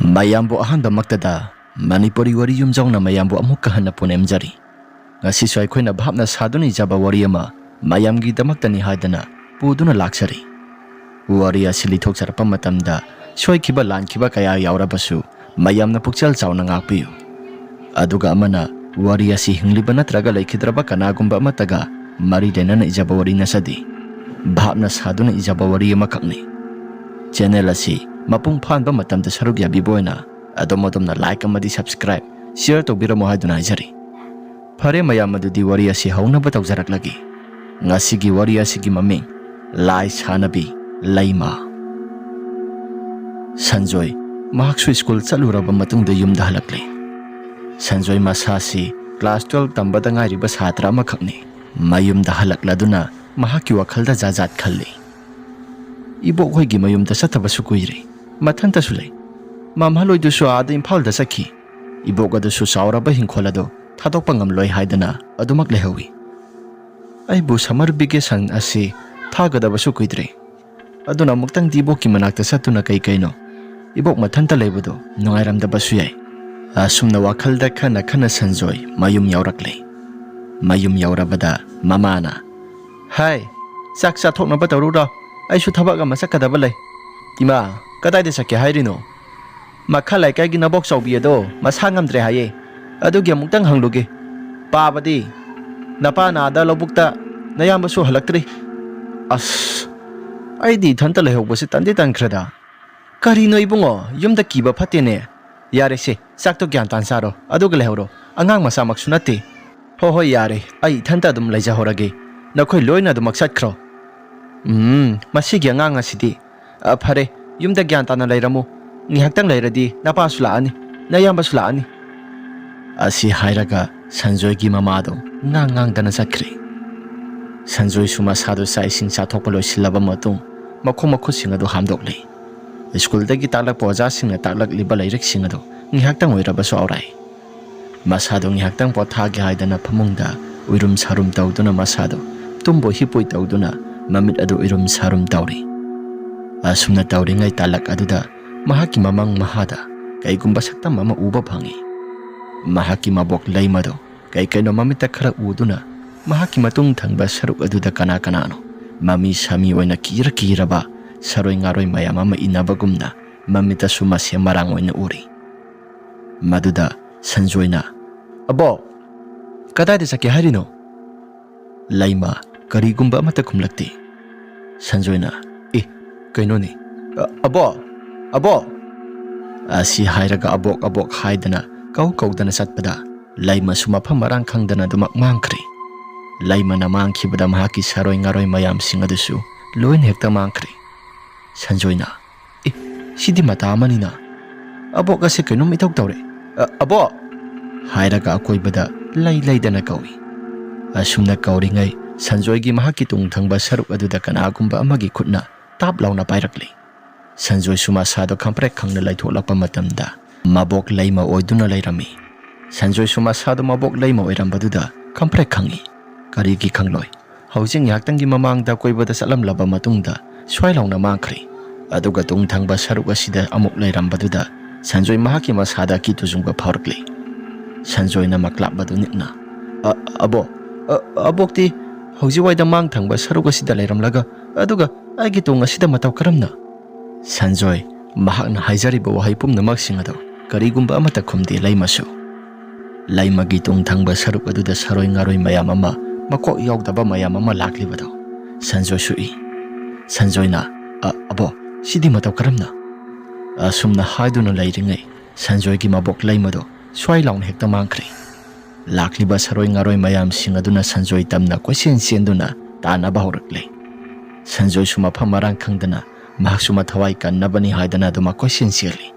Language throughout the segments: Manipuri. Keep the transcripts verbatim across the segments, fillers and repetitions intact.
ꯃꯌꯥꯝꯕꯨ ꯑꯍꯥꯟꯕꯃꯛꯇꯗ ꯃꯅꯤꯄꯨꯔꯤ ꯋꯥꯔꯤ ꯌꯨꯝꯖꯥꯎꯅ ꯃꯌꯥꯝꯕꯨ ꯑꯃꯨꯛꯀ ꯍꯟꯅ ꯄꯨꯅꯦꯝꯖꯔꯤ꯫ ꯉꯁꯤꯁꯨ ꯑꯩꯈꯣꯏꯅ ꯚꯥꯞꯅ ꯁꯥꯗꯨꯅ ꯏꯖꯕ ꯋꯥꯔꯤ ꯑꯃ ꯃꯌꯥꯝꯒꯤꯗꯃꯛꯇꯅꯤ ꯍꯥꯏꯗꯅ ꯄꯨꯗꯨꯅ ꯂꯥꯛꯆꯔꯤ꯫ ꯋꯥꯔꯤ ꯑꯁꯤ ꯂꯤꯊꯣꯛꯆꯔꯛꯄ ꯃꯇꯝꯗ ꯁꯣꯏꯈꯤꯕ ꯂꯥꯟꯈꯤꯕ ꯀꯌꯥ ꯌꯥꯎꯔꯕꯁꯨ ꯃꯌꯥꯝꯅ ꯄꯨꯛꯆꯦꯜ ꯆꯥꯎꯅ ꯉꯥꯛꯄꯤꯌꯨ꯫ ꯑꯗꯨꯒ ꯑꯃꯅ, ꯋꯥꯔꯤ ꯑꯁꯤ ꯍꯤꯡꯂꯤꯕ ꯅꯠꯇ꯭ꯔꯒ ꯂꯩꯈꯤꯗ꯭ꯔꯕ ꯀꯅꯥꯒꯨꯝꯕ ꯑꯃꯠꯇꯒ ꯃꯔꯤ ꯂꯩꯅꯅ ꯏꯖꯕ ꯋꯥꯔꯤ ꯅꯠꯆꯗꯦ꯫ ꯚꯥꯞꯅ ꯁꯥꯗꯨꯅ ꯏꯖꯕ ꯋꯥꯔꯤ ꯑꯃꯈꯛꯅꯤ꯫ ꯆꯦꯅꯦꯜ ꯑꯁꯤ ꯃꯄꯨꯡ ꯐꯥꯍꯟꯕ ꯃꯇꯝꯗ ꯁꯔꯨꯛ ꯌꯥꯕꯤꯕ ꯑꯣꯏꯅ ꯑꯗꯣꯝ ꯑꯗꯣꯝꯅ ꯂꯥꯏꯛ ꯑꯃꯗꯤ ꯁꯕꯁꯀ꯭ꯔꯥꯏꯕ, ꯁꯤꯌꯔ ꯇꯧꯕꯤꯔꯝꯃꯣ ꯍꯥꯏꯗꯨꯅ ꯍꯥꯏꯖꯔꯤ꯫ ꯐꯔꯦ ꯃꯌꯥꯝ, ꯑꯗꯨꯗꯤ ꯋꯥꯔꯤ ꯑꯁꯤ ꯍꯧꯅꯕ ꯇꯧꯖꯔꯛꯂꯒꯦ꯫ ꯉꯁꯤꯒꯤ ꯋꯥꯔꯤ ꯑꯁꯤꯒꯤ ꯃꯃꯤꯡ ꯂꯥꯏ ꯁꯥꯟꯅꯕꯤ ꯂꯩꯃ꯫ ꯁꯟꯖꯣꯏ, ꯃꯍꯥꯛꯁꯨ ꯁ꯭ꯀꯨꯜ ꯆꯠꯂꯨꯔꯕ ꯃꯇꯨꯡꯗ ꯌꯨꯝꯗ ꯍꯜꯂꯛꯂꯦ꯫ ꯁꯟꯖꯣꯏ ꯃꯁꯥꯁꯤ ꯀ꯭ꯂꯥꯁ ꯇꯨꯋꯦꯜꯕ ꯇꯝꯕꯗ ꯉꯥꯏꯔꯤꯕ ꯁꯥꯇ꯭ꯔ ꯑꯃꯈꯛꯅꯤ꯫ ꯃꯌꯨꯝꯗ ꯍꯜꯂꯛꯂꯗꯨꯅ ꯃꯍꯥꯛꯀꯤ ꯋꯥꯈꯜꯗ ꯖꯥꯠ ꯖꯥꯠ ꯈꯜꯂꯤ꯫ ꯏꯕꯣꯛ ꯍꯣꯏꯒꯤ ꯃꯌꯨꯝꯗ ꯆꯠꯇꯕꯁꯨ ꯀꯨꯏꯔꯦ꯫ ꯃꯊꯟꯇꯁꯨ ꯂꯩ꯫ ꯃꯝꯍꯜꯂꯣꯏꯗꯨꯁꯨ ꯑꯥꯗ ꯏꯝꯐꯥꯜꯗ ꯆꯠꯈꯤ꯫ ꯏꯕꯣꯛ ꯑꯗꯨꯁꯨ ꯆꯥꯎꯔꯕ ꯍꯤꯡꯈꯣꯜ ꯑꯗꯨ ꯊꯥꯗꯣꯛꯄ ꯉꯝꯂꯣꯏ ꯍꯥꯏꯗꯅ ꯑꯗꯨꯃꯛ ꯂꯩꯍꯧꯏ꯫ ꯑꯩꯕꯨ ꯁꯝꯃꯔ ꯚꯦꯀꯦꯁꯟ ꯑꯁꯤ ꯊꯥꯒꯗꯕꯁꯨ ꯀꯨꯏꯗ꯭ꯔꯦ꯫ ꯑꯗꯨꯅ ꯑꯃꯨꯛꯇꯪꯗꯤ ꯏꯕꯣꯛꯀꯤ ꯃꯅꯥꯛꯇ ꯆꯠꯇꯨꯅ ꯀꯩ ꯀꯩꯅꯣ, ꯏꯕꯣꯛ ꯃꯊꯟꯇ ꯂꯩꯕꯗꯨ ꯅꯨꯡꯉꯥꯏꯔꯝꯗꯕꯁꯨ ꯌꯥꯏ꯫ ꯑꯁꯨꯝꯅ ꯋꯥꯈꯜꯗ ꯈꯟꯅ ꯈꯟꯅ ꯁꯟꯖꯣꯏ ꯃꯌꯨꯝ ꯌꯧꯔꯛꯂꯦ꯫ ꯃꯌꯨꯝ ꯌꯧꯔꯕꯗ ꯃꯃꯥꯅ, "ꯍꯥꯏ, ꯆꯥꯛ ꯆꯥꯊꯣꯛꯅꯕ ꯇꯧꯔꯨꯔꯣ, ꯑꯩꯁꯨ ꯊꯕꯛ ꯑꯃ ꯆꯠꯀꯗꯕ ꯂꯩ꯫" "ꯏꯃꯥ, ꯀꯗꯥꯏꯗ ꯆꯠꯀꯦ ꯍꯥꯏꯔꯤꯅꯣ?" "ꯃꯈꯥ ꯂꯩꯀꯥꯏꯒꯤ ꯅꯕꯣꯛ ꯆꯥꯎꯕꯤ ꯑꯗꯣ ꯃꯁꯥ ꯉꯝꯗ꯭ꯔꯦ ꯍꯥꯏꯌꯦ, ꯑꯗꯨꯒꯤ ꯑꯃꯨꯛꯇꯪ ꯍꯪꯂꯨꯒꯦ꯫ ꯄꯥꯕꯗꯤ? ꯅꯄꯥꯅ ꯑꯥꯗ ꯂꯧꯕꯨꯛꯇ, ꯅꯌꯥꯝꯕꯁꯨ ꯍꯜꯂꯛꯇ꯭ꯔꯤ꯫" "ꯑꯁ, ꯑꯩꯗꯤ ꯏꯊꯟꯇ ꯂꯩꯍꯧꯕꯁꯦ ꯇꯟꯗꯤ ꯇꯟꯈ꯭ꯔꯦꯗ꯫ ꯀꯔꯤꯅꯣ ꯏꯕꯨꯡꯉꯣ, ꯌꯨꯝꯗ ꯀꯤꯕ ꯐꯠꯇꯦꯅꯦ꯫ ꯌꯥꯔꯦꯁꯦ, ꯆꯥꯛꯇꯣ ꯒ꯭ꯌꯥꯟ ꯇꯥꯅ ꯆꯥꯔꯣ, ꯑꯗꯨꯒ ꯂꯩꯍꯧꯔꯣ꯫ ꯑꯉꯥꯡ ꯃꯆꯥꯃꯛꯁꯨ ꯅꯠꯇꯦ꯫" "ꯍꯣ ꯍꯣꯏ, ꯌꯥꯔꯦ, ꯑꯩ ꯏꯊꯟꯇ ꯑꯗꯨꯝ ꯂꯩꯖꯍꯧꯔꯒꯦ꯫ ꯅꯈꯣꯏ ꯂꯣꯏꯅ ꯑꯗꯨꯃꯛ ꯆꯠꯈ꯭ꯔꯣ꯫" "ꯎꯝ, ꯃꯁꯤꯒꯤ ꯑꯉꯥꯡ ꯑꯁꯤꯗꯤ꯫ ꯑ, ꯐꯔꯦ, ꯌꯨꯝꯗ ꯒ꯭ꯌꯥꯟ ꯇꯥꯅ ꯂꯩꯔꯝꯃꯨ꯫ ꯉꯥꯏꯍꯥꯛꯇꯪ ꯂꯩꯔꯗꯤ ꯅꯄꯥꯁꯨ ꯂꯥꯛꯑꯅꯤ, ꯅꯌꯥꯝꯕꯁꯨ ꯂꯥꯛꯑꯅꯤ꯫" ꯑꯁꯤ ꯍꯥꯏꯔꯒ ꯁꯟꯖꯣꯏꯒꯤ ꯃꯃꯥꯗꯣ ꯉꯥꯡ ꯉꯥꯡꯗꯅ ꯆꯠꯈ꯭ꯔꯦ꯫ ꯁꯟꯖꯣꯏꯁꯨ ꯃꯁꯥꯗꯣ ꯆꯥꯛ ꯏꯁꯤꯡ ꯆꯥꯊꯣꯛꯄ ꯂꯣꯏꯁꯤꯜꯂꯕ ꯃꯇꯨꯡ ꯃꯈꯣꯡ ꯃꯈꯨꯠꯁꯤꯡ ꯑꯗꯨ ꯍꯥꯝꯗꯣꯛꯂꯦ꯫ ꯁ꯭ꯀꯨꯜꯗꯒꯤ ꯇꯥꯛꯂꯛꯄ ꯑꯣꯖꯥꯁꯤꯡꯅ ꯇꯥꯛꯂꯛꯂꯤꯕ ꯂꯥꯏꯔꯤꯛꯁꯤꯡ ꯑꯗꯨ ꯉꯥꯏꯍꯥꯛꯇꯪ ꯑꯣꯏꯔꯕꯁꯨ ꯑꯥꯎꯔꯥꯏ꯫ ꯃꯁꯥꯗꯨ ꯉꯥꯏꯍꯥꯛꯇꯪ ꯄꯣꯊꯥꯒꯦ ꯍꯥꯏꯗꯅ ꯐꯃꯨꯡꯗ ꯎꯏꯔꯨꯝ ꯁꯥꯔꯨꯝ ꯇꯧꯗꯨꯅ ꯃꯁꯥꯗꯨ ꯇꯨꯝꯕꯣꯏ ꯍꯤꯞꯄꯣꯏ ꯇꯧꯗꯨꯅ ꯃꯃꯤꯠ ꯑꯗꯨ ꯎꯏꯔꯨꯝ ꯁꯥꯔꯨꯝ ꯇꯧꯔꯤ꯫ ꯑꯁꯨꯝꯅ ꯇꯧꯔꯤꯉꯩ ꯇꯥꯂꯛ ꯑꯗꯨꯗ ꯃꯍꯥꯛꯀꯤ ꯃꯃꯪ ꯃꯍꯥꯗ ꯀꯩꯒꯨꯝꯕ ꯁꯛꯇꯝ ꯑꯃ ꯎꯕ ꯐꯪꯏ꯫ ꯃꯍꯥꯛꯀꯤ ꯃꯕꯣꯛ ꯂꯩꯃꯗꯣ ꯀꯩ ꯀꯩꯅꯣ ꯃꯃꯤꯠꯇ ꯈꯔ ꯎꯗꯨꯅ ꯃꯍꯥꯛꯀꯤ ꯃꯇꯨꯡ ꯊꯪꯕ ꯁꯔꯨꯛ ꯑꯗꯨꯗ ꯀꯅꯥ ꯀꯅꯥꯅꯣ ꯃꯃꯤ ꯁꯥꯃꯤ ꯑꯣꯏꯅ ꯀꯤꯔ ꯀꯤꯔꯕ ꯁꯔꯣꯏ ꯉꯥꯔꯣꯏ ꯃꯌꯥꯝ ꯑꯃ ꯏꯟꯅꯕꯒꯨꯝꯅ ꯃꯃꯤꯠꯇꯁꯨ ꯃꯁꯦꯝ ꯃꯔꯥꯡ ꯑꯣꯏꯅ ꯎꯔꯤ꯫ ꯃꯗꯨꯗ ꯁꯟꯖꯣꯏꯅ, "ꯑꯕꯣꯛ, ꯀꯗꯥꯏꯗ ꯆꯠꯀꯦ ꯍꯥꯏꯔꯤꯅꯣ?" ꯂꯩꯃ ꯀꯔꯤꯒꯨꯝꯕ ꯑꯃꯠꯇ ꯈꯨꯝꯂꯛꯇꯦ꯫ ꯁꯟꯖꯣꯏꯅ, "ꯑꯦ, ꯀꯩꯅꯣꯅꯦ? ꯑ, ꯑꯕꯣꯛ! ꯑꯕꯣꯛ!" ꯑꯁꯤ ꯍꯥꯏꯔꯒ ꯑꯕꯣꯛ ꯑꯕꯣꯛ ꯍꯥꯏꯗꯅ ꯀꯧ ꯀꯧꯗꯅ ꯆꯠꯄꯗ ꯂꯩꯃꯁꯨ ꯃꯐꯝ ꯃꯔꯥꯡ ꯈꯪꯗꯅ ꯑꯗꯨꯃꯛ ꯃꯥꯡꯈ꯭ꯔꯦ꯫ ꯂꯩꯃꯅ ꯃꯥꯡꯈꯤꯕꯗ ꯃꯍꯥꯛꯀꯤ ꯁꯔꯣꯏ ꯉꯥꯔꯣꯏ ꯃꯌꯥꯝꯁꯤꯡ ꯑꯗꯨꯁꯨ ꯂꯣꯏꯅ ꯍꯦꯛꯇ ꯃꯥꯡꯈ꯭ꯔꯦ꯫ ꯁꯟꯖꯣꯏꯅ, "ꯑꯦ, ꯁꯤꯗꯤ ꯃꯇꯥ ꯑꯃꯅꯤꯅ꯫ ꯑꯕꯣꯛ ꯑꯁꯦ ꯀꯩꯅꯣꯝ ꯏꯇꯧ ꯇꯧꯔꯦ꯫ ꯑ, ꯑꯕꯣꯛ!" ꯍꯥꯏꯔꯒ ꯑꯀꯣꯏꯕꯗ ꯂꯩ ꯂꯩꯗꯅ ꯀꯧꯏ꯫ ꯑꯁꯨꯝꯅ ꯀꯧꯔꯤꯉꯩ ꯁꯟꯖꯣꯏꯒꯤ ꯃꯍꯥꯛꯀꯤ ꯇꯨꯡ ꯊꯪꯕ ꯁꯔꯨꯛ ꯑꯗꯨꯗ ꯀꯅꯥꯒꯨꯝꯕ ꯑꯃꯒꯤ ꯈꯨꯠꯅ ꯇꯥꯞ ꯂꯥꯎꯅ ꯄꯥꯏꯔꯛꯂꯤ꯫ ꯁꯟꯖꯣꯏꯁꯨ ꯃꯁꯥꯗꯣ ꯈꯝꯄ꯭ꯔꯦꯛ ꯈꯪꯅ ꯂꯩꯊꯣꯛꯂꯛꯄ ꯃꯇꯝꯗ ꯃꯕꯣꯛ ꯂꯩꯃ ꯑꯣꯏꯗꯨꯅ ꯂꯩꯔꯝꯃꯤ꯫ ꯁꯟꯖꯣꯏꯁꯨ ꯃꯁꯥꯗꯣ ꯃꯕꯣꯛ ꯂꯩꯃ ꯑꯣꯏꯔꯝꯕꯗꯨꯗ ꯈꯝꯄ꯭ꯔꯦꯛ ꯈꯪꯏ꯫ ꯀꯔꯤꯒꯤ ꯈꯪꯂꯣꯏ? ꯍꯧꯖꯤꯛ ꯉꯥꯏꯍꯥꯛꯇꯪꯒꯤ ꯃꯃꯥꯡꯗ ꯀꯣꯏꯕꯗ ꯆꯠꯂꯝꯂꯕ ꯃꯇꯨꯡꯗ ꯁ꯭ꯋꯥꯏ ꯂꯥꯎꯅ ꯃꯥꯡꯈ꯭ꯔꯦ꯫ ꯑꯗꯨꯒ ꯇꯨꯡ ꯊꯪꯕ ꯁꯔꯨꯛ ꯑꯁꯤꯗ ꯑꯃꯨꯛ ꯂꯩꯔꯝꯕꯗꯨꯗ ꯁꯟꯖꯣꯏ ꯃꯍꯥꯛꯀꯤ ꯃꯁꯥꯗ ꯑꯀꯤ ꯇꯨꯖꯨꯡꯕ ꯐꯥꯎꯔꯛꯂꯤ꯫ ꯁꯟꯖꯣꯏꯅ ꯃꯀ꯭ꯂꯥꯞ ꯑꯗꯨ ꯅꯤꯛꯅ, "ꯑ, ꯑꯕꯣꯛ, ꯑ, ꯑꯕꯣꯛꯇꯤ ꯍꯧꯖꯤꯛꯋꯥꯏꯗ ꯃꯥꯡ ꯊꯪꯕ ꯁꯔꯨꯛ ꯑꯁꯤꯗ ꯂꯩꯔꯝꯂꯒ, ꯑꯗꯨꯒ ꯑꯩꯒꯤ ꯇꯨꯡ ꯑꯁꯤꯗ ꯃꯇꯧ ꯀꯔꯝꯅ?" ꯁꯟꯖꯣꯏ ꯃꯍꯥꯛꯅ ꯍꯥꯏꯖꯔꯤꯕ ꯋꯥꯍꯩ ꯄꯨꯝꯅꯃꯛꯁꯤꯡ ꯑꯗꯨ ꯀꯔꯤꯒꯨꯝꯕ ꯑꯃꯠꯇ ꯈꯨꯝꯗꯦ ꯂꯩꯃꯁꯨ꯫ ꯂꯩꯃꯒꯤ ꯇꯨꯡ ꯊꯪꯕ ꯁꯔꯨꯛ ꯑꯗꯨꯗ ꯁꯔꯣꯏ ꯉꯥꯔꯣꯏ ꯃꯌꯥꯝ ꯑꯃ, ꯃꯀꯣꯛ ꯌꯥꯎꯗꯕ ꯃꯌꯥꯝ ꯑꯃ ꯂꯥꯛꯂꯤꯕꯗꯨ ꯁꯟꯖꯣꯏꯁꯨ ꯎꯏ꯫ ꯁꯟꯖꯣꯏꯅ, "ꯑ, ꯑꯕꯣꯛ, ꯁꯤꯗꯤ ꯃꯇꯧ ꯀꯔꯝꯅ?" ꯑꯁꯨꯝꯅ ꯍꯥꯏꯗꯨꯅ ꯂꯩꯔꯤꯉꯩ ꯁꯟꯖꯣꯏꯒꯤ ꯃꯕꯣꯛ ꯂꯩꯃꯗꯨ ꯁ꯭ꯋꯥꯏ ꯂꯥꯎꯅ ꯍꯦꯛꯇ ꯃꯥꯡꯈ꯭ꯔꯦ꯫ ꯂꯥꯛꯂꯤꯕ ꯁꯔꯣꯏ ꯉꯥꯔꯣꯏ ꯃꯌꯥꯝꯁꯤꯡ ꯑꯗꯨꯅ ꯁꯟꯖꯣꯏ ꯇꯝꯅ ꯀꯣꯏꯆꯦꯟ ꯆꯦꯟꯗꯨꯅ ꯇꯥꯟꯅꯕ ꯍꯧꯔꯛꯂꯦ꯫ ꯁꯟꯖꯣꯏꯁꯨ ꯃꯐꯝ ꯃꯔꯥꯡ ꯈꯪꯗꯅ ꯃꯍꯥꯛꯁꯨ ꯃꯊꯋꯥꯏ ꯀꯟꯅꯕꯅꯤ ꯍꯥꯏꯗꯅ ꯑꯗꯨꯃꯛ ꯀꯣꯏꯆꯦꯟ ꯆꯦꯜꯂꯤ꯫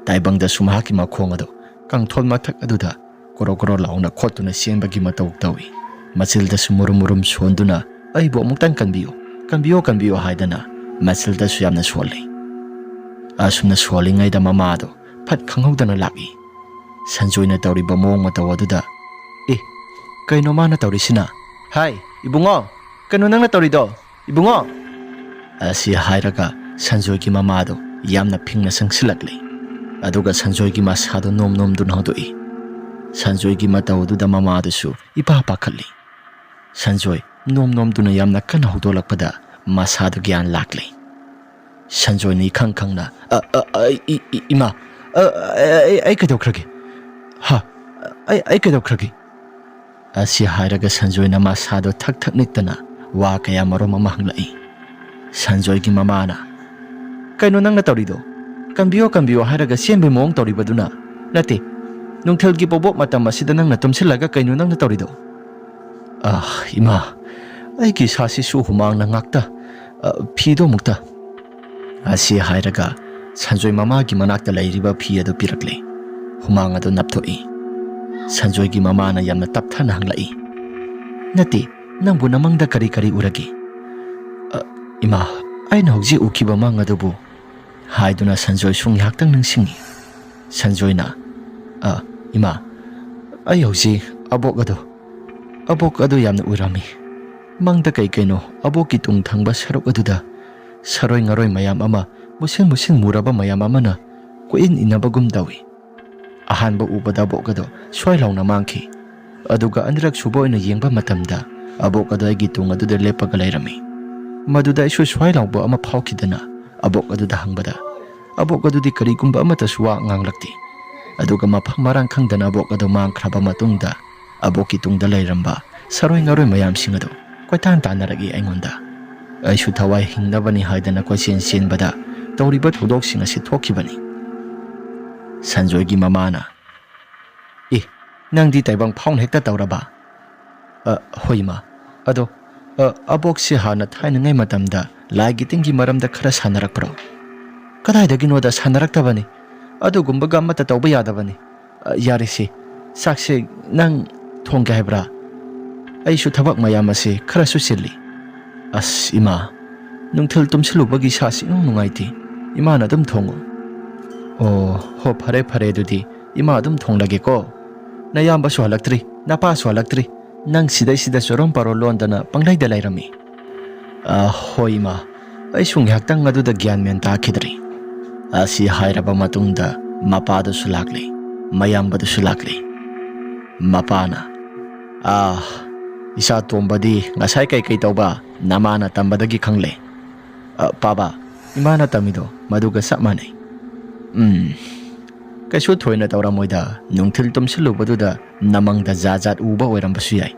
ꯇꯥꯏꯕꯪꯗꯁꯨ ꯃꯍꯥꯛꯀꯤ ꯃꯈꯣꯡ ꯑꯗꯨ ꯀꯪꯊꯣꯜ ꯃꯊꯛ ꯑꯗꯨꯗ ꯀꯣꯔꯣ ꯀꯣꯔꯣ ꯂꯥꯎꯅ ꯈꯣꯠꯇꯨꯅ ꯆꯦꯟꯕꯒꯤ ꯃꯇꯧ ꯇꯧꯏ꯫ ꯃꯆꯤꯜꯗꯁꯨ ꯃꯨꯔꯨꯝ ꯃꯨꯔꯨꯝ ꯁꯣꯟꯗꯨꯅ, "ꯑꯩꯕꯨ ꯑꯃꯨꯛꯇꯪ ꯀꯟꯕꯤꯌꯨ, ꯀꯟꯕꯤꯌꯨ, ꯀꯟꯕꯤꯌꯨ" ꯍꯥꯏꯗꯅ ꯃꯆꯤꯜꯗꯁꯨ ꯌꯥꯝꯅ ꯁꯣꯜꯂꯤ꯫ ꯑꯁꯨꯝꯅ ꯁꯣꯜꯂꯤꯉꯩꯗ ꯃꯃꯥ ꯑꯗꯨ ꯐꯠ ꯈꯪꯍꯧꯗꯅ ꯂꯥꯛꯏ꯫ ꯁꯟꯖꯣꯏꯅ ꯇꯧꯔꯤꯕ ꯃꯑꯣꯡ ꯃꯇꯧ ꯑꯗꯨꯗ, "ꯑꯦ, ꯀꯩꯅꯣ ꯃꯥꯅ ꯇꯧꯔꯤꯁꯤꯅ? ꯍꯥꯏ, ꯏꯕꯨꯡꯉꯣ, ꯀꯩꯅꯣ ꯅꯪꯅ ꯇꯧꯔꯤꯗꯣ, ꯏꯕꯨꯡꯉꯣ?" ꯑꯁꯤ ꯍꯥꯏꯔꯒ ꯁꯟꯖꯣꯏꯒꯤ ꯃꯃꯥꯗꯨ ꯌꯥꯝꯅ ꯐꯤꯡꯅ ꯆꯪꯁꯤꯜꯂꯛꯂꯤ꯫ ꯑꯗꯨꯒ ꯁꯟꯖꯣꯏꯒꯤ ꯃꯁꯥꯗꯣ ꯅꯣꯝ ꯅꯣꯝꯗꯨꯅ ꯍꯧꯗꯣꯛꯏ꯫ ꯁꯟꯖꯣꯏꯒꯤ ꯃꯇꯧ ꯑꯗꯨꯗ ꯃꯃꯥꯗꯨꯁꯨ ꯏꯄꯥ ꯄꯥꯈꯠꯂꯤ꯫ ꯁꯟꯖꯣꯏ ꯅꯣꯝ ꯅꯣꯝꯗꯨꯅ ꯌꯥꯝꯅ ꯀꯟꯅ ꯍꯧꯗꯣꯛꯂꯛꯄꯗ ꯃꯁꯥꯗꯨ ꯒ꯭ꯌꯥꯟ ꯂꯥꯛꯂꯦ꯫ ꯁꯟꯖꯣꯏꯅ ꯏꯈꯪ ꯈꯪꯅ, "ꯑ, ꯑ, ꯑ, ꯏ-, ꯏ-, ꯏꯃꯥ, ꯑ, ꯑ, ꯑꯩ, ꯑꯩ ꯀꯩꯗꯧꯈ꯭ꯔꯒꯦ? ꯍꯥ? ꯑꯩ, ꯑꯩ ꯀꯩꯗꯧꯈ꯭ꯔꯒꯦ?" ꯑꯁꯤ ꯍꯥꯏꯔꯒ ꯁꯟꯖꯣꯏꯅ ꯃꯁꯥꯗꯣ ꯊꯛ ꯊꯛ ꯅꯤꯛꯇꯅ ꯋꯥ ꯀꯌꯥ ꯃꯔꯨꯝ ꯑꯃ ꯍꯪꯂꯛꯏ꯫ ꯁꯟꯖꯣꯏꯒꯤ ꯃꯃꯥꯅ, "ꯀꯩꯅꯣ ꯅꯪꯅ ꯇꯧꯔꯤꯗꯣ? ꯀꯟꯕꯤꯌꯣ, ꯀꯟꯕꯤꯌꯣ ꯍꯥꯏꯔꯒ ꯆꯦꯟꯕꯩ ꯃꯑꯣꯡ ꯇꯧꯔꯤꯕꯗꯨꯅ? ꯅꯠꯇꯦ, ꯅꯨꯡꯊꯤꯜꯒꯤ ꯕꯣꯕꯣꯛ ꯃꯇꯝ ꯑꯁꯤꯗ ꯅꯪꯅ ꯇꯨꯝꯁꯤꯜꯂꯒ ꯀꯩꯅꯣ ꯅꯪꯅ ꯇꯧꯔꯤꯗꯣ?" "ꯑ, ꯏꯃꯥ, ꯑꯩꯒꯤ ꯏꯁꯥꯁꯤꯁꯨ ꯍꯨꯃꯥꯡꯅ ꯉꯥꯛꯇ, ꯑ, ꯐꯤꯗꯣ ꯑꯃꯨꯛꯇ꯫" ꯑꯁꯤ ꯍꯥꯏꯔꯒ ꯁꯟꯖꯣꯏ ꯃꯃꯥꯒꯤ ꯃꯅꯥꯛꯇ ꯂꯩꯔꯤꯕ ꯐꯤ ꯑꯗꯨ ꯄꯤꯔꯛꯂꯦ꯫ ꯍꯨꯃꯥꯡ ꯑꯗꯨ ꯅꯞꯊꯣꯛꯏ꯫ ꯁꯟꯖꯣꯏꯒꯤ ꯃꯃꯥꯅ ꯌꯥꯝꯅ ꯇꯞꯊꯅ ꯍꯪꯂꯛꯏ, "ꯅꯠꯇꯦ, ꯅꯪꯕꯨ ꯅꯃꯪꯗ ꯀꯔꯤ ꯀꯔꯤ ꯎꯔꯒꯦ?" "ꯑ, ꯏꯃꯥ, ꯑꯩꯅ ꯍꯧꯖꯤꯛ ꯎꯈꯤꯕ ꯃꯪ ꯑꯗꯨꯕꯨ?" ꯍꯥꯏꯗꯨꯅ ꯁꯟꯖꯣꯏꯁꯨ ꯉꯥꯏꯍꯥꯛꯇꯪ ꯅꯤꯡꯁꯤꯡꯉꯤ꯫ ꯁꯟꯖꯣꯏꯅ, "ꯑ, ꯏꯃꯥ, ꯑꯩ ꯍꯧꯖꯤꯛ ꯑꯕꯣꯛ ꯑꯗꯨ, ꯑꯕꯣꯛ ꯑꯗꯨ ꯌꯥꯝꯅ ꯎꯔꯝꯃꯤ꯫ ꯃꯪꯗ ꯀꯩ ꯀꯩꯅꯣ ꯑꯕꯣꯛꯀꯤ ꯇꯨꯡ ꯊꯪꯕ ꯁꯔꯨꯛ ꯑꯗꯨꯗ ꯁꯔꯣꯏ ꯉꯔꯣꯏ ꯃꯌꯥꯝ ꯑꯃ, ꯃꯨꯁꯤꯟ ꯃꯨꯁꯤꯟ ꯃꯨꯔꯕ ꯃꯌꯥꯝ ꯑꯃꯅ ꯀꯣꯏꯏꯟ ꯏꯟꯅꯕꯒꯨꯝ ꯇꯧꯏ꯫ ꯑꯍꯥꯟꯕ ꯎꯕꯗ ꯑꯕꯣꯛ ꯑꯗꯣ ꯁ꯭ꯋꯥꯏ ꯂꯥꯎꯅ ꯃꯥꯡꯈꯤ꯫ ꯑꯗꯨꯒ ꯑꯅꯤꯔꯛ ꯁꯨꯕ ꯑꯣꯏꯅ ꯌꯦꯡꯕ ꯃꯇꯝꯗ ꯑꯕꯣꯛ ꯑꯗꯣ ꯑꯩꯒꯤ ꯇꯨꯡ ꯑꯗꯨꯗ ꯂꯦꯞꯄꯒ ꯂꯩꯔꯝꯃꯤ꯫ ꯃꯗꯨꯗ ꯑꯩꯁꯨ ꯁ꯭ꯋꯥꯏ ꯂꯥꯎꯕ ꯑꯃ ꯐꯥꯎꯈꯤꯗꯅ ꯑꯕꯣꯛ ꯑꯗꯨꯗ ꯍꯪꯕꯗ ꯑꯕꯣꯛ ꯑꯗꯨꯗꯤ ꯀꯔꯤꯒꯨꯝꯕ ꯑꯃꯠꯇꯁꯨ ꯋꯥ ꯉꯥꯡꯂꯛꯇꯦ꯫ ꯑꯗꯨꯒ ꯃꯐꯝ ꯃꯔꯥꯡ ꯈꯪꯗꯅ ꯑꯕꯣꯛ ꯑꯗꯣ ꯃꯥꯡꯈ꯭ꯔꯕ ꯃꯇꯨꯡꯗ ꯑꯕꯣꯛꯀꯤ ꯇꯨꯡꯗ ꯂꯩꯔꯝꯕ ꯁꯔꯣꯏ ꯉꯔꯣꯏ ꯃꯌꯥꯝꯁꯤꯡ ꯑꯗꯨ ꯀꯣꯏꯇꯥꯟ ꯇꯥꯟꯅꯔꯛꯏ ꯑꯩꯉꯣꯟꯗ꯫ ꯑꯩꯁꯨ ꯊꯋꯥꯏ ꯍꯤꯡꯅꯕꯅꯤ ꯍꯥꯏꯗꯅ ꯀꯣꯏꯆꯦꯟ ꯆꯦꯟꯕꯗ ꯇꯧꯔꯤꯕ ꯊꯧꯗꯣꯛꯁꯤꯡ ꯑꯁꯤ ꯊꯣꯛꯈꯤꯕꯅꯤ꯫ ꯁꯟꯖꯣꯏꯒꯤ ꯃꯃꯥꯅ, "ꯑꯦ, ꯅꯪꯗꯤ ꯇꯥꯏꯕꯪ ꯐꯥꯎꯅ ꯍꯦꯛꯇ ꯇꯧꯔꯕ?" "ꯑ, ꯍꯣꯏ, ꯏꯃꯥ꯫ ꯑꯗꯣ, ꯑ, ꯑꯕꯣꯛꯁꯦ ꯍꯥꯟꯅ ꯊꯥꯏꯅꯉꯩ ꯃꯇꯝꯗ ꯂꯥꯏꯒꯤ ꯇꯤꯟꯒꯤ ꯃꯔꯝꯗ ꯈꯔ ꯁꯥꯟꯅꯔꯛꯄ꯭ꯔꯣ?" "ꯀꯗꯥꯏꯗꯒꯤꯅꯣꯗ, ꯁꯥꯟꯅꯔꯛꯇꯕꯅꯤ꯫ ꯑꯗꯨꯒꯨꯝꯕꯒ ꯑꯃꯠꯇ ꯇꯧꯕ ꯌꯥꯗꯕꯅꯤ꯫ ꯑ, ꯌꯥꯔꯦꯁꯦ, ꯆꯥꯛꯁꯦ ꯅꯪ ꯊꯣꯡꯒꯦ ꯍꯥꯏꯕ꯭ꯔꯥ? ꯑꯩꯁꯨ ꯊꯕꯛ ꯃꯌꯥꯝ ꯑꯁꯦ ꯈꯔꯁꯨ ꯆꯤꯜꯂꯤ꯫" "ꯑꯁ, ꯏꯃꯥ, ꯅꯨꯡꯊꯤꯜ ꯇꯨꯝꯁꯤꯜꯂꯨꯕꯒꯤ ꯏꯁꯥꯁꯤ ꯏꯅꯨꯡ ꯅꯨꯡꯉꯥꯏꯇꯦ꯫ ꯏꯃꯥꯅ ꯑꯗꯨꯝ ꯊꯣꯡꯉꯨ꯫" "ꯑꯣ, ꯍꯣ, ꯐꯔꯦ, ꯐꯔꯦ, ꯑꯗꯨꯗꯤ ꯏꯃꯥ ꯑꯗꯨꯝ ꯊꯣꯡꯂꯒꯦꯀꯣ꯫ ꯅꯌꯥꯝꯕꯁꯨ ꯍꯜꯂꯛꯇ꯭ꯔꯤ, ꯅꯄꯥꯁꯨ ꯍꯜꯂꯛꯇ꯭ꯔꯤ꯫ ꯅꯪ ꯁꯤꯗꯩꯁꯤꯗ ꯆꯣꯔꯣꯝ ꯄꯥꯔꯣ ꯂꯣꯟꯗꯅ ꯄꯪꯂꯩꯗ ꯂꯩꯔꯝꯃꯤ꯫" "ꯑ, ꯍꯣꯏ, ꯏꯃꯥ꯫ ꯑꯩꯁꯨ ꯉꯥꯏꯍꯥꯛꯇꯪ ꯑꯗꯨꯗ ꯒ꯭ꯌꯥꯟ ꯃꯦꯟ ꯇꯥꯈꯤꯗ꯭ꯔꯤ꯫" ꯑꯁꯤ ꯍꯥꯏꯔꯕ ꯃꯇꯨꯡꯗ ꯃꯄꯥꯗꯨꯁꯨ ꯂꯥꯛꯂꯦ, ꯃꯌꯥꯝꯕꯗꯨꯁꯨ ꯂꯥꯛꯂꯦ꯫ ꯃꯄꯥꯅ, "ꯑꯥ, ꯏꯆꯥ ꯇꯣꯝꯕꯗꯤ ꯉꯁꯥꯏ ꯀꯩꯀꯩ ꯇꯧꯕ ꯅꯃꯥꯅ ꯇꯝꯕꯗꯒꯤ ꯈꯪꯂꯦ?" "ꯑ, ꯄꯥꯕ, ꯏꯃꯥꯅ ꯇꯝꯃꯤꯗꯣ ꯃꯗꯨꯒ ꯆꯞ ꯃꯥꯟꯅꯩ꯫" "ꯎꯝ, ꯀꯩꯁꯨ ꯊꯣꯏꯅ ꯇꯧꯔꯝꯃꯣꯏꯗ, ꯅꯨꯡꯊꯤꯜ ꯇꯨꯝꯁꯤꯜꯂꯨꯕꯗꯨꯗ ꯅꯃꯪꯗ ꯖꯥꯠ ꯖꯥꯠ ꯎꯕ ꯑꯣꯏꯔꯝꯕꯁꯨ ꯌꯥꯏ꯫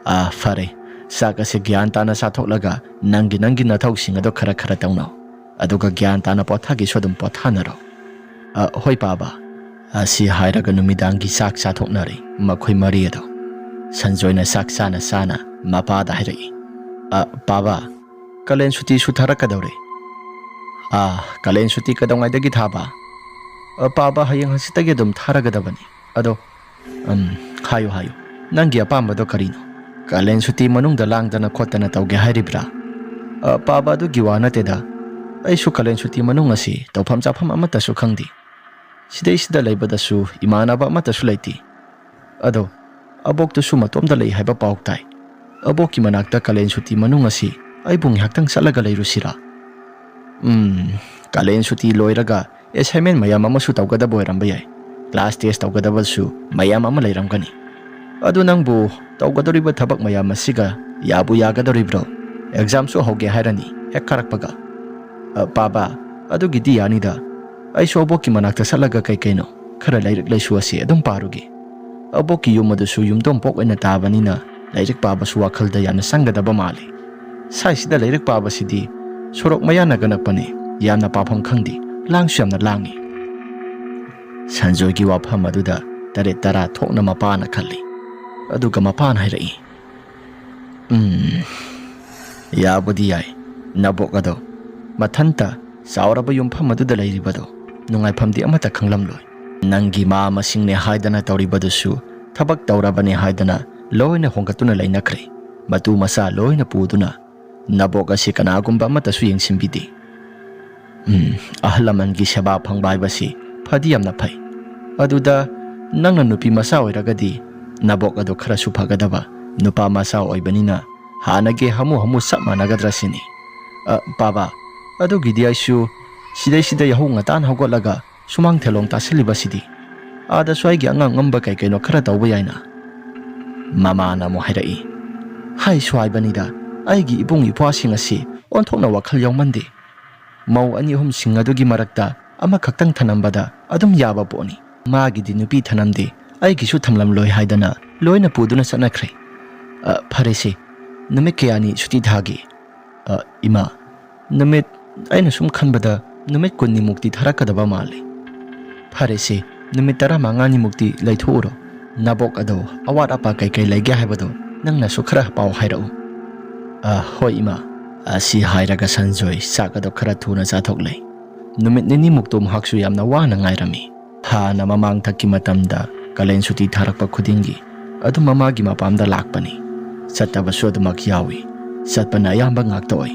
ꯑꯥ, ꯐꯔꯦ, ꯆꯥꯛ ꯑꯁꯤ ꯒ꯭ꯌꯥꯟ ꯇꯥꯅ ꯆꯥꯊꯣꯛꯂꯒ ꯅꯪꯒꯤ ꯅꯪꯒꯤ ꯅꯊꯧꯁꯤꯡ ꯑꯗꯣ ꯈꯔ ꯈꯔ ꯇꯧꯅꯧ, ꯑꯗꯨꯒ ꯒ꯭ꯌꯥꯟ ꯇꯥꯅ ꯄꯣꯊꯥꯒꯦꯁꯨ ꯑꯗꯨꯝ ꯄꯣꯊꯥꯅꯔꯣ꯫" "ꯑ, ꯍꯣꯏ ꯄꯥꯕ꯫" ꯑꯁꯤ ꯍꯥꯏꯔꯒ ꯅꯨꯃꯤꯗꯥꯡꯒꯤ ꯆꯥꯛ ꯆꯥꯊꯣꯛꯅꯔꯦ ꯃꯈꯣꯏ ꯃꯔꯤ ꯑꯗꯣ꯫ ꯁꯟꯖꯣꯏꯅ ꯆꯥꯛ ꯆꯥꯅ ꯆꯥꯅ ꯃꯄꯥꯗ ꯍꯥꯏꯔꯛꯏ, "ꯑ, ꯄꯥꯕ, ꯀꯥꯂꯦꯟ ꯁꯨꯇꯤꯁꯨ ꯊꯥꯔꯛꯀꯗꯧꯔꯦ꯫" "ꯑꯥ, ꯀꯥꯂꯦꯟ ꯁꯨꯇꯤ ꯀꯩꯗꯧꯉꯩꯗꯒꯤ ꯊꯥꯕ?" "ꯑ, ꯄꯥꯕ, ꯍꯌꯦꯡ ꯍꯪꯆꯤꯠꯇꯒꯤ ꯑꯗꯨꯝ ꯊꯥꯔꯒꯗꯕꯅꯤ꯫ ꯑꯗꯣ, ꯎꯝ, ꯍꯥꯏꯌꯨ, ꯍꯥꯏꯌꯨ, ꯅꯪꯒꯤ ꯑꯄꯥꯝꯕꯗꯣ ꯀꯔꯤꯅꯣ? ꯀꯥꯂꯦꯟ ꯁꯨꯇꯤ ꯃꯅꯨꯡꯗ ꯂꯥꯡꯗꯅ ꯈꯣꯠꯇꯅ ꯇꯧꯒꯦ ꯍꯥꯏꯔꯤꯕ꯭ꯔꯥ?" "ꯑ, ꯄꯥꯕ, ꯑꯗꯨꯒꯤ ꯋꯥ ꯅꯠꯇꯦꯗ꯫ ꯑꯩꯁꯨ ꯀꯥꯂꯦꯟ ꯁꯨꯇꯤ ꯃꯅꯨꯡ ꯑꯁꯤ ꯇꯧꯐꯝ ꯆꯥꯐꯝ ꯑꯃꯠꯇꯁꯨ ꯈꯪꯗꯦ꯫ ꯁꯤꯗꯩꯁꯤꯗ ꯂꯩꯕꯗꯁꯨ ꯏꯃꯥꯟꯅꯕ ꯑꯃꯠꯇꯁꯨ ꯂꯩꯇꯦ꯫ ꯑꯗꯣ, ꯑꯕꯣꯛꯇꯨꯁꯨ ꯃꯇꯣꯝꯇ ꯂꯩ ꯍꯥꯏꯕ ꯄꯥꯎ ꯇꯥꯏ꯫ ꯑꯕꯣꯛꯀꯤ ꯃꯅꯥꯛꯇ ꯀꯥꯂꯦꯟ ꯁꯨꯇꯤ ꯃꯅꯨꯡ ꯑꯁꯤ ꯑꯩꯕꯨ ꯉꯥꯏꯍꯥꯛꯇꯪ ꯆꯠꯂꯒ ꯂꯩꯔꯨꯁꯤꯔꯥ?" "ꯎꯝ, ꯀꯥꯂꯦꯟ ꯁꯨꯇꯤ ꯂꯣꯏꯔꯒ ꯑꯦꯁꯥꯏꯟꯃꯦꯟ ꯃꯌꯥꯝ ꯑꯃꯁꯨ ꯇꯧꯒꯗꯕ ꯑꯣꯏꯔꯝꯕ ꯌꯥꯏ꯫ ꯀ꯭ꯂꯥꯁ ꯇꯦꯁ ꯇꯧꯒꯗꯕꯁꯨ ꯃꯌꯥꯝ ꯑꯃ ꯂꯩꯔꯝꯒꯅꯤ꯫ ꯑꯗꯨ ꯅꯪꯕꯨ ꯇꯧꯒꯗꯧꯔꯤꯕ ꯊꯕꯛ ꯃꯌꯥꯝ ꯑꯁꯤꯒ ꯌꯥꯕꯨ ꯌꯥꯒꯗꯧꯔꯤꯕ꯭ꯔꯣ? ꯑꯦꯛꯖꯥꯝꯁꯨ ꯍꯧꯒꯦ ꯍꯥꯏꯔꯅꯤ ꯍꯦꯛ ꯀꯥꯔꯛꯄꯒ꯫" "ꯑ, ꯄꯥꯕ, ꯑꯗꯨꯒꯤꯗꯤ ꯌꯥꯅꯤꯗ꯫ ꯑꯩꯁꯨ ꯑꯕꯣꯛꯀꯤ ꯃꯅꯥꯛꯇ ꯆꯠꯂꯒ ꯀꯩ ꯀꯩꯅꯣ ꯈꯔ ꯂꯥꯏꯔꯤꯛ ꯂꯥꯏꯁꯨ ꯑꯁꯤ ꯑꯗꯨꯝ ꯄꯥꯔꯨꯒꯦ꯫ ꯑꯕꯣꯛꯀꯤ ꯌꯨꯝ ꯑꯗꯨꯁꯨ ꯌꯨꯝꯊꯣꯡ ꯄꯣꯛ ꯑꯣꯏꯅ ꯇꯥꯕꯅꯤꯅ ꯂꯥꯏꯔꯤꯛ ꯄꯥꯕꯁꯨ ꯋꯥꯈꯜꯗ ꯌꯥꯝꯅ ꯆꯪꯒꯗꯕ ꯃꯥꯜꯂꯤ꯫ ꯁ꯭ꯋꯥꯏꯁꯤꯗ ꯂꯥꯏꯔꯤꯛ ꯄꯥꯕꯁꯤꯗꯤ ꯁꯣꯔꯣꯛ ꯃꯌꯥꯅꯒ ꯅꯛꯄꯅꯤ, ꯌꯥꯝꯅ ꯄꯥꯐꯝ ꯈꯪꯗꯦ, ꯂꯥꯡꯁꯨ ꯌꯥꯝꯅ ꯂꯥꯡꯉꯤ꯫" ꯁꯟꯖꯣꯏꯒꯤ ꯋꯥꯐꯝ ꯑꯗꯨꯗ ꯇꯔꯦꯠ ꯇꯔꯥ ꯊꯣꯛꯅ ꯃꯄꯥꯅ ꯈꯜꯂꯤ꯫ ꯑꯗꯨꯒ ꯃꯄꯥꯅ ꯍꯥꯏꯔꯛꯏ, "ꯎꯝ, ꯌꯥꯕꯨꯗꯤ ꯌꯥꯏ꯫ ꯅꯕꯣꯛ ꯑꯗꯣ ꯃꯊꯟꯇ ꯆꯥꯎꯔꯕ ꯌꯨꯝꯐꯝ ꯑꯗꯨꯗ ꯂꯩꯔꯤꯕꯗꯣ ꯅꯨꯡꯉꯥꯏꯐꯝꯗꯤ ꯑꯃꯠꯇ ꯈꯪꯂꯝꯂꯣꯏ꯫ ꯅꯪꯒꯤ ꯃꯥ ꯃꯁꯤꯡꯅꯦ ꯍꯥꯏꯗꯅ ꯇꯧꯔꯤꯕꯗꯨꯁꯨ ꯊꯕꯛ ꯇꯧꯔꯕꯅꯦ ꯍꯥꯏꯗꯅ ꯂꯣꯏꯅ ꯍꯣꯡꯒꯠꯇꯨꯅ ꯂꯩꯅꯈ꯭ꯔꯦ꯫ ꯃꯇꯨ ꯃꯆꯥ ꯂꯣꯏꯅ ꯄꯨꯗꯨꯅ ꯅꯕꯣꯛ ꯑꯁꯤ ꯀꯅꯥꯒꯨꯝꯕ ꯑꯃꯠꯇꯁꯨ ꯌꯦꯡꯁꯤꯟꯕꯤꯗꯦ꯫ ꯎꯝ, ꯑꯍꯜ ꯂꯃꯟꯒꯤ ꯁꯦꯕꯥ ꯐꯪꯕ ꯍꯥꯏꯕꯁꯤ ꯐꯗꯤ ꯌꯥꯝꯅ ꯐꯩ꯫ ꯑꯗꯨꯗ ꯅꯪꯅ ꯅꯨꯄꯤ ꯃꯆꯥ ꯑꯣꯏꯔꯒꯗꯤ ꯅꯕꯣꯛ ꯑꯗꯨ ꯈꯔꯁꯨ ꯐꯒꯗꯕ, ꯅꯨꯄꯥ ꯃꯆꯥ ꯑꯣꯏꯕꯅꯤꯅ ꯍꯥꯟꯅꯒꯤ ꯍꯥꯃꯨ ꯍꯥꯃꯨ ꯆꯞ ꯃꯥꯟꯅꯒꯗ꯭ꯔꯥ ꯁꯤꯅꯤ꯫ ꯑ, ꯄꯥꯕ, ꯑꯗꯨꯒꯤꯗꯤ ꯑꯩꯁꯨ ꯁꯤꯗꯩꯁꯤꯗ ꯌꯥꯍꯧ ꯉꯟꯇꯥꯅ ꯍꯧꯒꯠꯂꯒ ꯁꯨꯃꯥꯡ ꯊꯦꯂꯣꯡ ꯇꯥꯁꯤꯜꯂꯤꯕꯁꯤꯗꯤ? ꯑꯥꯗꯁꯨ ꯑꯩꯒꯤ ꯑꯉꯝ ꯑꯉꯝꯕ ꯀꯩ ꯀꯩꯅꯣ ꯈꯔ ꯇꯧꯕ ꯌꯥꯏꯅ꯫ ꯃꯃꯥꯅ ꯑꯃꯨꯛ ꯍꯥꯏꯔꯛꯏ, ꯍꯥꯏꯁꯨ ꯍꯥꯏꯕꯅꯤꯗ, ꯑꯩꯒꯤ ꯏꯕꯨꯡ ꯏꯄ꯭ꯋꯥꯁꯤꯡ ꯑꯁꯤ ꯑꯣꯟꯊꯣꯛꯅ ꯋꯥꯈꯜ ꯌꯥꯎꯃꯟꯗꯦ꯫ ꯃꯧ ꯑꯅꯤ ꯑꯍꯨꯝꯁꯤꯡ ꯑꯗꯨꯒꯤ ꯃꯔꯛꯇ ꯑꯃꯈꯛꯇꯪ ꯊꯅꯝꯕꯗ ꯑꯗꯨꯝ ꯌꯥꯕ ꯄꯣꯠꯅꯤ꯫ ꯃꯥꯒꯤꯗꯤ ꯅꯨꯄꯤ ꯊꯅꯝꯗꯦ, ꯑꯩꯒꯤꯁꯨ ꯊꯝꯂꯝꯂꯣꯏ ꯍꯥꯏꯗꯅ ꯂꯣꯏꯅ ꯄꯨꯗꯨꯅ ꯆꯠꯅꯈ꯭ꯔꯦ꯫ ꯑ, ꯐꯔꯦꯁꯦ, ꯅꯨꯃꯤꯠ ꯀꯌꯥꯅꯤ ꯁꯨꯇꯤ ꯊꯥꯒꯦ? ꯑ, ꯏꯃꯥ, ꯅꯨꯃꯤꯠ, ꯑꯩꯅ ꯁꯨꯝ ꯈꯟꯕꯗ ꯅꯨꯃꯤꯠ ꯀꯨꯟꯅꯤꯃꯨꯛꯇꯤ ꯊꯥꯔꯛꯀꯗꯕ ꯃꯥꯜꯂꯤ꯫ ꯐꯔꯦꯁꯦ, ꯅꯨꯃꯤꯠ ꯇꯔꯥꯃꯉꯥꯅꯤꯃꯨꯛꯇꯤ ꯂꯩꯊꯣꯛꯎꯔꯣ꯫ ꯅꯕꯣꯛ ꯑꯗꯣ ꯑꯋꯥꯠ ꯑꯄꯥ ꯀꯩꯀꯩ ꯂꯩꯒꯦ ꯍꯥꯏꯕꯗꯣ ꯅꯪꯅꯁꯨ ꯈꯔ ꯄꯥꯎ ꯍꯥꯏꯔꯛꯎ꯫ ꯑ, ꯍꯣꯏ ꯏꯃꯥ꯫ ꯑꯁꯤ ꯍꯥꯏꯔꯒ ꯁꯟꯖꯣꯏ ꯆꯥꯛ ꯑꯗꯣ ꯈꯔ ꯊꯨꯅ ꯆꯥꯊꯣꯛꯂꯦ꯫ ꯅꯨꯃꯤꯠ ꯅꯤꯅꯤꯃꯨꯛꯇꯣ ꯃꯍꯥꯛꯁꯨ ꯌꯥꯝꯅ ꯋꯥꯅ ꯉꯥꯏꯔꯝꯃꯤ꯫ ꯍꯥꯟꯅ ꯃꯃꯥꯡꯊꯛꯀꯤ ꯃꯇꯝꯗ ꯀꯥꯂꯦꯟ ꯁꯨꯇꯤ ꯊꯥꯔꯛꯄ ꯈꯨꯗꯤꯡꯒꯤ ꯑꯗꯨꯝ ꯃꯃꯥꯒꯤ ꯃꯄꯥꯝꯗ ꯂꯥꯛꯄꯅꯤ꯫ ꯆꯠꯇꯕꯁꯨ ꯑꯗꯨꯃꯛ ꯌꯥꯎꯏ꯫ ꯆꯠꯄꯅ ꯑꯌꯥꯝꯕ ꯉꯥꯛꯇ ꯑꯣꯏ꯫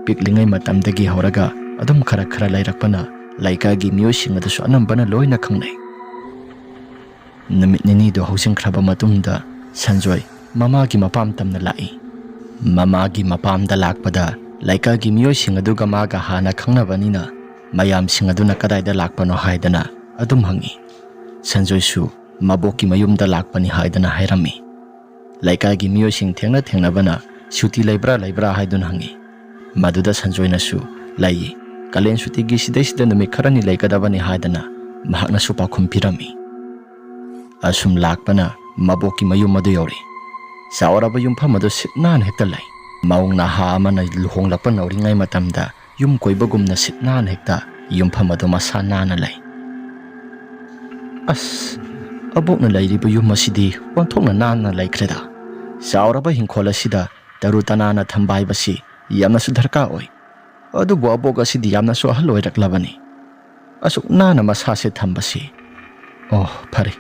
ꯄꯤꯛꯂꯤꯉꯩ ꯃꯇꯝꯗꯒꯤ ꯍꯧꯔꯒ ꯑꯗꯨꯝ ꯈꯔ ꯈꯔ ꯂꯩꯔꯛꯄꯅ ꯂꯩꯀꯥꯏꯒꯤ ꯃꯤꯑꯣꯏꯁꯤꯡ ꯑꯗꯨꯁꯨ ꯑꯅꯝꯕꯅ ꯂꯣꯏꯅ ꯈꯪꯅꯩ꯫ ꯅꯨꯃꯤꯠ ꯅꯤꯅꯤꯗꯨ ꯍꯧꯖꯤꯟꯈ꯭ꯔꯕ ꯃꯇꯨꯡꯗ ꯁꯟꯖꯣꯏ ꯃꯃꯥꯒꯤ ꯃꯄꯥꯝ ꯇꯝꯅ ꯂꯥꯛꯏ꯫ ꯃꯃꯥꯒꯤ ꯃꯄꯥꯝꯗ ꯂꯥꯛꯄꯗ ꯂꯩꯀꯥꯏꯒꯤ ꯃꯤꯑꯣꯏꯁꯤꯡ ꯑꯗꯨꯒ ꯃꯥꯒ ꯍꯥꯟꯅ ꯈꯪꯅꯕꯅꯤꯅ ꯃꯌꯥꯝꯁꯤꯡ ꯑꯗꯨꯅ ꯀꯗꯥꯏꯗ ꯂꯥꯛꯄꯅꯣ ꯍꯥꯏꯗꯅ ꯑꯗꯨꯝ ꯍꯪꯏ꯫ ꯁꯟꯖꯣꯏꯁꯨ ꯃꯕꯣꯛꯀꯤ ꯃꯌꯨꯝꯗ ꯂꯥꯛꯄꯅꯤ ꯍꯥꯏꯗꯅ ꯍꯥꯏꯔꯝꯃꯤ꯫ ꯂꯩꯀꯥꯏꯒꯤ ꯃꯤꯑꯣꯏꯁꯤꯡ ꯊꯦꯡꯅ ꯊꯦꯡꯅꯕꯅ ꯁꯨꯇꯤ ꯂꯩꯕ꯭ꯔꯥ ꯂꯩꯕ꯭ꯔꯥ ꯍꯥꯏꯗꯨꯅ ꯍꯪꯏ꯫ ꯃꯗꯨꯗ ꯁꯟꯖꯣꯏꯅꯁꯨ ꯂꯩꯌꯦ, ꯀꯥꯂꯦꯟ ꯁꯨꯇꯤꯒꯤ ꯁꯤꯗꯩꯁꯤꯗ ꯅꯨꯃꯤꯠ ꯈꯔꯅꯤ ꯂꯩꯒꯗꯕꯅꯤ ꯍꯥꯏꯗꯅ ꯃꯍꯥꯛꯅꯁꯨ ꯄꯥꯎꯈꯨꯝ ꯄꯤꯔꯝꯃꯤ꯫ ꯑꯁꯨꯝ ꯂꯥꯛꯄꯅ ꯃꯕꯣꯛꯀꯤ ꯃꯌꯨꯝ ꯑꯗꯨ ꯌꯧꯔꯦ꯫ ꯆꯥꯎꯔꯕ ꯌꯨꯝꯐꯝ ꯑꯗꯨ ꯁꯤꯠ ꯅꯥꯟꯅ ꯍꯦꯛꯇ ꯂꯩ꯫ ꯃꯧ ꯅꯍꯥ ꯑꯃꯅ ꯂꯨꯍꯣꯡꯂꯛꯄ ꯅꯧꯔꯤꯉꯩ ꯃꯇꯝꯗ ꯌꯨꯝ ꯀꯣꯏꯕꯒꯨꯝꯅ ꯁꯤꯠ ꯅꯥꯟꯅ ꯍꯦꯛꯇ ꯌꯨꯝꯐꯝ ꯑꯗꯨ ꯃꯁꯥ ꯅꯥꯟꯅ ꯂꯩ꯫ ꯑꯁ, ꯑꯕꯣꯛꯅ ꯂꯩꯔꯤꯕ ꯌꯨꯝ ꯑꯁꯤꯗꯤ ꯑꯣꯟꯊꯣꯛꯅ ꯅꯥꯟꯅ ꯂꯩꯈ꯭ꯔꯦꯗ꯫ ꯆꯥꯎꯔꯕ ꯏꯪꯈꯣꯜ ꯑꯁꯤꯗ ꯇꯔꯨ ꯇꯅꯥꯟꯅ ꯊꯝꯕ ꯍꯥꯏꯕꯁꯤ ꯌꯥꯝꯅꯁꯨ ꯗꯔꯀꯥꯔ ꯑꯣꯏ꯫ ꯑꯗꯨꯕꯨ ꯑꯕꯣꯛ ꯑꯁꯤꯗꯤ ꯌꯥꯝꯅꯁꯨ ꯑꯍꯜ ꯑꯣꯏꯔꯛꯂꯕꯅꯤ꯫ ꯑꯁꯨꯛ ꯅꯥꯟꯅ ꯃꯁꯥꯁꯦ ꯊꯝꯕꯁꯤ꯫ ꯑꯣ, ꯐꯔꯦ,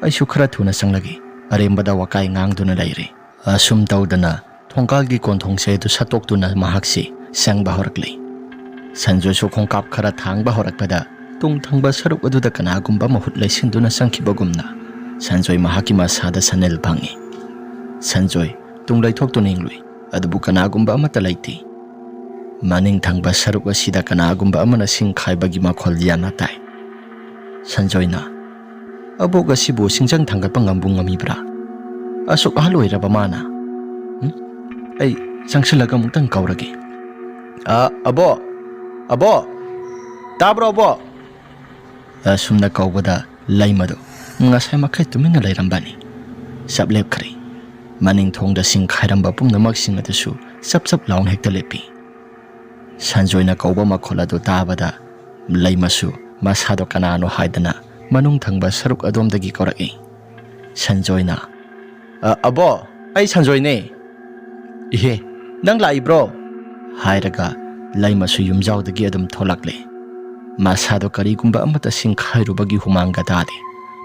ꯑꯩꯁꯨ ꯈꯔ ꯊꯨꯅ ꯆꯪꯂꯒꯦ꯫ ꯑꯔꯦꯝꯕꯗ ꯋꯥꯀꯥꯏ ꯉꯥꯡꯗꯨꯅ ꯂꯩꯔꯦ꯫ ꯑꯁꯨꯝ ꯇꯧꯗꯅ ꯊꯣꯡꯒꯥꯜꯒꯤ ꯀꯣꯟꯊꯣꯡꯁꯦ ꯑꯗꯨ ꯁꯠꯇꯣꯛꯇꯨꯅ ꯃꯍꯥꯛꯁꯤ ꯆꯪꯕ ꯍꯧꯔꯛꯂꯦ꯫ ꯁꯟꯖꯣꯏꯁꯨ ꯈꯣꯡꯀꯥꯞ ꯈꯔ ꯊꯥꯡꯕ ꯍꯧꯔꯛꯄꯗ ꯇꯨꯡ ꯊꯪꯕ ꯁꯔꯨꯛ ꯑꯗꯨꯗ ꯀꯅꯥꯒꯨꯝꯕ ꯃꯍꯨꯠ ꯂꯩꯁꯤꯟꯗꯨꯅ ꯆꯪꯈꯤꯕꯒꯨꯝꯅ ꯁꯟꯖꯣꯏ ꯃꯍꯥꯛꯀꯤ ꯃꯁꯥꯗ ꯁꯅꯤꯜ ꯐꯪꯏ꯫ ꯁꯟꯖꯣꯏ ꯇꯨꯡ ꯂꯩꯊꯣꯛꯇꯨꯅ ꯌꯦꯡꯂꯨꯏ, ꯑꯗꯨꯕꯨ ꯀꯅꯥꯒꯨꯝꯕ ꯑꯃꯠꯇ ꯂꯩꯇꯦ꯫ ꯃꯅꯤꯡ ꯊꯪꯕ ꯁꯔꯨꯛ ꯑꯁꯤꯗ ꯀꯅꯥꯒꯨꯝꯕ ꯑꯃꯅ ꯁꯤꯡ ꯈꯥꯏꯕꯒꯤ ꯃꯈꯣꯜ ꯌꯥꯝꯅ ꯇꯥꯏ꯫ ꯁꯟꯖꯣꯏꯅ, "ꯑꯕꯣꯛ ꯑꯁꯤꯕꯨ ꯁꯤꯡꯖꯪ ꯊꯥꯡꯒꯠꯄ ꯉꯝꯕꯨ ꯉꯝꯃꯤꯕ꯭ꯔꯥ? ꯑꯁꯨꯛ ꯑꯍꯜ ꯑꯣꯏꯔꯕ ꯃꯥꯅ?" "ꯎꯝ? ꯑꯩ ꯆꯪꯁꯤꯜꯂꯒ ꯑꯃꯨꯛꯇꯪ ꯀꯧꯔꯒꯦ꯫ ꯑ, ꯑꯕꯣ! ꯑꯕꯣ! ꯇꯥꯕ꯭ꯔꯣ, ꯑꯕꯣ?" ꯑꯁꯨꯝꯅ ꯀꯧꯕꯗ ꯂꯩꯃꯗꯨ ꯉꯁꯥꯏ ꯃꯈꯩ ꯇꯨꯃꯤꯟꯅ ꯂꯩꯔꯝꯕꯅꯤ꯫ ꯆꯞ ꯂꯦꯞꯈ꯭ꯔꯦ꯫ ꯃꯅꯤꯡ ꯊꯣꯡꯗ ꯁꯤꯡ ꯈꯥꯏꯔꯝꯕ ꯄꯨꯝꯅꯃꯛꯁꯤꯡ ꯑꯗꯨꯁꯨ ꯆꯞ ꯆꯞ ꯂꯥꯎꯅ ꯍꯦꯛꯇ ꯂꯦꯞꯄꯤ꯫ ꯁꯟꯖꯣꯏꯅ ꯀꯧꯕ ꯃꯈꯣꯜ ꯑꯗꯨ ꯇꯥꯕꯗ ꯂꯩꯃꯁꯨ ꯃꯁꯥꯗꯣ ꯀꯅꯥꯅꯣ ꯍꯥꯏꯗꯅ ꯃꯅꯨꯡ ꯊꯪꯕ ꯁꯔꯨꯛ ꯑꯗꯣꯝꯗꯒꯤ ꯀꯧꯔꯛꯏ꯫ ꯁꯟꯖꯣꯏꯅ, "ꯑ, ꯑꯕꯣ, ꯑꯩ ꯁꯟꯖꯣꯏꯅꯦ꯫ ꯏꯍꯦ, ꯅꯪ ꯂꯥꯛꯏꯕ꯭ꯔꯣ?" ꯍꯥꯏꯔꯒ ꯂꯩꯃꯁꯨ ꯌꯨꯝꯖꯥꯎꯗꯒꯤ ꯑꯗꯨꯝ ꯊꯣꯛꯂꯛꯂꯦ꯫ ꯃꯁꯥꯗꯣ ꯀꯔꯤꯒꯨꯝꯕ ꯑꯃꯠꯇ ꯁꯤꯡꯈꯥꯏꯔꯨꯕꯒꯤ ꯍꯨꯃꯥꯡꯒ ꯇꯥꯗꯦ꯫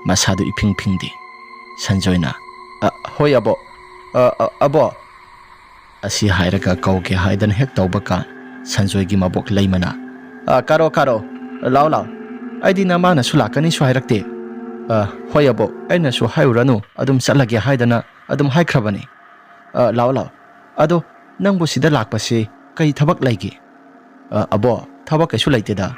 ꯃꯁꯥꯗꯣ ꯏꯐꯤꯡ ꯐꯤꯡꯗꯦ꯫ ꯁꯟꯖꯣꯏꯅ, "ꯑ, ꯍꯣꯏ ꯑꯕꯣ, ꯑ, ꯑ, ꯑꯕꯣ" ꯑꯁꯤ ꯍꯥꯏꯔꯒ ꯀꯧꯒꯦ ꯍꯥꯏꯗꯅ ꯍꯦꯛ ꯇꯧꯕ ꯀꯥꯟ, ꯁꯟꯖꯣꯏꯒꯤ ꯃꯕꯣꯛ ꯂꯩꯃꯅ, "ꯑ, ꯀꯥꯔꯣ, ꯀꯥꯔꯣ, ꯂꯥꯎ, ꯂꯥꯎ꯫ ꯑꯩꯗꯤ ꯅꯃꯥꯅꯁꯨ ꯂꯥꯛꯀꯅꯤꯁꯨ ꯍꯥꯏꯔꯛꯇꯦ꯫ ꯑ, ꯍꯣꯏ ꯑꯕꯣꯛ, ꯑꯩꯅꯁꯨ ꯍꯥꯏꯔꯨꯔꯅꯨ, ꯑꯗꯨꯝ ꯆꯠꯂꯒꯦ ꯍꯥꯏꯗꯅ ꯑꯗꯨꯝ ꯍꯥꯏꯈ꯭ꯔꯕꯅꯤ꯫ ꯑ, ꯂꯥꯎ, ꯂꯥꯎ꯫ ꯑꯗꯣ ꯅꯪꯕꯨ ꯁꯤꯗ ꯂꯥꯛꯄꯁꯤ ꯀꯩ ꯊꯕꯛ ꯂꯩꯒꯦ?" "ꯑ, ꯑꯕꯣꯛ, ꯊꯕꯛ ꯀꯩꯁꯨ ꯂꯩꯇꯦꯗ꯫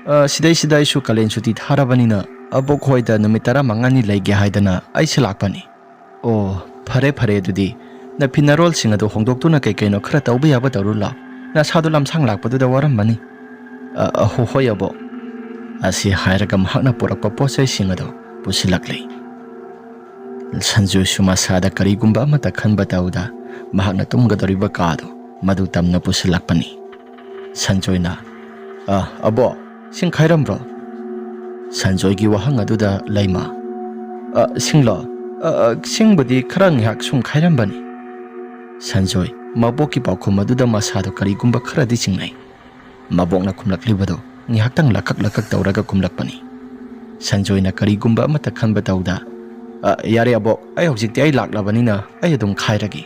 ꯑ, ꯁꯤꯗꯩꯁꯤꯗ ꯑꯩꯁꯨ ꯀꯥꯂꯦꯟ ꯁꯨꯇꯤ ꯊꯥꯔꯕꯅꯤꯅ ꯑꯕꯣꯛ ꯍꯣꯏꯗ ꯅꯨꯃꯤꯠ ꯇꯔꯥ ꯃꯉꯥꯅꯤ ꯂꯩꯒꯦ ꯍꯥꯏꯗꯅ ꯑꯩꯁꯦ ꯂꯥꯛꯄꯅꯤ꯫" "ꯑꯣ, ꯐꯔꯦ, ꯐꯔꯦ ꯑꯗꯨꯗꯤ꯫ ꯅꯐꯤ ꯅꯔꯣꯜꯁꯤꯡ ꯑꯗꯨ ꯍꯣꯡꯗꯣꯛꯇꯨꯅ ꯀꯩ ꯀꯩꯅꯣ ꯈꯔ ꯇꯧꯕ ꯌꯥꯕ ꯇꯧꯔꯨ ꯂꯥꯎ꯫ ꯅꯁꯥꯗꯣ ꯂꯝꯁꯥꯡ ꯂꯥꯛꯄꯗꯨꯗ ꯋꯥꯔꯝꯃꯅꯤ꯫" "ꯑ, ꯑ, ꯍꯣ-, ꯍꯣꯏ ꯑꯕꯣꯛ꯫" ꯑꯁꯤ ꯍꯥꯏꯔꯒ ꯃꯍꯥꯛꯅ ꯄꯨꯔꯛꯄ ꯄꯣꯠ ꯆꯩꯁꯤꯡ ꯑꯗꯨ ꯄꯨꯁꯤꯜꯂꯛꯂꯤ꯫ ꯁꯟꯖꯣꯏꯁꯨ ꯃꯁꯥꯗ ꯀꯔꯤꯒꯨꯝꯕ ꯑꯃꯠꯇ ꯈꯟꯕ ꯇꯧꯗ ꯃꯍꯥꯛꯅ ꯇꯨꯝꯒꯗꯧꯔꯤꯕ ꯀꯥꯗꯨ ꯃꯗꯨ ꯇꯝꯅ ꯄꯨꯁꯤꯜꯂꯛꯄꯅꯤ꯫ ꯁꯟꯖꯣꯏꯅ, "ꯑ, ꯑꯕꯣ, ꯁꯤꯡ ꯈꯥꯏꯔꯝꯕ꯭ꯔꯣ?" ꯁꯟꯖꯣꯏꯒꯤ ꯋꯥꯍꯪ ꯑꯗꯨꯗ ꯂꯩꯃ, "ꯑ, ꯁꯤꯡꯂꯣ? ꯑ, ꯑ, ꯁꯤꯡꯕꯨꯗꯤ ꯈꯔ ꯉꯥꯏꯍꯥꯛ ꯁꯨꯝ ꯈꯥꯏꯔꯝꯕꯅꯤ꯫" ꯁꯟꯖꯣꯏ ꯃꯕꯣꯛꯀꯤ ꯄꯥꯎꯈꯨꯝ ꯑꯗꯨꯗ ꯃꯁꯥꯗꯣ ꯀꯔꯤꯒꯨꯝꯕ ꯈꯔꯗꯤ ꯆꯤꯡꯅꯩ꯫ ꯃꯕꯣꯛꯅ ꯈꯨꯝꯂꯛꯂꯤꯕꯗꯨ ꯉꯥꯏꯍꯥꯛꯇꯪ ꯂꯀꯛ ꯂꯀꯛ ꯇꯧꯔꯒ ꯈꯨꯝꯂꯛꯄꯅꯤ꯫ ꯁꯟꯖꯣꯏꯅ ꯀꯔꯤꯒꯨꯝꯕ ꯑꯃꯠꯇ ꯈꯟꯕ ꯇꯧꯗ, "ꯑ, ꯌꯥꯔꯦ ꯑꯕꯣꯛ, ꯑꯩ ꯍꯧꯖꯤꯛꯇꯤ ꯑꯩ ꯂꯥꯛꯂꯕꯅꯤꯅ ꯑꯩ ꯑꯗꯨꯝ ꯈꯥꯏꯔꯒꯦ꯫"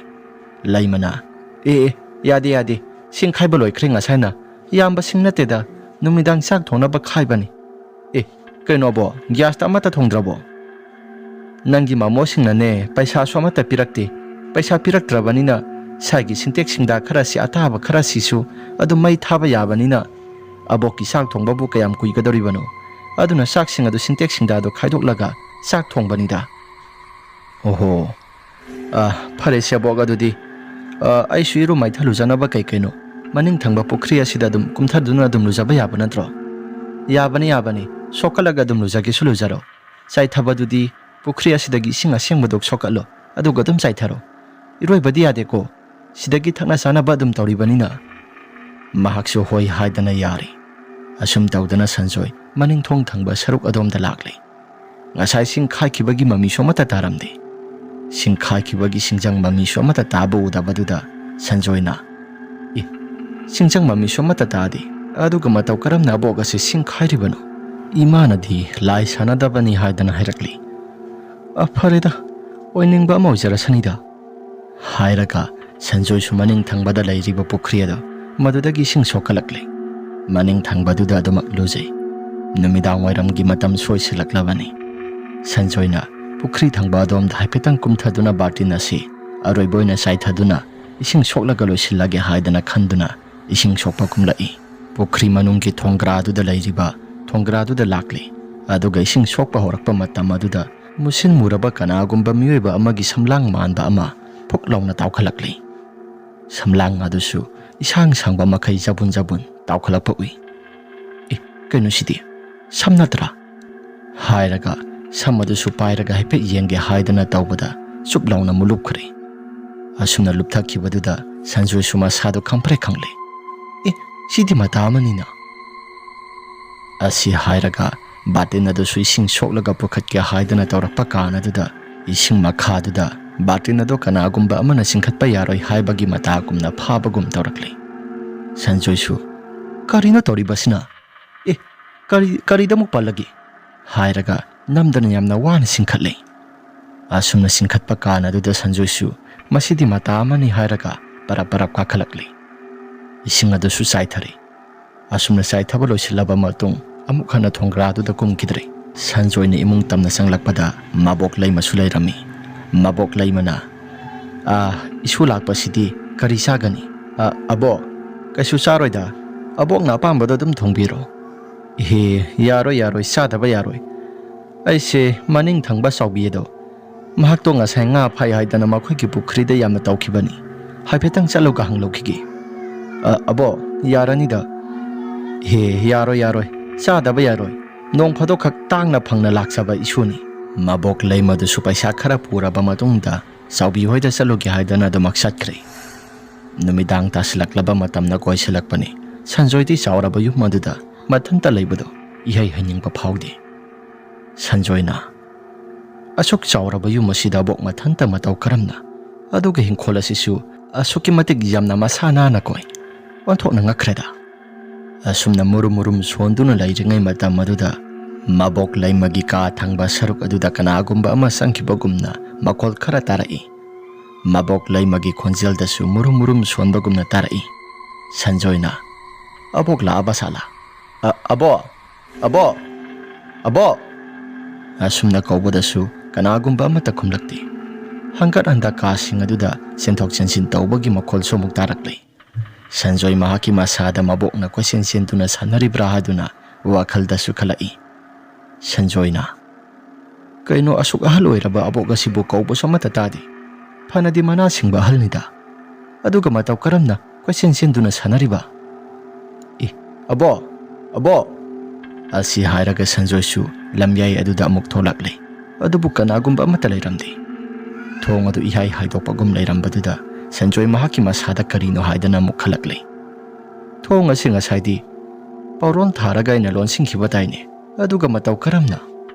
ꯂꯩꯃꯅ, "ꯑꯦ, ꯑꯦ, ꯌꯥꯗꯦ, ꯌꯥꯗꯦ, ꯁꯤꯡ ꯈꯥꯏꯕ ꯂꯣꯏꯈ꯭ꯔꯦ ꯉꯁꯥꯏꯅ꯫ ꯌꯥꯝꯕ ꯁꯤꯡ ꯅꯠꯇꯦꯗ, ꯅꯨꯃꯤꯗꯥꯡ ꯆꯥꯛ ꯊꯣꯡꯅꯕ ꯈꯥꯏꯕꯅꯤ꯫ ꯑꯦ, ꯀꯩꯅꯣꯕꯣ, ꯒ꯭ꯌꯥꯁꯇ ꯑꯃꯠꯇ ꯊꯣꯡꯗ꯭ꯔꯕꯣ? ꯅꯪꯒꯤ ꯃꯃꯣꯁꯤꯡꯅꯅꯦ ꯄꯩꯁꯥꯁꯨ ꯑꯃꯠꯇ ꯄꯤꯔꯛꯇꯦ꯫ ꯄꯩꯁꯥ ꯄꯤꯔꯛꯇ꯭ꯔꯕꯅꯤꯅ ꯁꯥꯏꯒꯤ ꯁꯤꯟꯇꯦꯛꯁꯤꯡꯗ ꯈꯔꯁꯤ, ꯑꯇꯥꯕ ꯈꯔꯁꯤꯁꯨ ꯑꯗꯨꯝ ꯃꯩ ꯊꯥꯕ ꯌꯥꯕꯅꯤꯅ ꯑꯕꯣꯛꯀꯤ ꯆꯥꯛ ꯊꯣꯡꯕꯕꯨ ꯀꯌꯥꯝ ꯀꯨꯏꯒꯗꯧꯔꯤꯕꯅꯣ? ꯑꯗꯨꯅ ꯆꯥꯛꯁꯤꯡ ꯑꯗꯨ ꯁꯤꯟꯇꯦꯛꯁꯁꯤꯡꯗ ꯑꯗꯨ ꯈꯥꯏꯗꯣꯛꯂꯒ ꯆꯥꯛ ꯊꯣꯡꯕꯅꯤꯗ꯫ ꯑꯣꯍꯣ꯫ ꯑ, ꯐꯔꯦꯁꯦ ꯑꯕꯣꯛ, ꯑꯗꯨꯗꯤ, ꯑ, ꯑꯩꯁꯨ ꯏꯔꯨ ꯃꯥꯏꯊ ꯂꯨꯖꯅꯕ ꯀꯩ ꯀꯩꯅꯣ ꯃꯅꯤꯡ ꯊꯪꯕ ꯄꯨꯈ꯭ꯔꯤ ꯑꯁꯤꯗ ꯑꯗꯨꯝ ꯀꯨꯝꯊꯗꯨꯅ ꯑꯗꯨꯝ ꯂꯨꯖꯕ ꯌꯥꯕ ꯅꯠꯇ꯭ꯔꯣ? ꯌꯥꯕꯅꯤ, ꯌꯥꯕꯅꯤ꯫ ꯁꯣꯛꯀꯠꯂꯒ ꯑꯗꯨꯝ ꯂꯨꯖꯒꯦꯁꯨ ꯂꯨꯖꯔꯣ꯫ ꯆꯥꯏꯊꯕꯗꯨꯗꯤ ꯄꯨꯈ꯭ꯔꯤ ꯑꯁꯤꯗꯒꯤ ꯏꯁꯤꯡ ꯑꯁꯦꯡꯕꯗꯣ ꯁꯣꯛꯀꯠꯂꯣ, ꯑꯗꯨꯒ ꯑꯗꯨꯝ ꯆꯥꯏꯊꯔꯣ꯫ ꯏꯔꯣꯏꯕꯗꯤ ꯌꯥꯗꯦꯀꯣ꯫ ꯁꯤꯗꯒꯤ ꯊꯛꯅ ꯆꯥꯅꯕ ꯑꯗꯨꯝ ꯇꯧꯔꯤꯕꯅꯤꯅ꯫ ꯃꯍꯥꯛꯁꯨ ꯍꯣꯏ ꯍꯥꯏꯗꯅ ꯌꯥꯔꯦ꯫ ꯑꯁꯨꯝ ꯇꯧꯗꯅ ꯁꯟꯖꯣꯏ ꯃꯅꯤꯡ ꯊꯣꯡ ꯊꯪꯕ ꯁꯔꯨꯛ ꯑꯗꯣꯝꯗ ꯂꯥꯛꯂꯦ꯫ ꯉꯁꯥꯏ ꯁꯤꯡ ꯈꯥꯏꯈꯤꯕꯒꯤ ꯃꯃꯤꯁꯨ ꯑꯃꯠꯇ ꯇꯥꯔꯝꯗꯦ꯫ ꯁꯤꯡ ꯈꯥꯏꯈꯤꯕꯒꯤ ꯁꯤꯡꯖꯪ ꯃꯃꯤꯁꯨ ꯑꯃꯠꯇ ꯇꯥꯕ ꯎꯗꯕꯗꯨꯗ ꯁꯟꯖꯣꯏꯅ, "ꯑꯦ, ꯁꯤꯡꯖꯪ ꯃꯃꯤꯁꯨ ꯑꯃꯠꯇ ꯇꯥꯗꯦ꯫ ꯑꯗꯨꯒ ꯃꯇꯧ ꯀꯔꯝꯅ ꯑꯕꯣꯛ ꯑꯁꯤ ꯁꯤꯡ ꯈꯥꯏꯔꯤꯕꯅꯣ? ꯏꯃꯥꯅꯗꯤ ꯂꯥꯏ ꯁꯥꯟꯅꯗꯕꯅꯤ ꯍꯥꯏꯗꯅ ꯍꯥꯏꯔꯛꯂꯤ꯫ ꯑ, ꯐꯔꯦꯗ, ꯑꯣꯏꯅꯤꯡꯕ ꯑꯃ ꯑꯣꯏꯖꯔꯁꯅꯤꯗ," ꯍꯥꯏꯔꯒ ꯁꯟꯖꯣꯏꯁꯨ ꯃꯅꯤꯡ ꯊꯪꯕꯗ ꯂꯩꯔꯤꯕ ꯄꯨꯈ꯭ꯔꯤ ꯑꯗꯣ ꯃꯗꯨꯗꯒꯤ ꯏꯁꯤꯡ ꯁꯣꯛꯀꯠꯂꯛꯂꯦ꯫ ꯃꯅꯤꯡ ꯊꯪꯕꯗꯨꯗ ꯑꯗꯨꯃꯛ ꯂꯨꯖꯩ꯫ ꯅꯨꯃꯤꯗꯥꯡ ꯋꯥꯏꯔꯝꯒꯤ ꯃꯇꯝ ꯁꯣꯏꯁꯤꯜꯂꯛꯂꯕꯅꯤ꯫ ꯁꯟꯖꯣꯏꯅ ꯄꯨꯈ꯭ꯔꯤ ꯊꯪꯕ ꯑꯗꯣꯝꯗ ꯍꯥꯏꯐꯦꯠꯇꯪ ꯀꯨꯝꯊꯗꯨꯅ ꯕꯥꯔꯇꯤꯟ ꯑꯁꯤ ꯑꯔꯣꯏꯕ ꯑꯣꯏꯅ ꯆꯥꯏꯊꯗꯨꯅ ꯏꯁꯤꯡ ꯁꯣꯛꯂꯒ ꯂꯣꯏꯁꯤꯜꯂꯒꯦ ꯍꯥꯏꯗꯅ ꯈꯟꯗꯨꯅ ꯏꯁꯤꯡ ꯁꯣꯛꯄ ꯀꯨꯝꯂꯛꯏ꯫ ꯄꯨꯈ꯭ꯔꯤ ꯃꯅꯨꯡꯒꯤ ꯊꯣꯡꯒ꯭ꯔꯥꯗꯨꯗ ꯂꯩꯔꯤꯕ ꯊꯣꯡꯒ꯭ꯔꯥꯗꯨꯗ ꯂꯥꯛꯂꯤ꯫ ꯑꯗꯨꯒ ꯏꯁꯤꯡ ꯁꯣꯛꯄ ꯍꯧꯔꯛꯄ ꯃꯇꯝ ꯑꯗꯨꯗ ꯃꯨꯁꯤꯟ ꯃꯨꯔꯕ ꯀꯅꯥꯒꯨꯝꯕ ꯃꯤꯑꯣꯏꯕ ꯑꯃꯒꯤ ꯁꯝꯂꯥꯡ ꯃꯥꯟꯕ ꯑꯃ ꯐꯨꯛ ꯂꯥꯎꯅ ꯇꯥꯎꯈꯠꯂꯛꯂꯤ꯫ ꯁꯝꯂꯥꯡ ꯑꯗꯨꯁꯨ ꯏꯁꯥꯡ ꯁꯥꯡꯕ ꯃꯈꯩ ꯖꯕꯨꯟ ꯖꯕꯨꯟ ꯇꯥꯎꯈꯠꯂꯛꯄ ꯎꯏ꯫ "ꯑꯦ, ꯀꯩꯅꯣ ꯁꯤꯗꯤ? ꯁꯝ ꯅꯠꯇ꯭ꯔꯥ?" ꯍꯥꯏꯔꯒ ꯁꯝ ꯑꯗꯨꯁꯨ ꯄꯥꯏꯔꯒ ꯍꯥꯏꯐꯦꯠ ꯌꯦꯡꯒꯦ ꯍꯥꯏꯗꯅ ꯇꯧꯕꯗ ꯆꯨꯞ ꯂꯥꯎꯅ ꯃꯨꯂꯨꯞꯈ꯭ꯔꯦ꯫ ꯑꯁꯨꯝꯅ ꯂꯨꯞꯊꯈꯤꯕꯗꯨꯗ ꯁꯟꯖꯣꯏꯁꯨ ꯃꯁꯥꯗꯨ ꯈꯪꯄ꯭ꯔꯦꯛ ꯈꯪꯂꯦ꯫ "ꯑꯦ, ꯁꯤꯗꯤ ꯃꯇꯥ ꯑꯃꯅꯤꯅ!" ꯑꯁꯤ ꯍꯥꯏꯔꯒ ꯕꯥꯔꯇꯤꯟ ꯑꯗꯨꯁꯨ ꯏꯁꯤꯡ ꯁꯣꯛꯂꯒ ꯄꯨꯈꯠꯀꯦ ꯍꯥꯏꯗꯅ ꯇꯧꯔꯛꯄ ꯀꯥꯟ ꯑꯗꯨꯗ ꯏꯁꯤꯡ ꯃꯈꯥꯗꯨꯗ ꯕꯥꯔꯇꯤꯟ ꯑꯗꯨ ꯀꯅꯥꯒꯨꯝꯕ ꯑꯃꯅ ꯆꯤꯡꯈꯠꯄ ꯌꯥꯔꯣꯏ ꯍꯥꯏꯕꯒꯤ ꯃꯇꯥꯒꯨꯝꯅ ꯐꯥꯕꯒꯨꯝ ꯇꯧꯔꯛꯂꯦ꯫ ꯁꯟꯖꯣꯏꯁꯨ, "ꯀꯔꯤꯅꯣ ꯇꯧꯔꯤꯕꯁꯤꯅ? ꯑꯦ, ꯀꯔꯤ, ꯀꯔꯤꯗ ꯑꯃꯨꯛ ꯄꯜꯂꯒꯦ?" ꯍꯥꯏꯔꯒ ꯅꯝꯗꯅ ꯌꯥꯝꯅ ꯋꯥꯅ ꯆꯤꯡꯈꯠꯂꯦ꯫ ꯑꯁꯨꯝꯅ ꯆꯤꯡꯈꯠꯄ ꯀꯥꯟ ꯑꯗꯨꯗ ꯁꯟꯖꯣꯏꯁꯨ ꯃꯁꯤꯗꯤ ꯃꯇꯥ ꯑꯃꯅꯤ ꯍꯥꯏꯔꯒ ꯄꯔꯞ ꯄꯔꯞ ꯀꯥꯈꯠꯂꯛꯂꯤ꯫ ꯏꯁꯤꯡ ꯑꯗꯨꯁꯨ ꯆꯥꯏꯊꯔꯦ꯫ ꯑꯁꯨꯝꯅ ꯆꯥꯏꯊꯕ ꯂꯣꯏꯁꯤꯜꯂꯕ ꯃꯇꯨꯡ ꯑꯃꯨꯛ ꯍꯟꯅ ꯊꯣꯡꯒ꯭ꯔꯥꯗꯨꯗ ꯀꯨꯝꯈꯤꯗ꯭ꯔꯦ꯫ ꯁꯟꯖꯣꯏꯅ ꯏꯃꯨꯡ ꯇꯝꯅ ꯆꯪꯂꯛꯄꯗ ꯃꯕꯣꯛ ꯂꯩꯃꯁꯨ ꯂꯩꯔꯝꯃꯤ꯫ ꯃꯕꯣꯛ ꯂꯩꯃꯅ, "ꯑꯥ, ꯏꯁꯨ ꯂꯥꯛꯄꯁꯤꯗꯤ ꯀꯔꯤ ꯆꯥꯒꯅꯤ?" "ꯑ, ꯑꯕꯣꯛ, ꯀꯩꯁꯨ ꯆꯥꯔꯣꯏꯗ꯫ ꯑꯕꯣꯛꯅ ꯑꯄꯥꯝꯕꯗꯣ ꯑꯗꯨꯝ ꯊꯣꯡꯕꯤꯔꯣ꯫" "ꯏꯍꯦ, ꯌꯥꯔꯣꯏ, ꯌꯥꯔꯣꯏ, ꯆꯥꯗꯕ ꯌꯥꯔꯣꯏ꯫ ꯑꯩꯁꯦ ꯃꯅꯤꯡ ꯊꯪꯕ ꯆꯥꯎꯕꯤ ꯑꯗꯣ, ꯃꯍꯥꯛꯇꯣ ꯉꯁꯥꯏ ꯉꯥ ꯐꯥꯏ ꯍꯥꯏꯗꯅ ꯃꯈꯣꯏꯒꯤ ꯄꯨꯈ꯭ꯔꯤꯗ ꯌꯥꯝꯅ ꯇꯧꯈꯤꯕꯅꯤ꯫ ꯍꯥꯏꯐꯦꯠꯇꯪ ꯆꯠꯂꯨꯒ ꯍꯪꯂꯨꯈꯤꯒꯦ꯫" "ꯑ, ꯑꯕꯣ, ꯌꯥꯔꯅꯤꯗ꯫" "ꯏꯍꯦ, ꯌꯥꯔꯣꯏ, ꯌꯥꯔꯣꯏ, ꯆꯥꯗꯕ ꯌꯥꯔꯣꯏ꯫ ꯅꯣꯡ ꯐꯥꯗꯣꯛꯈꯛ ꯇꯥꯡꯅ ꯐꯪꯅ ꯂꯥꯛꯆꯕ ꯏꯁꯨꯅꯤ꯫" ꯃꯕꯣꯛ ꯂꯩꯃꯗꯨꯁꯨ ꯄꯩꯁꯥ ꯈꯔ ꯄꯨꯔꯕ ꯃꯇꯨꯡꯗ ꯆꯥꯎꯕꯤ ꯍꯣꯏꯗ ꯆꯠꯂꯨꯒꯦ ꯍꯥꯏꯗꯅ ꯑꯗꯨꯃꯛ ꯆꯠꯈ꯭ꯔꯦ꯫ ꯅꯨꯃꯤꯗꯥꯡ ꯇꯥꯁꯤꯜꯂꯛꯂꯕ ꯃꯇꯝꯅ ꯀꯣꯏꯁꯤꯜꯂꯛꯄꯅꯤ꯫ ꯁꯟꯖꯣꯏꯗꯤ ꯆꯥꯎꯔꯕ ꯌꯨꯝ ꯑꯗꯨꯗ ꯃꯊꯟꯇ ꯂꯩꯕꯗꯨ ꯏꯍꯩ ꯍꯩꯅꯤꯡꯕ ꯐꯥꯎꯗꯦ꯫ ꯁꯟꯖꯣꯏꯅ, "ꯑꯁꯨꯛ ꯆꯥꯎꯔꯕ ꯌꯨꯝ ꯑꯁꯤꯗ ꯑꯕꯣꯛ ꯃꯊꯟꯇ ꯃꯇꯧ ꯀꯔꯝꯅ? ꯑꯗꯨꯒ ꯍꯤꯡꯈꯣꯜ ꯑꯁꯤꯁꯨ ꯑꯁꯨꯛꯀꯤ ꯃꯇꯤꯛ ꯌꯥꯝꯅ ꯃꯁꯥ ꯅꯥꯟꯅ ꯀꯣꯏ꯫ ꯑꯣꯟꯊꯣꯛꯅ ꯉꯛꯈ꯭ꯔꯦꯗ꯫" ꯑꯁꯨꯝꯅ ꯃꯨꯔꯨꯝ ꯃꯨꯔꯨꯝ ꯁꯣꯟꯗꯨꯅ ꯂꯩꯔꯤꯉꯩ ꯃꯇꯝ ꯑꯗꯨꯗ ꯃꯕꯣꯛ ꯂꯩꯃꯒꯤ ꯀꯥ ꯊꯪꯕ ꯁꯔꯨꯛ ꯑꯗꯨꯗ ꯀꯅꯥꯒꯨꯝꯕ ꯑꯃ ꯆꯪꯈꯤꯕꯒꯨꯝꯅ ꯃꯈꯣꯜ ꯈꯔ ꯇꯥꯔꯛꯏ꯫ ꯃꯕꯣꯛ ꯂꯩꯃꯒꯤ ꯈꯣꯟꯖꯦꯜꯗꯁꯨ ꯃꯨꯔꯨꯝ ꯃꯨꯔꯨꯝ ꯁꯣꯟꯕꯒꯨꯝꯅ ꯇꯥꯔꯛꯏ꯫ ꯁꯟꯖꯣꯏꯅ, "ꯑꯕꯣꯛ ꯂꯥꯛꯑꯕ ꯁꯥꯂꯥ? ꯑ, ꯑꯕꯣ! ꯑꯕꯣ! ꯑꯕꯣ!" ꯑꯁꯨꯝꯅ ꯀꯧꯕꯗꯁꯨ ꯀꯅꯥꯒꯨꯝꯕ ꯑꯃꯠꯇ ꯈꯨꯝꯂꯛꯇꯦ꯫ ꯍꯪꯒꯠ ꯍꯟꯗ ꯀꯥꯁꯤꯡ ꯑꯗꯨꯗ ꯆꯦꯟꯊꯣꯛ ꯆꯦꯟꯁꯤꯟ ꯇꯧꯕꯒꯤ ꯃꯈꯣꯜꯁꯨ ꯑꯃꯨꯛ ꯇꯥꯔꯛꯂꯦ꯫ ꯁꯟꯖꯣꯏ ꯃꯍꯥꯛꯀꯤ ꯃꯁꯥꯗ ꯃꯕꯣꯛꯅ ꯀꯣꯏꯆꯦꯟ ꯆꯦꯟꯗꯨꯅ ꯁꯥꯟꯅꯔꯤꯕ꯭ꯔꯥ ꯍꯥꯏꯗꯨꯅ ꯋꯥꯈꯜꯗꯁꯨ ꯈꯜꯂꯛꯏ꯫ ꯁꯟꯖꯣꯏꯅ, "ꯀꯩꯅꯣ, ꯑꯁꯨꯛ ꯑꯍꯜ ꯑꯣꯏꯔꯕ ꯑꯕꯣꯛ ꯑꯁꯤꯕꯨ ꯀꯧꯕꯁꯨ ꯑꯃꯠꯇ ꯇꯥꯗꯦ꯫ ꯐꯅꯗꯤ ꯃꯅꯥ ꯁꯤꯡꯕ ꯑꯍꯜꯅꯤꯗ꯫ ꯑꯗꯨꯒ ꯃꯇꯧ ꯀꯔꯝꯅ ꯀꯣꯏꯆꯦꯟ ꯆꯦꯟꯗꯨꯅ ꯁꯥꯟꯅꯔꯤꯕ? ꯑꯦ, ꯑꯕꯣ! ꯑꯕꯣ!" ꯑꯁꯤ ꯍꯥꯏꯔꯒ ꯁꯟꯖꯣꯏꯁꯨ ꯂꯝꯌꯥꯏ ꯑꯗꯨꯗ ꯑꯃꯨꯛ ꯊꯣꯛꯂꯛꯂꯦ꯫ ꯑꯗꯨꯕꯨ ꯀꯅꯥꯒꯨꯝꯕ ꯑꯃꯠꯇ ꯂꯩꯔꯝꯗꯦ꯫ ꯊꯣꯡ ꯑꯗꯨ ꯏꯍꯥꯏ ꯍꯥꯏꯗꯣꯛꯄꯒꯨꯝ ꯂꯩꯔꯝꯕꯗꯨꯗ ꯁꯟꯖꯣꯏ ꯃꯍꯥꯛꯀꯤ ꯃꯁꯥꯗ ꯀꯔꯤꯅꯣ ꯍꯥꯏꯗꯅ ꯑꯃꯨꯛ ꯈꯜꯂꯛꯂꯦ꯫ "ꯊꯣꯡ ꯑꯁꯤ ꯉꯁꯥꯏꯗꯤ ꯄꯧꯔꯣꯟ ꯊꯥꯔꯒ ꯑꯩꯅ ꯂꯣꯟꯁꯤꯟꯈꯤꯕ ꯇꯥꯏꯅꯦ꯫ ꯑꯗꯨꯒ ꯃꯇꯧ ꯀꯔꯝꯅ?"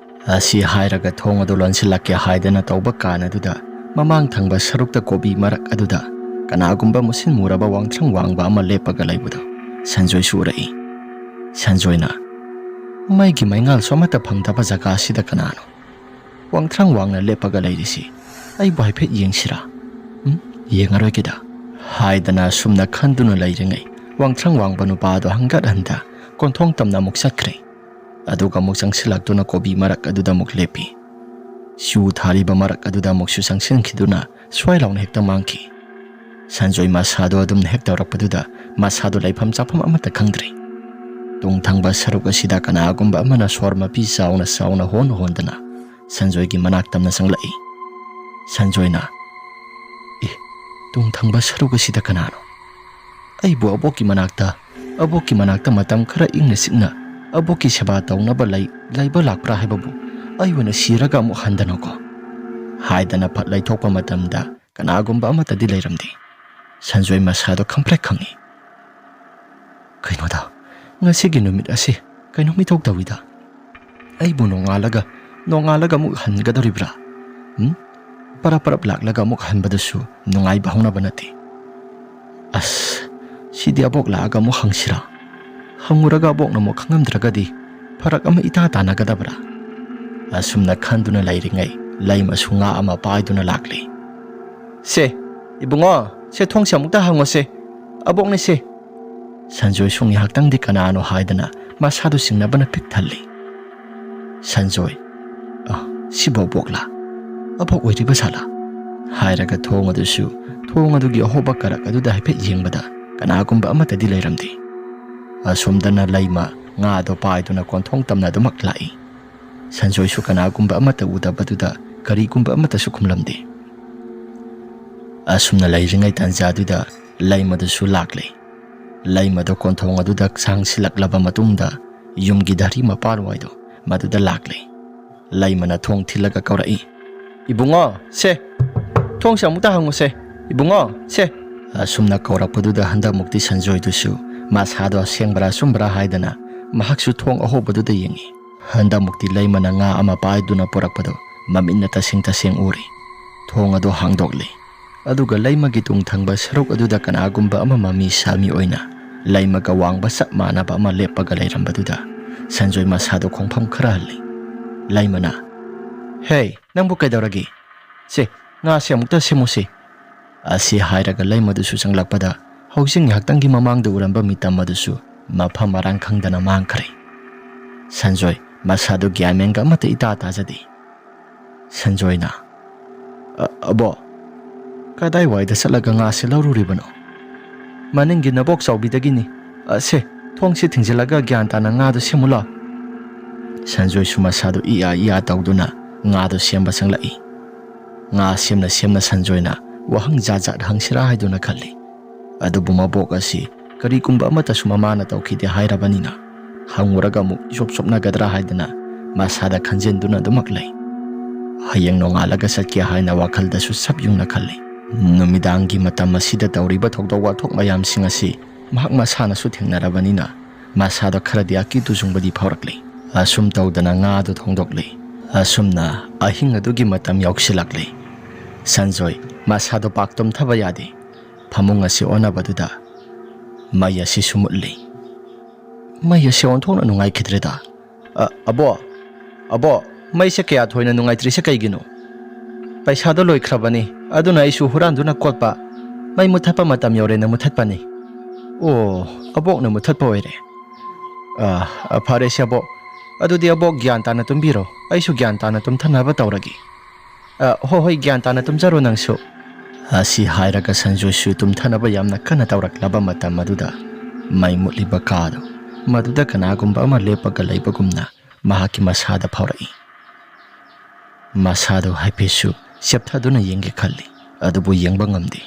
ꯑꯁꯤ ꯍꯥꯏꯔꯒ ꯊꯣꯡ ꯑꯗꯨ ꯂꯣꯟꯁꯤꯜꯂꯛꯀꯦ ꯍꯥꯏꯗꯅ ꯇꯧꯕ ꯀꯥꯟ ꯑꯗꯨꯗ ꯃꯃꯥꯡ ꯊꯪꯕ ꯁꯔꯨꯛꯇ ꯀꯣꯕꯤ ꯃꯔꯛ ꯑꯗꯨꯗ ꯀꯅꯥꯒꯨꯝꯕ ꯃꯨꯁꯤꯟ ꯃꯨꯔꯕ ꯋꯥꯡꯊ꯭ꯔꯪ ꯋꯥꯡꯕ ꯑꯃ ꯂꯦꯞꯄꯒ ꯂꯩꯕꯗꯨ ꯁꯟꯖꯣꯏꯁꯨ ꯎꯔꯛꯏ꯫ ꯁꯟꯖꯣꯏꯅ, "ꯃꯩꯒꯤ ꯃꯩꯉꯥꯜꯁꯨ ꯑꯃꯠꯇ ꯐꯪꯗꯕ ꯖꯒꯥ ꯑꯁꯤꯗ ꯀꯅꯥꯅꯣ ꯋꯥꯡꯊ꯭ꯔꯪ ꯋꯥꯡꯅ ꯂꯦꯞꯄꯒ ꯂꯩꯔꯤꯁꯤ? ꯑꯩꯕꯨ ꯍꯥꯏꯐꯦꯠ ꯌꯦꯡꯁꯤꯔꯥ? ꯎꯝ, ꯌꯦꯡꯉꯔꯣꯏꯒꯦꯗ" ꯍꯥꯏꯗꯅ ꯑꯁꯨꯝꯅ ꯈꯟꯗꯨꯅ ꯂꯩꯔꯤꯉꯩ, ꯋꯥꯡꯊ꯭ꯔꯪ ꯋꯥꯡꯕ ꯅꯨꯄꯥ ꯑꯗꯨ ꯍꯪꯒꯠ ꯍꯟꯗ ꯀꯣꯟꯊꯣꯡ ꯇꯝꯅ ꯑꯃꯨꯛ ꯆꯠꯈ꯭ꯔꯦ꯫ ꯑꯗꯨꯒ ꯑꯃꯨꯛ ꯆꯪꯁꯤꯜꯂꯛꯇꯨꯅ ꯀꯣꯕꯤ ꯃꯔꯛ ꯑꯗꯨꯗ ꯑꯃꯨꯛ ꯂꯦꯞꯄꯤ꯫ ꯆꯨ ꯊꯥꯔꯤꯕ ꯃꯔꯛ ꯑꯗꯨꯗ ꯑꯃꯨꯛꯁꯨ ꯆꯪꯁꯤꯟꯈꯤꯗꯨꯅ ꯁ꯭ꯋꯥꯏ ꯂꯥꯎꯅ ꯍꯦꯛꯇ ꯃꯥꯡꯈꯤ꯫ ꯁꯟꯖꯣꯏ ꯃꯁꯥꯗꯣ ꯑꯗꯨꯝꯅ ꯍꯦꯛ ꯇꯧꯔꯛꯄꯗꯨꯗ ꯃꯁꯥꯗꯣ ꯂꯩꯐꯝ ꯆꯥꯐꯝ ꯑꯃꯠꯇ ꯈꯪꯗ꯭ꯔꯦ꯫ ꯇꯨꯡ ꯊꯪꯕ ꯁꯔꯨꯛ ꯑꯁꯤꯗ ꯀꯅꯥꯒꯨꯝꯕ ꯑꯃꯅ ꯁꯣꯔ ꯃꯄꯤ ꯆꯥꯎꯅ ꯆꯥꯎꯅ ꯍꯣꯟ ꯍꯣꯟꯗꯅ ꯁꯟꯖꯣꯏꯒꯤ ꯃꯅꯥꯛ ꯇꯝꯅ ꯆꯪꯂꯛꯏ꯫ ꯁꯟꯖꯣꯏꯅ, "ꯑꯦ, ꯇꯨꯡ ꯊꯪꯕ ꯁꯔꯨꯛ ꯑꯁꯤꯗ ꯀꯅꯥꯅꯣ? ꯑꯩꯕꯨ ꯑꯕꯣꯛꯀꯤ ꯃꯅꯥꯛꯇ, ꯑꯕꯣꯛꯀꯤ ꯃꯅꯥꯛꯇ ꯃꯇꯝ ꯈꯔ ꯏꯪꯅ ꯆꯤꯛꯅ ꯑꯕꯣꯛꯀꯤ ꯁꯦꯕꯥ ꯇꯧꯅꯕ ꯂꯩ-, ꯂꯩꯕ ꯂꯥꯛꯄ꯭ꯔꯥ ꯍꯥꯏꯕꯕꯨ ꯑꯩ ꯑꯣꯏꯅ ꯁꯤꯔꯒ ꯑꯃꯨꯛ ꯍꯟꯗꯅꯀꯣ?" ꯍꯥꯏꯗꯅ ꯐꯠ ꯂꯩꯊꯣꯛꯄ ꯃꯇꯝꯗ ꯀꯅꯥꯒꯨꯝꯕ ꯑꯃꯠꯇꯗꯤ ꯂꯩꯔꯝꯗꯦ꯫ ꯁꯟꯖꯣꯏ ꯃꯁꯥꯗꯣ ꯈꯪꯄ꯭ꯔꯦꯛ ꯈꯪꯉꯤ꯫ "ꯀꯩꯅꯣꯗ, ꯉꯁꯤꯒꯤ ꯅꯨꯃꯤꯠ ꯑꯁꯤ ꯀꯩꯅꯣꯝ ꯏꯇꯧ ꯇꯧꯏꯗ꯫ ꯑꯩꯕꯨ ꯅꯣꯡꯉꯥꯜꯂꯒ, ꯅꯣꯡꯉꯥꯜꯂꯒ ꯑꯃꯨꯛ ꯍꯟꯒꯗꯧꯔꯤꯕ꯭ꯔꯥ? ꯎꯝ? ꯄꯔꯞ ꯄꯔꯞ ꯂꯥꯛꯂꯒ ꯑꯃꯨꯛ ꯍꯟꯕꯗꯨꯁꯨ ꯅꯨꯡꯉꯥꯏꯕ ꯍꯧꯅꯕ ꯅꯠꯇꯦ꯫ ꯑꯁ, ꯁꯤꯗꯤ ꯑꯕꯣꯛ ꯂꯥꯛꯑꯒ ꯑꯃꯨꯛ ꯍꯪꯁꯤꯔꯥ? ꯍꯪꯉꯨꯔꯒ ꯑꯕꯣꯛꯅ ꯑꯃꯨꯛ ꯈꯪꯉꯝꯗ꯭ꯔꯒꯗꯤ ꯐꯔꯛ ꯑꯃ ꯏꯇꯥ ꯇꯥꯅꯒꯗꯕ꯭ꯔꯥ?" ꯑꯁꯨꯝꯅ ꯈꯟꯗꯨꯅ ꯂꯩꯔꯤꯉꯩ ꯂꯩꯃꯁꯨ ꯉꯥ ꯑꯃ ꯄꯥꯏꯗꯨꯅ ꯂꯥꯛꯂꯤ꯫ "ꯁꯦ, ꯏꯕꯨꯡꯉꯣ, ꯁꯦ ꯊꯣꯡꯁꯦ ꯑꯃꯨꯛꯇ ꯍꯥꯡꯉꯣꯁꯦ, ꯑꯕꯣꯛꯅꯦ ꯁꯦ꯫" ꯁꯟꯖꯣꯏꯁꯨ ꯉꯥꯏꯍꯥꯛꯇꯪꯗꯤ ꯀꯅꯥꯅꯣ ꯍꯥꯏꯗꯅ ꯃꯁꯥꯗꯨ ꯆꯤꯡꯅꯕꯅ ꯄꯤꯛ ꯊꯜꯂꯤ꯫ ꯁꯟꯖꯣꯏ, "ꯑ, ꯁꯤꯕꯨ ꯑꯕꯣꯛꯂꯥ? ꯑꯕꯣꯛ ꯑꯣꯏꯔꯤꯕ ꯖꯥꯠꯂꯥ?" ꯍꯥꯏꯔꯒ ꯊꯣꯡ ꯑꯗꯨꯁꯨ, ꯊꯣꯡ ꯑꯗꯨꯒꯤ ꯑꯍꯣꯕ ꯀꯔꯛ ꯑꯗꯨꯗ ꯍꯥꯏꯐꯦꯠ ꯌꯦꯡꯕꯗ ꯀꯅꯥꯒꯨꯝꯕ ꯑꯃꯠꯇꯗꯤ ꯂꯩꯔꯝꯗꯦ꯫ ꯑꯁꯣꯝꯗꯅ ꯂꯩꯃ ꯉꯥꯗꯣ ꯄꯥꯏꯗꯨꯅ ꯀꯣꯟꯊꯣꯡ ꯇꯝꯅ ꯑꯗꯨꯃꯛ ꯂꯥꯛꯏ꯫ ꯁꯟꯖꯣꯏꯁꯨ ꯀꯅꯥꯒꯨꯝꯕ ꯑꯃꯠꯇ ꯎꯗꯕꯗꯨꯗ ꯀꯔꯤꯒꯨꯝꯕ ꯑꯃꯠꯇꯁꯨ ꯈꯨꯝꯂꯝꯗꯦ꯫ ꯑꯁꯨꯝꯅ ꯂꯩꯔꯤꯉꯩ ꯇꯥꯟꯖꯥꯗꯨꯗ ꯂꯩꯃꯗꯨꯁꯨ ꯂꯥꯛꯂꯦ꯫ ꯂꯩꯃꯗꯣ ꯀꯣꯟꯊꯣꯡ ꯑꯗꯨꯗ ꯆꯥꯡꯁꯤꯜꯂꯛꯂꯕ ꯃꯇꯨꯡꯗ ꯌꯨꯝꯒꯤ ꯙꯔꯤ ꯃꯄꯥꯟꯋꯥꯏꯗꯣ ꯃꯗꯨꯗ ꯂꯥꯛꯂꯦ꯫ ꯂꯩꯃꯅ ꯊꯣꯡ ꯊꯤꯜꯂꯒ ꯀꯧꯔꯛꯏ, "ꯏꯕꯨꯡꯉꯣ, ꯁꯦ, ꯊꯣꯡꯁꯦ ꯑꯃꯨꯛꯇ ꯍꯥꯡꯉꯨꯁꯦ, ꯏꯕꯨꯡꯉꯣ, ꯁꯦ꯫" ꯑꯁꯨꯝꯅ ꯀꯧꯔꯛꯄꯗꯨꯗ ꯍꯟꯗꯛꯃꯨꯛꯇꯤ ꯁꯟꯖꯣꯏꯗꯨꯁꯨ ꯃꯁꯥꯗꯣ ꯑꯁꯦꯡꯕ꯭ꯔꯥ ꯑꯆꯨꯝꯕ꯭ꯔꯥ ꯍꯥꯏꯗꯅ ꯃꯍꯥꯛꯁꯨ ꯊꯣꯡ ꯑꯍꯣꯕꯗꯨꯗ ꯌꯦꯡꯉꯤ꯫ ꯍꯟꯗꯛꯃꯨꯛꯇꯤ ꯂꯩꯃꯅ ꯉꯥ ꯑꯃ ꯄꯥꯏꯗꯨꯅ ꯄꯨꯔꯛꯄꯗꯨ ꯃꯃꯤꯠꯅ ꯇꯁꯦꯡ ꯇꯁꯦꯡ ꯎꯔꯤ꯫ ꯊꯣꯡ ꯑꯗꯨ ꯍꯥꯡꯗꯣꯛꯂꯤ꯫ ꯑꯗꯨꯒ ꯂꯩꯃꯒꯤ ꯇꯨꯡ ꯊꯪꯕ ꯁꯔꯨꯛ ꯑꯗꯨꯗ ꯀꯅꯥꯒꯨꯝꯕ ꯑꯃ ꯃꯃꯤ ꯁꯥꯃꯤ ꯑꯣꯏꯅ ꯂꯩꯃꯒ ꯋꯥꯡꯕ ꯆꯞ ꯃꯥꯟꯅꯕ ꯑꯃ ꯂꯦꯞꯄꯒ ꯂꯩꯔꯝꯕꯗꯨꯗ ꯁꯟꯖꯣꯏ ꯃꯁꯥꯗꯣ ꯈꯣꯡꯐꯝ ꯈꯔ ꯍꯜꯂꯤ꯫ ꯂꯩꯃꯅ, "ꯍꯦ, ꯅꯪꯕꯨ ꯀꯩꯗꯧꯔꯒꯦ? ꯁꯦ, ꯉꯥꯁꯦ ꯑꯃꯨꯛꯇ ꯁꯦꯝꯃꯨꯁꯦ꯫" ꯑꯁꯤ ꯍꯥꯏꯔꯒ ꯂꯩꯃꯗꯨꯁꯨ ꯆꯪꯂꯛꯄꯗ ꯍꯧꯖꯤꯛ ꯉꯥꯏꯍꯥꯛꯇꯪꯒꯤ ꯃꯃꯥꯡꯗ ꯎꯔꯝꯕ ꯃꯤꯇꯝ ꯑꯗꯨꯁꯨ ꯃꯐꯝ ꯃꯔꯥꯡ ꯈꯪꯗꯅ ꯃꯥꯡꯈ꯭ꯔꯦ꯫ ꯁꯟꯖꯣꯏ ꯃꯁꯥꯗꯨ ꯒ꯭ꯌꯥꯟ ꯃꯦꯟꯒ ꯑꯃꯠꯇ ꯏꯇꯥ ꯇꯥꯖꯗꯦ꯫ ꯁꯟꯖꯣꯏꯅ, "ꯑ-, ꯑꯕꯣ, ꯀꯗꯥꯏꯋꯥꯏꯗ ꯆꯠꯂꯒ ꯉꯥꯁꯦ ꯂꯧꯔꯨꯔꯤꯕꯅꯣ?" "ꯃꯅꯤꯡꯒꯤ ꯅꯕꯣꯛ ꯆꯥꯎꯕꯤꯗꯒꯤꯅꯤ꯫ ꯑ, ꯁꯦ, ꯊꯣꯡꯁꯤ ꯊꯤꯡꯖꯤꯜꯂꯒ ꯒ꯭ꯌꯥꯟ ꯇꯥꯅ ꯉꯥꯗꯣ ꯁꯦꯝꯃꯨ ꯂꯥꯎ꯫ ꯁꯟꯖꯣꯏꯁꯨ ꯃꯁꯥꯗꯨ ꯏꯌꯥ ꯏꯌꯥ ꯇꯧꯗꯨꯅ ꯉꯥꯗꯣ ꯁꯦꯝꯕ ꯆꯪꯂꯛꯏ꯫ ꯉꯥ ꯁꯦꯝꯅ ꯁꯦꯝꯅ ꯁꯟꯖꯣꯏꯅ ꯋꯥꯍꯪ ꯖꯥꯠ ꯖꯥꯠ ꯍꯪꯁꯤꯔꯥ ꯍꯥꯏꯗꯨꯅ ꯈꯜꯂꯤ꯫ ꯑꯗꯨꯕꯨ ꯃꯕꯣꯛ ꯑꯁꯤ ꯀꯔꯤꯒꯨꯝꯕ ꯑꯃꯠꯇꯁꯨ ꯃꯃꯥꯅ ꯇꯧꯈꯤꯗꯦ ꯍꯥꯏꯔꯕꯅꯤꯅ, ꯍꯪꯉꯨꯔꯒ ꯑꯃꯨꯛ ꯏꯆꯣꯞ ꯆꯣꯞꯅꯒꯗ꯭ꯔꯥ ꯍꯥꯏꯗꯅ ꯃꯁꯥꯗ ꯈꯟꯖꯤꯟꯗꯨꯅ ꯑꯗꯨꯃꯛ ꯂꯩ꯫ ꯍꯌꯦꯡ ꯅꯣꯡꯉꯥꯜꯂꯒ ꯆꯠꯀꯦ ꯍꯥꯏꯅ ꯋꯥꯈꯜꯗꯁꯨ ꯁꯞ ꯌꯨꯡꯅ ꯈꯜꯂꯤ꯫ ꯅꯨꯃꯤꯗꯥꯡꯒꯤ ꯃꯇꯝ ꯑꯁꯤꯗ ꯇꯧꯔꯤꯕ ꯊꯧꯗꯣꯛ ꯋꯥꯊꯣꯛ ꯃꯌꯥꯝꯁꯤꯡ ꯑꯁꯤ ꯃꯍꯥꯛ ꯃꯁꯥꯅꯁꯨ ꯊꯦꯡꯅꯔꯕꯅꯤꯅ ꯃꯁꯥꯗ ꯈꯔꯗꯤ ꯑꯀꯤ ꯇꯨꯖꯨꯡꯕꯗꯤ ꯐꯥꯎꯔꯛꯂꯤ꯫ ꯑꯁꯨꯝ ꯇꯧꯗꯅ ꯉꯥ ꯑꯗꯨ ꯊꯣꯡꯗꯣꯛꯂꯤ꯫ ꯑꯁꯨꯝꯅ ꯑꯍꯤꯡ ꯑꯗꯨꯒꯤ ꯃꯇꯝ ꯌꯧꯁꯤꯜꯂꯛꯂꯤ꯫ ꯁꯟꯖꯣꯏ ꯃꯁꯥꯗꯣ ꯄꯥꯛ ꯇꯨꯝꯊꯕ ꯌꯥꯗꯦ꯫ ꯐꯃꯨꯡ ꯑꯁꯤ ꯑꯣꯟꯅꯕꯗꯨꯗ ꯃꯩ ꯑꯁꯤꯁꯨ ꯃꯨꯠꯂꯤ꯫ ꯃꯩ ꯑꯁꯤ ꯑꯣꯟꯊꯣꯛꯅ ꯅꯨꯡꯉꯥꯏꯈꯤꯗ꯭ꯔꯦꯗ꯫ "ꯑ, ꯑꯕꯣꯛ, ꯑꯕꯣꯛ, ꯃꯩꯁꯦ ꯀꯌꯥ ꯊꯣꯏꯅ ꯅꯨꯡꯉꯥꯏꯇ꯭ꯔꯤꯁꯦ ꯀꯩꯒꯤꯅꯣ?" "ꯄꯩꯁꯥꯗꯣ ꯂꯣꯏꯈ꯭ꯔꯕꯅꯤ, ꯑꯗꯨꯅ ꯑꯩꯁꯨ ꯍꯨꯔꯥꯟꯗꯨꯅ ꯀꯣꯠꯄ꯫ ꯃꯩ ꯃꯨꯊꯠꯄ ꯃꯇꯝ ꯌꯧꯔꯦꯅ ꯃꯨꯊꯠꯄꯅꯤ꯫" "ꯑꯣ, ꯑꯕꯣꯛꯅ ꯃꯨꯊꯠꯄ ꯑꯣꯏꯔꯦ꯫ ꯑ, ꯑ, ꯐꯔꯦꯁꯦ ꯑꯕꯣꯛ, ꯑꯗꯨꯗꯤ ꯑꯕꯣꯛ ꯒ꯭ꯌꯥꯟ ꯇꯥꯅ ꯇꯨꯝꯕꯤꯔꯣ, ꯑꯩꯁꯨ ꯒ꯭ꯌꯥꯟ ꯇꯥꯅ ꯇꯨꯝꯊꯅꯕ ꯇꯧꯔꯒꯦ꯫ ꯑ, ꯍꯣ ꯍꯣꯏ, ꯒ꯭ꯌꯥꯟ ꯇꯥꯅ ꯇꯨꯝꯖꯔꯣ ꯅꯪꯁꯨ꯫" ꯑꯁꯤ ꯍꯥꯏꯔꯒ ꯁꯟꯖꯣꯏꯁꯨ ꯇꯨꯝꯊꯅꯕ ꯌꯥꯝꯅ ꯀꯟꯅ ꯇꯧꯔꯛꯂꯕ ꯃꯇꯝ ꯑꯗꯨꯗ ꯃꯩ ꯃꯨꯠꯂꯤꯕ ꯀꯥꯗꯨ ꯃꯗꯨꯗ ꯀꯅꯥꯒꯨꯝꯕ ꯑꯃ ꯂꯦꯞꯄꯒ ꯂꯩꯕꯒꯨꯝꯅ ꯃꯍꯥꯛꯀꯤ ꯃꯁꯥꯗ ꯐꯥꯎꯔꯛꯏ꯫ ꯃꯁꯥꯗꯨ ꯍꯥꯏꯐꯦꯠꯁꯨ ꯆꯦꯞꯊꯗꯨꯅ ꯌꯦꯡꯒꯦ ꯈꯜꯂꯤ, ꯑꯗꯨꯕꯨ ꯌꯦꯡꯕ ꯉꯝꯗꯦ꯫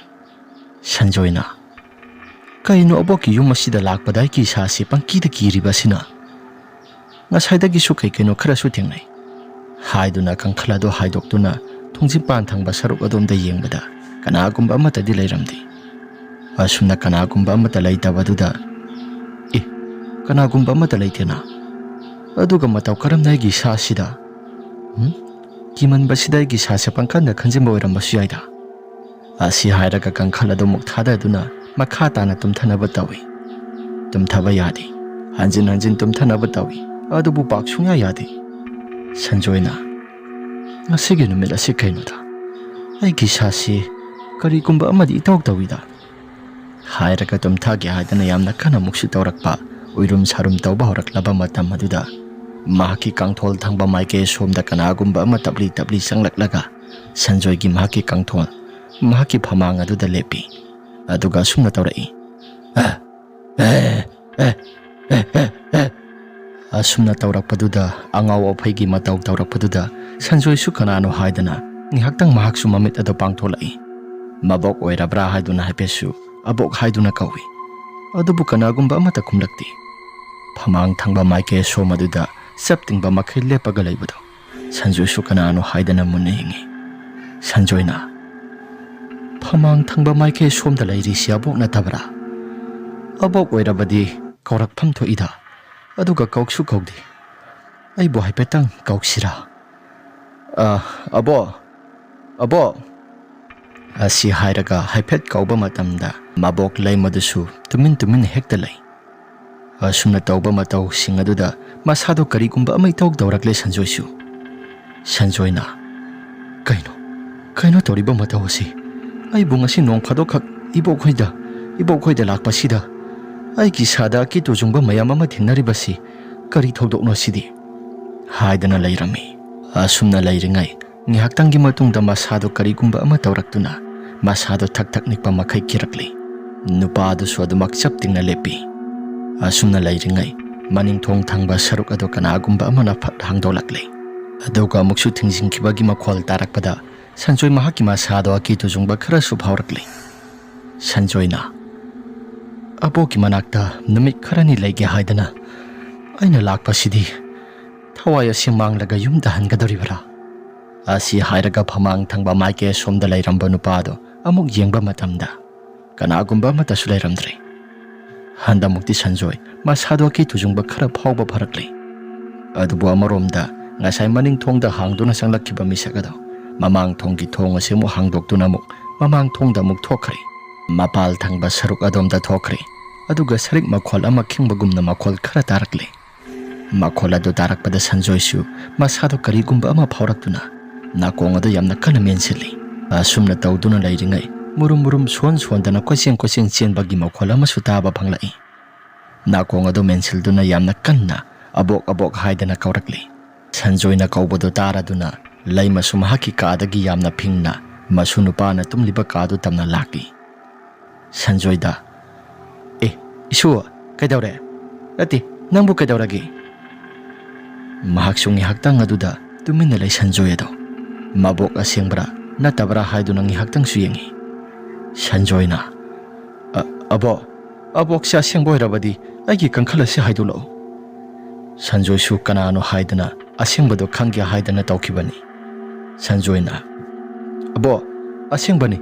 ꯁꯟꯖꯣꯏꯅ, "ꯀꯩꯅꯣ ꯑꯕꯣꯛꯀꯤ ꯌꯨꯝ ꯑꯁꯤꯗ ꯂꯥꯛꯄꯗ ꯑꯩꯒꯤ ꯏꯁꯥꯁꯤ ꯄꯪꯀꯤꯗ ꯀꯤꯔꯤꯕ ꯑꯁꯤꯅ? ꯉꯁꯥꯏꯗꯒꯤꯁꯨ ꯀꯩ ꯀꯩꯅꯣ ꯈꯔꯁꯨ ꯊꯦꯡꯅꯩ," ꯍꯥꯏꯗꯨꯅ ꯀꯥꯡꯈꯜ ꯑꯗꯨ ꯍꯥꯏꯗꯣꯛꯇꯨꯅ ꯊꯣꯡꯖꯤꯟ ꯄꯥꯟ ꯊꯪꯕ ꯁꯔꯨꯛ ꯑꯗꯣꯝꯗ ꯌꯦꯡꯕꯗ ꯀꯅꯥꯒꯨꯝꯕ ꯑꯃꯠꯇꯗꯤ ꯂꯩꯔꯝꯗꯦ꯫ ꯑꯁꯨꯝꯅ ꯀꯅꯥꯒꯨꯝꯕ ꯑꯃꯠꯇ ꯂꯩꯇꯕꯗꯨꯗ, "ꯑꯦ, ꯀꯅꯥꯒꯨꯝꯕ ꯑꯃꯠꯇ ꯂꯩꯇꯦꯅ? ꯑꯗꯨꯒ ꯃꯇꯧ ꯀꯔꯝꯅ ꯑꯩꯒꯤ ꯏꯁꯥꯁꯤꯗ? ꯎꯝ? ꯀꯤꯃꯟꯕꯁꯤꯗ ꯑꯩꯒꯤ ꯏꯁꯥꯁꯦ ꯄꯪꯀꯟꯗ ꯈꯟꯖꯤꯟꯕ ꯑꯣꯏꯔꯝꯕꯁꯨ ꯌꯥꯏꯗ꯫" ꯑꯁꯤ ꯍꯥꯏꯔꯒ ꯀꯥꯡꯈꯜ ꯑꯗꯨꯃꯨꯛ ꯊꯥꯗꯗꯨꯅ ꯃꯈꯥ ꯇꯥꯅ ꯇꯨꯝꯊꯅꯕ ꯇꯧꯏ꯫ ꯇꯨꯝꯊꯕ ꯌꯥꯗꯦ꯫ ꯍꯟꯖꯤꯟ ꯍꯟꯖꯤꯟ ꯇꯨꯝꯊꯅꯕ ꯇꯧꯏ, ꯑꯗꯨꯕꯨ ꯄꯥꯛ ꯁꯨꯡꯌꯥ ꯌꯥꯗꯦ꯫ ꯁꯟꯖꯣꯏꯅ, "ꯉꯁꯤꯒꯤ ꯅꯨꯃꯤꯠ ꯑꯁꯤ ꯀꯩꯅꯣꯗ? ꯑꯩꯒꯤ ꯏꯁꯥꯁꯤ ꯀꯔꯤꯒꯨꯝꯕ ꯑꯃꯗꯤ ꯏꯇꯧ ꯇꯧꯏꯗ?" ꯍꯥꯏꯔꯒ ꯇꯨꯝꯊꯒꯦ ꯍꯥꯏꯗꯅ ꯌꯥꯝꯅ ꯀꯟꯅ ꯃꯨꯛꯁꯨ ꯇꯧꯔꯛꯄ, ꯎꯏꯔꯨꯝ ꯁꯥꯔꯨꯝ ꯇꯧꯕ ꯍꯧꯔꯛꯂꯕ ꯃꯇꯝ ꯑꯗꯨꯗ ꯃꯍꯥꯛꯀꯤ ꯀꯥꯡꯊꯣꯜ ꯊꯪꯕ ꯃꯥꯏꯀꯩ ꯁꯣꯝꯗ ꯀꯅꯥꯒꯨꯝꯕ ꯑꯃ ꯇꯞꯂꯤ ꯇꯞꯂꯤ ꯆꯪꯂꯛꯂꯒ ꯁꯟꯖꯣꯏꯒꯤ ꯃꯍꯥꯛꯀꯤ ꯀꯥꯡꯊꯣꯜ, ꯃꯍꯥꯛꯀꯤ ꯐꯃꯥꯡ ꯑꯗꯨꯗ ꯂꯦꯞꯄꯤ꯫ ꯑꯗꯨꯒ ꯑꯁꯨꯝꯅ ꯇꯧꯔꯛꯏ, "ꯑ, ꯑꯦ, ꯑꯦ, ꯑꯁꯨꯝꯅ ꯇꯧꯔꯛꯄꯗꯨꯗ, ꯑꯉꯥꯎ ꯑꯐꯩꯒꯤ ꯃꯇꯧ ꯇꯧꯔꯛꯄꯗꯨꯗ, ꯁꯟꯖꯣꯏꯁꯨ ꯀꯅꯥꯅꯣ ꯍꯥꯏꯗꯅ ꯉꯥꯏꯍꯥꯛꯇꯪ ꯃꯍꯥꯛꯁꯨ ꯃꯃꯤꯠ ꯑꯗꯨ ꯄꯥꯡꯊꯣꯛꯂꯛꯏ꯫ ꯃꯕꯣꯛ ꯑꯣꯏꯔꯕ꯭ꯔꯥ ꯍꯥꯏꯗꯨꯅ ꯍꯥꯏꯐꯦꯠꯁꯨ ꯑꯕꯣꯛ ꯍꯥꯏꯗꯨꯅ ꯀꯧꯏ꯫ ꯑꯗꯨꯕꯨ ꯀꯅꯥꯒꯨꯝꯕ ꯑꯃꯠꯇ ꯈꯨꯝꯂꯛꯇꯦ꯫ ꯐꯃꯥꯡ ꯊꯪꯕ ꯃꯥꯏꯀꯩ ꯑꯁꯣꯝ ꯑꯗꯨꯗ ꯆꯞ ꯇꯤꯡꯕ ꯃꯈꯩ ꯂꯦꯞꯄꯒ ꯂꯩꯕꯗꯣ ꯁꯟꯖꯣꯏꯁꯨ ꯀꯅꯥꯅꯣ ꯍꯥꯏꯗꯅ ꯃꯨꯟꯅ ꯌꯦꯡꯏ꯫ ꯁꯟꯖꯣꯏꯅ, "ꯐꯃꯥꯡ ꯊꯪꯕ ꯃꯥꯏꯀꯩ ꯁꯣꯝꯗ ꯂꯩꯔꯤꯁꯤ ꯑꯕꯣꯛ ꯅꯠꯇꯕ꯭ꯔꯥ? ꯑꯕꯣꯛ ꯑꯣꯏꯔꯕꯗꯤ ꯀꯧꯔꯛꯐꯝ ꯊꯣꯛꯏꯗ, ꯑꯗꯨꯒ ꯀꯧꯁꯨ ꯀꯧꯗꯦ꯫ ꯑꯩꯕꯨ ꯍꯥꯏꯐꯦꯠꯇꯪ ꯀꯧꯁꯤꯔꯥ? ꯑ, ꯑꯕꯣꯛ, ꯑꯕꯣꯛ!" ꯑꯁꯤ ꯍꯥꯏꯔꯒ ꯍꯥꯏꯐꯦꯠ ꯀꯧꯕ ꯃꯇꯝꯗ ꯃꯕꯣꯛ ꯂꯩꯃꯗꯨꯁꯨ ꯇꯨꯃꯤꯟ ꯇꯨꯃꯤꯟ ꯍꯦꯛꯇ ꯂꯩ꯫ ꯑꯁꯨꯝꯅ ꯇꯧꯕ ꯃꯇꯧꯁꯤꯡ ꯑꯗꯨꯗ ꯃꯁꯥꯗꯣ ꯀꯔꯤꯒꯨꯝꯕ ꯑꯃ ꯏꯇꯧ ꯇꯧꯔꯛꯂꯦ ꯁꯟꯖꯣꯏꯁꯨ꯫ ꯁꯟꯖꯣꯏꯅ, "ꯀꯩꯅꯣ, ꯀꯩꯅꯣ ꯇꯧꯔꯤꯕ ꯃꯇꯧ ꯑꯁꯤ? ꯑꯩꯕꯨ ꯉꯁꯤ ꯅꯣꯡ ꯐꯥꯗꯣꯛꯈꯛ ꯏꯕꯣꯛꯈꯣꯏꯗ, ꯏꯕꯣꯛꯈꯣꯏꯗ ꯂꯥꯛꯄꯁꯤꯗ ꯑꯩꯒꯤ ꯏꯁꯥꯗ ꯑꯀꯤ ꯇꯨꯖꯨꯡꯕ ꯃꯌꯥꯝ ꯑꯃ ꯊꯦꯡꯅꯔꯤꯕꯁꯤ ꯀꯔꯤ ꯊꯧꯗꯣꯛꯅꯣ ꯁꯤꯗꯤ?" ꯍꯥꯏꯗꯅ ꯂꯩꯔꯝꯃꯤ꯫ ꯑꯁꯨꯝꯅ ꯂꯩꯔꯤꯉꯩ ꯉꯥꯏꯍꯥꯛꯇꯪꯒꯤ ꯃꯇꯨꯡꯗ ꯃꯁꯥꯗꯣ ꯀꯔꯤꯒꯨꯝꯕ ꯑꯃ ꯇꯧꯔꯛꯇꯨꯅ ꯃꯁꯥꯗꯣ ꯊꯛ ꯊꯛ ꯅꯤꯛꯄ ꯃꯈꯩ ꯀꯤꯔꯛꯂꯤ꯫ ꯅꯨꯄꯥ ꯑꯗꯨꯁꯨ ꯑꯗꯨꯃꯛ ꯆꯞ ꯇꯤꯡꯅ ꯂꯦꯞꯄꯤ꯫ ꯑꯁꯨꯝꯅ ꯂꯩꯔꯤꯉꯩ ꯃꯅꯤꯡ ꯊꯣꯡ ꯊꯪꯕ ꯁꯔꯨꯛ ꯑꯗꯨ ꯀꯅꯥꯒꯨꯝꯕ ꯑꯃꯅ ꯐꯠ ꯍꯥꯡꯗꯣꯛꯂꯛꯂꯤ꯫ ꯑꯗꯨꯒ ꯑꯃꯨꯛꯁꯨ ꯊꯤꯡꯖꯤꯟꯈꯤꯕꯒꯤ ꯃꯈꯣꯜ ꯇꯥꯔꯛꯄꯗ ꯁꯟꯖꯣꯏ ꯃꯍꯥꯛꯀꯤ ꯃꯁꯥꯗꯣ ꯑꯀꯤ ꯇꯨꯖꯨꯡꯕ ꯈꯔꯁꯨ ꯐꯥꯎꯔꯛꯂꯤ꯫ ꯁꯟꯖꯣꯏꯅ, "ꯑꯕꯣꯛꯀꯤ ꯃꯅꯥꯛꯇ ꯅꯨꯃꯤꯠ ꯈꯔꯅꯤ ꯂꯩꯒꯦ ꯍꯥꯏꯗꯅ ꯑꯩꯅ ꯂꯥꯛꯄꯁꯤꯗꯤ ꯊꯋꯥꯏ ꯑꯁꯤ ꯃꯥꯡꯂꯒ ꯌꯨꯝꯗ ꯍꯟꯒꯗꯧꯔꯤꯕ꯭ꯔꯥ?" ꯑꯁꯤ ꯍꯥꯏꯔꯒ ꯐꯃꯥꯡ ꯊꯪꯕ ꯃꯥꯏꯀꯩ ꯑꯁꯣꯝꯗ ꯂꯩꯔꯝꯕ ꯅꯨꯄꯥꯗꯣ ꯑꯃꯨꯛ ꯌꯦꯡꯕ ꯃꯇꯝꯗ ꯀꯅꯥꯒꯨꯝꯕ ꯑꯃꯠꯇꯁꯨ ꯂꯩꯔꯝꯗ꯭ꯔꯦ꯫ ꯍꯟꯗꯛꯃꯨꯛꯇꯤ ꯁꯟꯖꯣꯏ ꯃꯁꯥꯗꯣ ꯑꯀꯤ ꯇꯨꯖꯨꯡꯕ ꯈꯔ ꯐꯥꯎꯕ ꯐꯔꯛꯂꯦ꯫ ꯑꯗꯨꯕꯨ ꯑꯃꯔꯣꯝꯗ ꯉꯁꯥꯏ ꯃꯅꯤꯡ ꯊꯣꯡꯗ ꯍꯥꯡꯗꯨꯅ ꯆꯪꯂꯛꯈꯤꯕ ꯃꯤꯁꯛ ꯑꯗꯣ ꯃꯃꯥꯡ ꯊꯣꯡꯒꯤ ꯊꯣꯡ ꯑꯁꯤ ꯑꯃꯨꯛ ꯍꯥꯡꯗꯣꯛꯇꯨꯅ ꯑꯃꯨꯛ ꯃꯃꯥꯡ ꯊꯣꯡꯗ ꯑꯃꯨꯛ ꯊꯣꯛꯈ꯭ꯔꯦ꯫ ꯃꯄꯥꯜ ꯊꯪꯕ ꯁꯔꯨꯛ ꯑꯗꯣꯝꯗ ꯊꯣꯛꯈ꯭ꯔꯦ꯫ ꯑꯗꯨꯒ ꯁꯔꯤꯛ ꯃꯈꯣꯜ ꯑꯃ ꯈꯤꯡꯕꯒꯨꯝꯅ ꯃꯈꯣꯜ ꯈꯔ ꯇꯥꯔꯛꯂꯦ꯫ ꯃꯈꯣꯜ ꯑꯗꯨ ꯇꯥꯔꯛꯄꯗ ꯁꯟꯖꯣꯏꯁꯨ ꯃꯁꯥꯗꯣ ꯀꯔꯤꯒꯨꯝꯕ ꯑꯃ ꯐꯥꯎꯔꯛꯇꯨꯅ ꯅꯥꯀꯣꯡ ꯑꯗꯨ ꯌꯥꯝꯅ ꯀꯟꯅ ꯃꯦꯟꯁꯤꯜꯂꯤ꯫ ꯑꯁꯨꯝꯅ ꯇꯧꯗꯨꯅ ꯂꯩꯔꯤꯉꯩ ꯃꯨꯔꯨꯝ ꯃꯨꯔꯨꯝ ꯁꯣꯟ ꯁꯣꯟꯗꯅ ꯀꯣꯏꯆꯦꯟ ꯀꯣꯏꯆꯦꯟ ꯆꯦꯟꯕꯒꯤ ꯃꯈꯣꯜ ꯑꯃꯁꯨ ꯇꯥꯕ ꯐꯪꯂꯛꯏ꯫ ꯅꯥꯀꯣꯡ ꯑꯗꯨ ꯃꯦꯟꯁꯤꯜꯗꯨꯅ ꯌꯥꯝꯅ ꯀꯟꯅ "ꯑꯕꯣꯛ, ꯑꯕꯣꯛ" ꯍꯥꯏꯗꯅ ꯀꯧꯔꯛꯂꯤ꯫ ꯁꯟꯖꯣꯏꯅ ꯀꯧꯕꯗꯨ ꯇꯥꯔꯗꯨꯅ ꯂꯩꯃꯁꯨ ꯃꯍꯥꯛꯀꯤ ꯀꯥꯗꯒꯤ ꯌꯥꯝꯅ ꯐꯤꯡꯅ ꯃꯁꯨ ꯅꯨꯄꯥꯅ ꯇꯨꯝꯂꯤꯕ ꯀꯥꯗꯨ ꯇꯝꯅ ꯂꯥꯛꯏ꯫ ꯁꯟꯖꯣꯏꯗ, "ꯑꯦ, ꯏꯁꯨ, ꯀꯩꯗꯧꯔꯦ? ꯅꯠꯇꯦ, ꯅꯪꯕꯨ ꯀꯩꯗꯧꯔꯒꯦ?" ꯃꯍꯥꯛꯁꯨ ꯉꯥꯏꯍꯥꯛꯇꯪ ꯑꯗꯨꯗ ꯇꯨꯃꯤꯟꯅ ꯂꯩ ꯁꯟꯖꯣꯏ ꯑꯗꯣ꯫ ꯃꯕꯣꯛ ꯑꯁꯦꯡꯕ꯭ꯔꯥ ꯅꯠꯇꯕ꯭ꯔꯥ ꯍꯥꯏꯗꯨꯅ ꯉꯥꯏꯍꯥꯛꯇꯪꯁꯨ ꯌꯦꯡꯉꯤ꯫ ꯁꯟꯖꯣꯏꯅ, "ꯑ-, ꯑꯕꯣꯛ, ꯑꯕꯣꯛꯁꯦ ꯑꯁꯦꯡꯕ ꯑꯣꯏꯔꯕꯗꯤ ꯑꯩꯒꯤ ꯀꯥꯡꯈꯜ ꯑꯁꯤ ꯍꯥꯏꯗꯣꯛꯂꯛꯎ꯫" ꯁꯟꯖꯣꯏꯁꯨ ꯀꯅꯥꯅꯣ ꯍꯥꯏꯗꯅ ꯑꯁꯦꯡꯕꯗꯣ ꯈꯪꯒꯦ ꯍꯥꯏꯗꯅ ꯇꯧꯈꯤꯕꯅꯤ꯫ ꯁꯟꯖꯣꯏꯅ, "ꯑꯕꯣꯛ, ꯑꯁꯦꯡꯕꯅꯤ꯫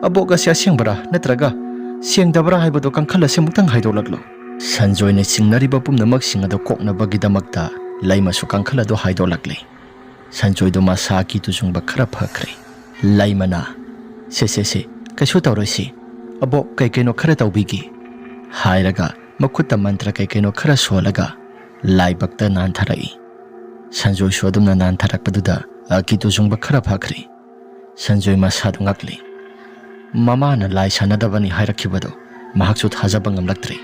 ꯑꯕꯣꯛ ꯑꯁꯤ ꯑꯁꯦꯡꯕꯔꯥ ꯅꯠꯇ꯭ꯔꯒ ꯁꯦꯡꯗꯕ꯭ꯔꯥ ꯍꯥꯏꯕꯗꯣ ꯀꯥꯡꯈꯜ ꯑꯁꯤ ꯑꯃꯨꯛꯇꯪ ꯍꯥꯏꯗꯣꯛꯂꯛꯂꯣ꯫" ꯁꯟꯖꯣꯏꯅ ꯆꯤꯡꯅꯔꯤꯕ ꯄꯨꯝꯅꯃꯛꯁꯤꯡ ꯑꯗꯨ ꯀꯣꯛꯅꯕꯒꯤꯗꯃꯛꯇ ꯂꯩꯃꯁꯨ ꯀꯥꯡꯈꯜ ꯑꯗꯨ ꯍꯥꯏꯗꯣꯛꯂꯛꯂꯤ꯫ ꯁꯟꯖꯣꯏꯗꯣ ꯃꯁꯥꯒꯤ ꯇꯨꯖꯨꯡꯕ ꯈꯔ ꯐꯈ꯭ꯔꯦ꯫ ꯂꯩꯃꯅ, "ꯁꯦ, ꯁꯦ, ꯁꯦ, ꯀꯩꯁꯨ ꯇꯧꯔꯣꯏꯁꯤ꯫ ꯑꯕꯣꯛ ꯀꯩ ꯀꯩꯅꯣ ꯈꯔ ꯇꯧꯕꯤꯒꯦ," ꯍꯥꯏꯔꯒ ꯃꯈꯨꯠꯇ ꯃꯟꯇ꯭ꯔ ꯀꯩ ꯀꯩꯅꯣ ꯈꯔ ꯁꯣꯜꯂꯒ ꯂꯥꯏꯕꯛꯇ ꯅꯥꯟꯊꯔꯛꯏ꯫ ꯁꯟꯖꯣꯏꯁꯨ ꯑꯗꯨꯝꯅ ꯅꯥꯟꯊꯔꯛꯄꯗꯨꯗ ꯑꯀꯤ ꯇꯨꯖꯨꯡꯕ ꯈꯔ ꯐꯈ꯭ꯔꯦ꯫ ꯁꯟꯖꯣꯏ ꯃꯁꯥꯗꯨ ꯉꯛꯂꯤ꯫ ꯃꯃꯥꯅ ꯂꯥꯏ ꯁꯥꯟꯅꯗꯕꯅꯤ ꯍꯥꯏꯔꯛꯈꯤꯕꯗꯨ ꯃꯍꯥꯛꯁꯨ ꯊꯥꯖꯕ ꯉꯝꯂꯛꯇ꯭ꯔꯦ꯫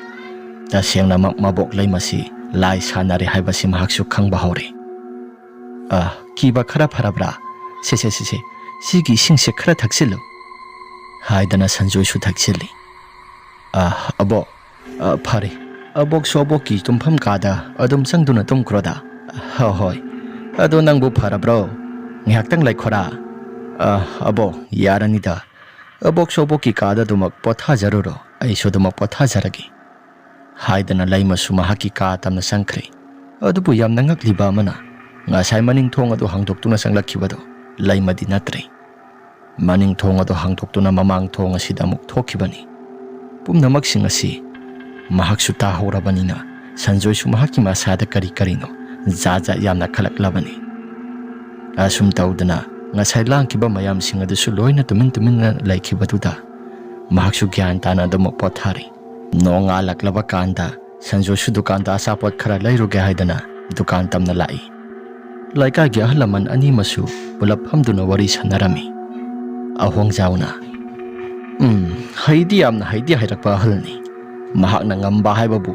ꯇꯁꯦꯡꯅꯃꯛ ꯃꯕꯣꯛ ꯂꯩꯃꯁꯤ ꯂꯥꯏ ꯁꯥꯟꯅꯔꯦ ꯍꯥꯏꯕꯁꯤ ꯃꯍꯥꯛꯁꯨ ꯈꯪꯕ ꯍꯧꯔꯦ꯫ "ꯑ, ꯀꯤꯕ ꯈꯔ ꯐꯔꯕ꯭ꯔꯥ? ꯁꯦ, ꯁꯦ, ꯁꯦ, ꯁꯦ, ꯁꯤꯒꯤ ꯏꯁꯤꯡꯁꯦ ꯈꯔ ꯊꯛꯆꯤꯜꯂꯨ," ꯍꯥꯏꯗꯅ ꯁꯟꯖꯣꯏꯁꯨ ꯊꯛꯆꯤꯜꯂꯤ꯫ "ꯑ, ꯑꯕꯣꯛ, ꯑ, ꯐꯔꯦ꯫ ꯑꯕꯣꯛꯁꯨ ꯑꯕꯣꯛꯀꯤ ꯇꯨꯝꯐꯝ ꯀꯥꯗ ꯑꯗꯨꯝ ꯆꯪꯗꯨꯅ ꯇꯨꯝꯈ꯭ꯔꯣꯗ꯫" "ꯍꯣ, ꯍꯣꯏ꯫ ꯑꯗꯣ ꯅꯪꯕꯨ ꯐꯔꯕ꯭ꯔꯣ? ꯉꯥꯏꯍꯥꯛꯇꯪ ꯂꯩꯈꯣꯔꯥ?" "ꯑ, ꯑꯕꯣꯛ, ꯌꯥꯔꯅꯤꯗ꯫ ꯑꯕꯣꯛꯁꯨ ꯑꯕꯣꯛꯀꯤ ꯀꯥꯗ ꯑꯗꯨꯃꯛ ꯄꯣꯊꯥꯖꯔꯨꯔꯣ, ꯑꯩꯁꯨ ꯑꯗꯨꯃꯛ ꯄꯣꯊꯥꯖꯔꯒꯦ," ꯍꯥꯏꯗꯅ ꯂꯩꯃꯁꯨ ꯃꯍꯥꯛꯀꯤ ꯀꯥ ꯇꯝꯅ ꯆꯪꯈ꯭ꯔꯦ꯫ ꯑꯗꯨꯕꯨ ꯌꯥꯝꯅ ꯉꯛꯂꯤꯕ ꯑꯃꯅ, ꯉꯁꯥꯏ ꯃꯅꯤꯡ ꯊꯣꯡ ꯑꯗꯨ ꯍꯥꯡꯗꯣꯛꯇꯨꯅ ꯆꯪꯂꯛꯈꯤꯕꯗꯣ ꯂꯩꯃꯗꯤ ꯅꯠꯇ꯭ꯔꯦ꯫ ꯃꯅꯤꯡ ꯊꯣꯡ ꯑꯗꯨ ꯍꯥꯡꯗꯣꯛꯇꯨꯅ ꯃꯃꯥꯡ ꯊꯣꯡ ꯑꯁꯤꯗ ꯑꯃꯨꯛ ꯊꯣꯛꯈꯤꯕꯅꯤ꯫ ꯄꯨꯝꯅꯃꯛꯁꯤꯡ ꯑꯁꯤ ꯃꯍꯥꯛꯁꯨ ꯇꯥꯍꯧꯔꯕꯅꯤꯅ, ꯁꯟꯖꯣꯏꯁꯨ ꯃꯍꯥꯛꯀꯤ ꯃꯁꯥꯗ ꯀꯔꯤ ꯀꯔꯤꯅꯣ ꯖꯥꯠ ꯖꯥꯠ ꯌꯥꯝꯅ ꯈꯜꯂꯛꯂꯕꯅꯤ꯫ ꯑꯁꯨꯝ ꯇꯧꯗꯅ ꯉꯁꯥꯏ ꯂꯥꯡꯈꯤꯕ ꯃꯌꯥꯝꯁꯤꯡ ꯑꯗꯨꯁꯨ ꯂꯣꯏꯅ ꯇꯨꯃꯤꯟ ꯇꯨꯃꯤꯟꯅ ꯂꯩꯈꯤꯕꯗꯨꯗ ꯃꯍꯥꯛꯁꯨ ꯒ꯭ꯌꯥꯟ ꯇꯥꯅ ꯑꯗꯨꯃꯛ ꯄꯣꯊꯥꯔꯤ꯫ ꯅꯣꯡꯉꯥꯜꯂꯛꯂꯕ ꯀꯥꯟꯗ ꯁꯟꯖꯣꯏꯁꯨ ꯗꯨꯀꯥꯟꯗ ꯑꯆꯥꯄꯣꯠ ꯈꯔ ꯂꯩꯔꯨꯒꯦ ꯍꯥꯏꯗꯅ ꯗꯨꯀꯥꯟ ꯇꯝꯅ ꯂꯥꯛꯏ꯫ ꯂꯩꯀꯥꯏꯒꯤ ꯑꯍꯜ ꯂꯃꯟ ꯑꯅꯤꯃꯁꯨ ꯄꯨꯂꯞ ꯐꯝꯗꯨꯅ ꯋꯥꯔꯤ ꯁꯥꯟꯅꯔꯝꯃꯤ꯫ ꯑꯍꯣꯡꯖꯥꯎꯅ, "ꯎꯝ, ꯍꯩꯗꯤ ꯌꯥꯝꯅ ꯍꯩꯗꯤ ꯍꯩꯔꯛꯄ ꯑꯍꯜꯅꯤ꯫ ꯃꯍꯥꯛꯅ ꯉꯝꯕ ꯍꯥꯏꯕꯕꯨ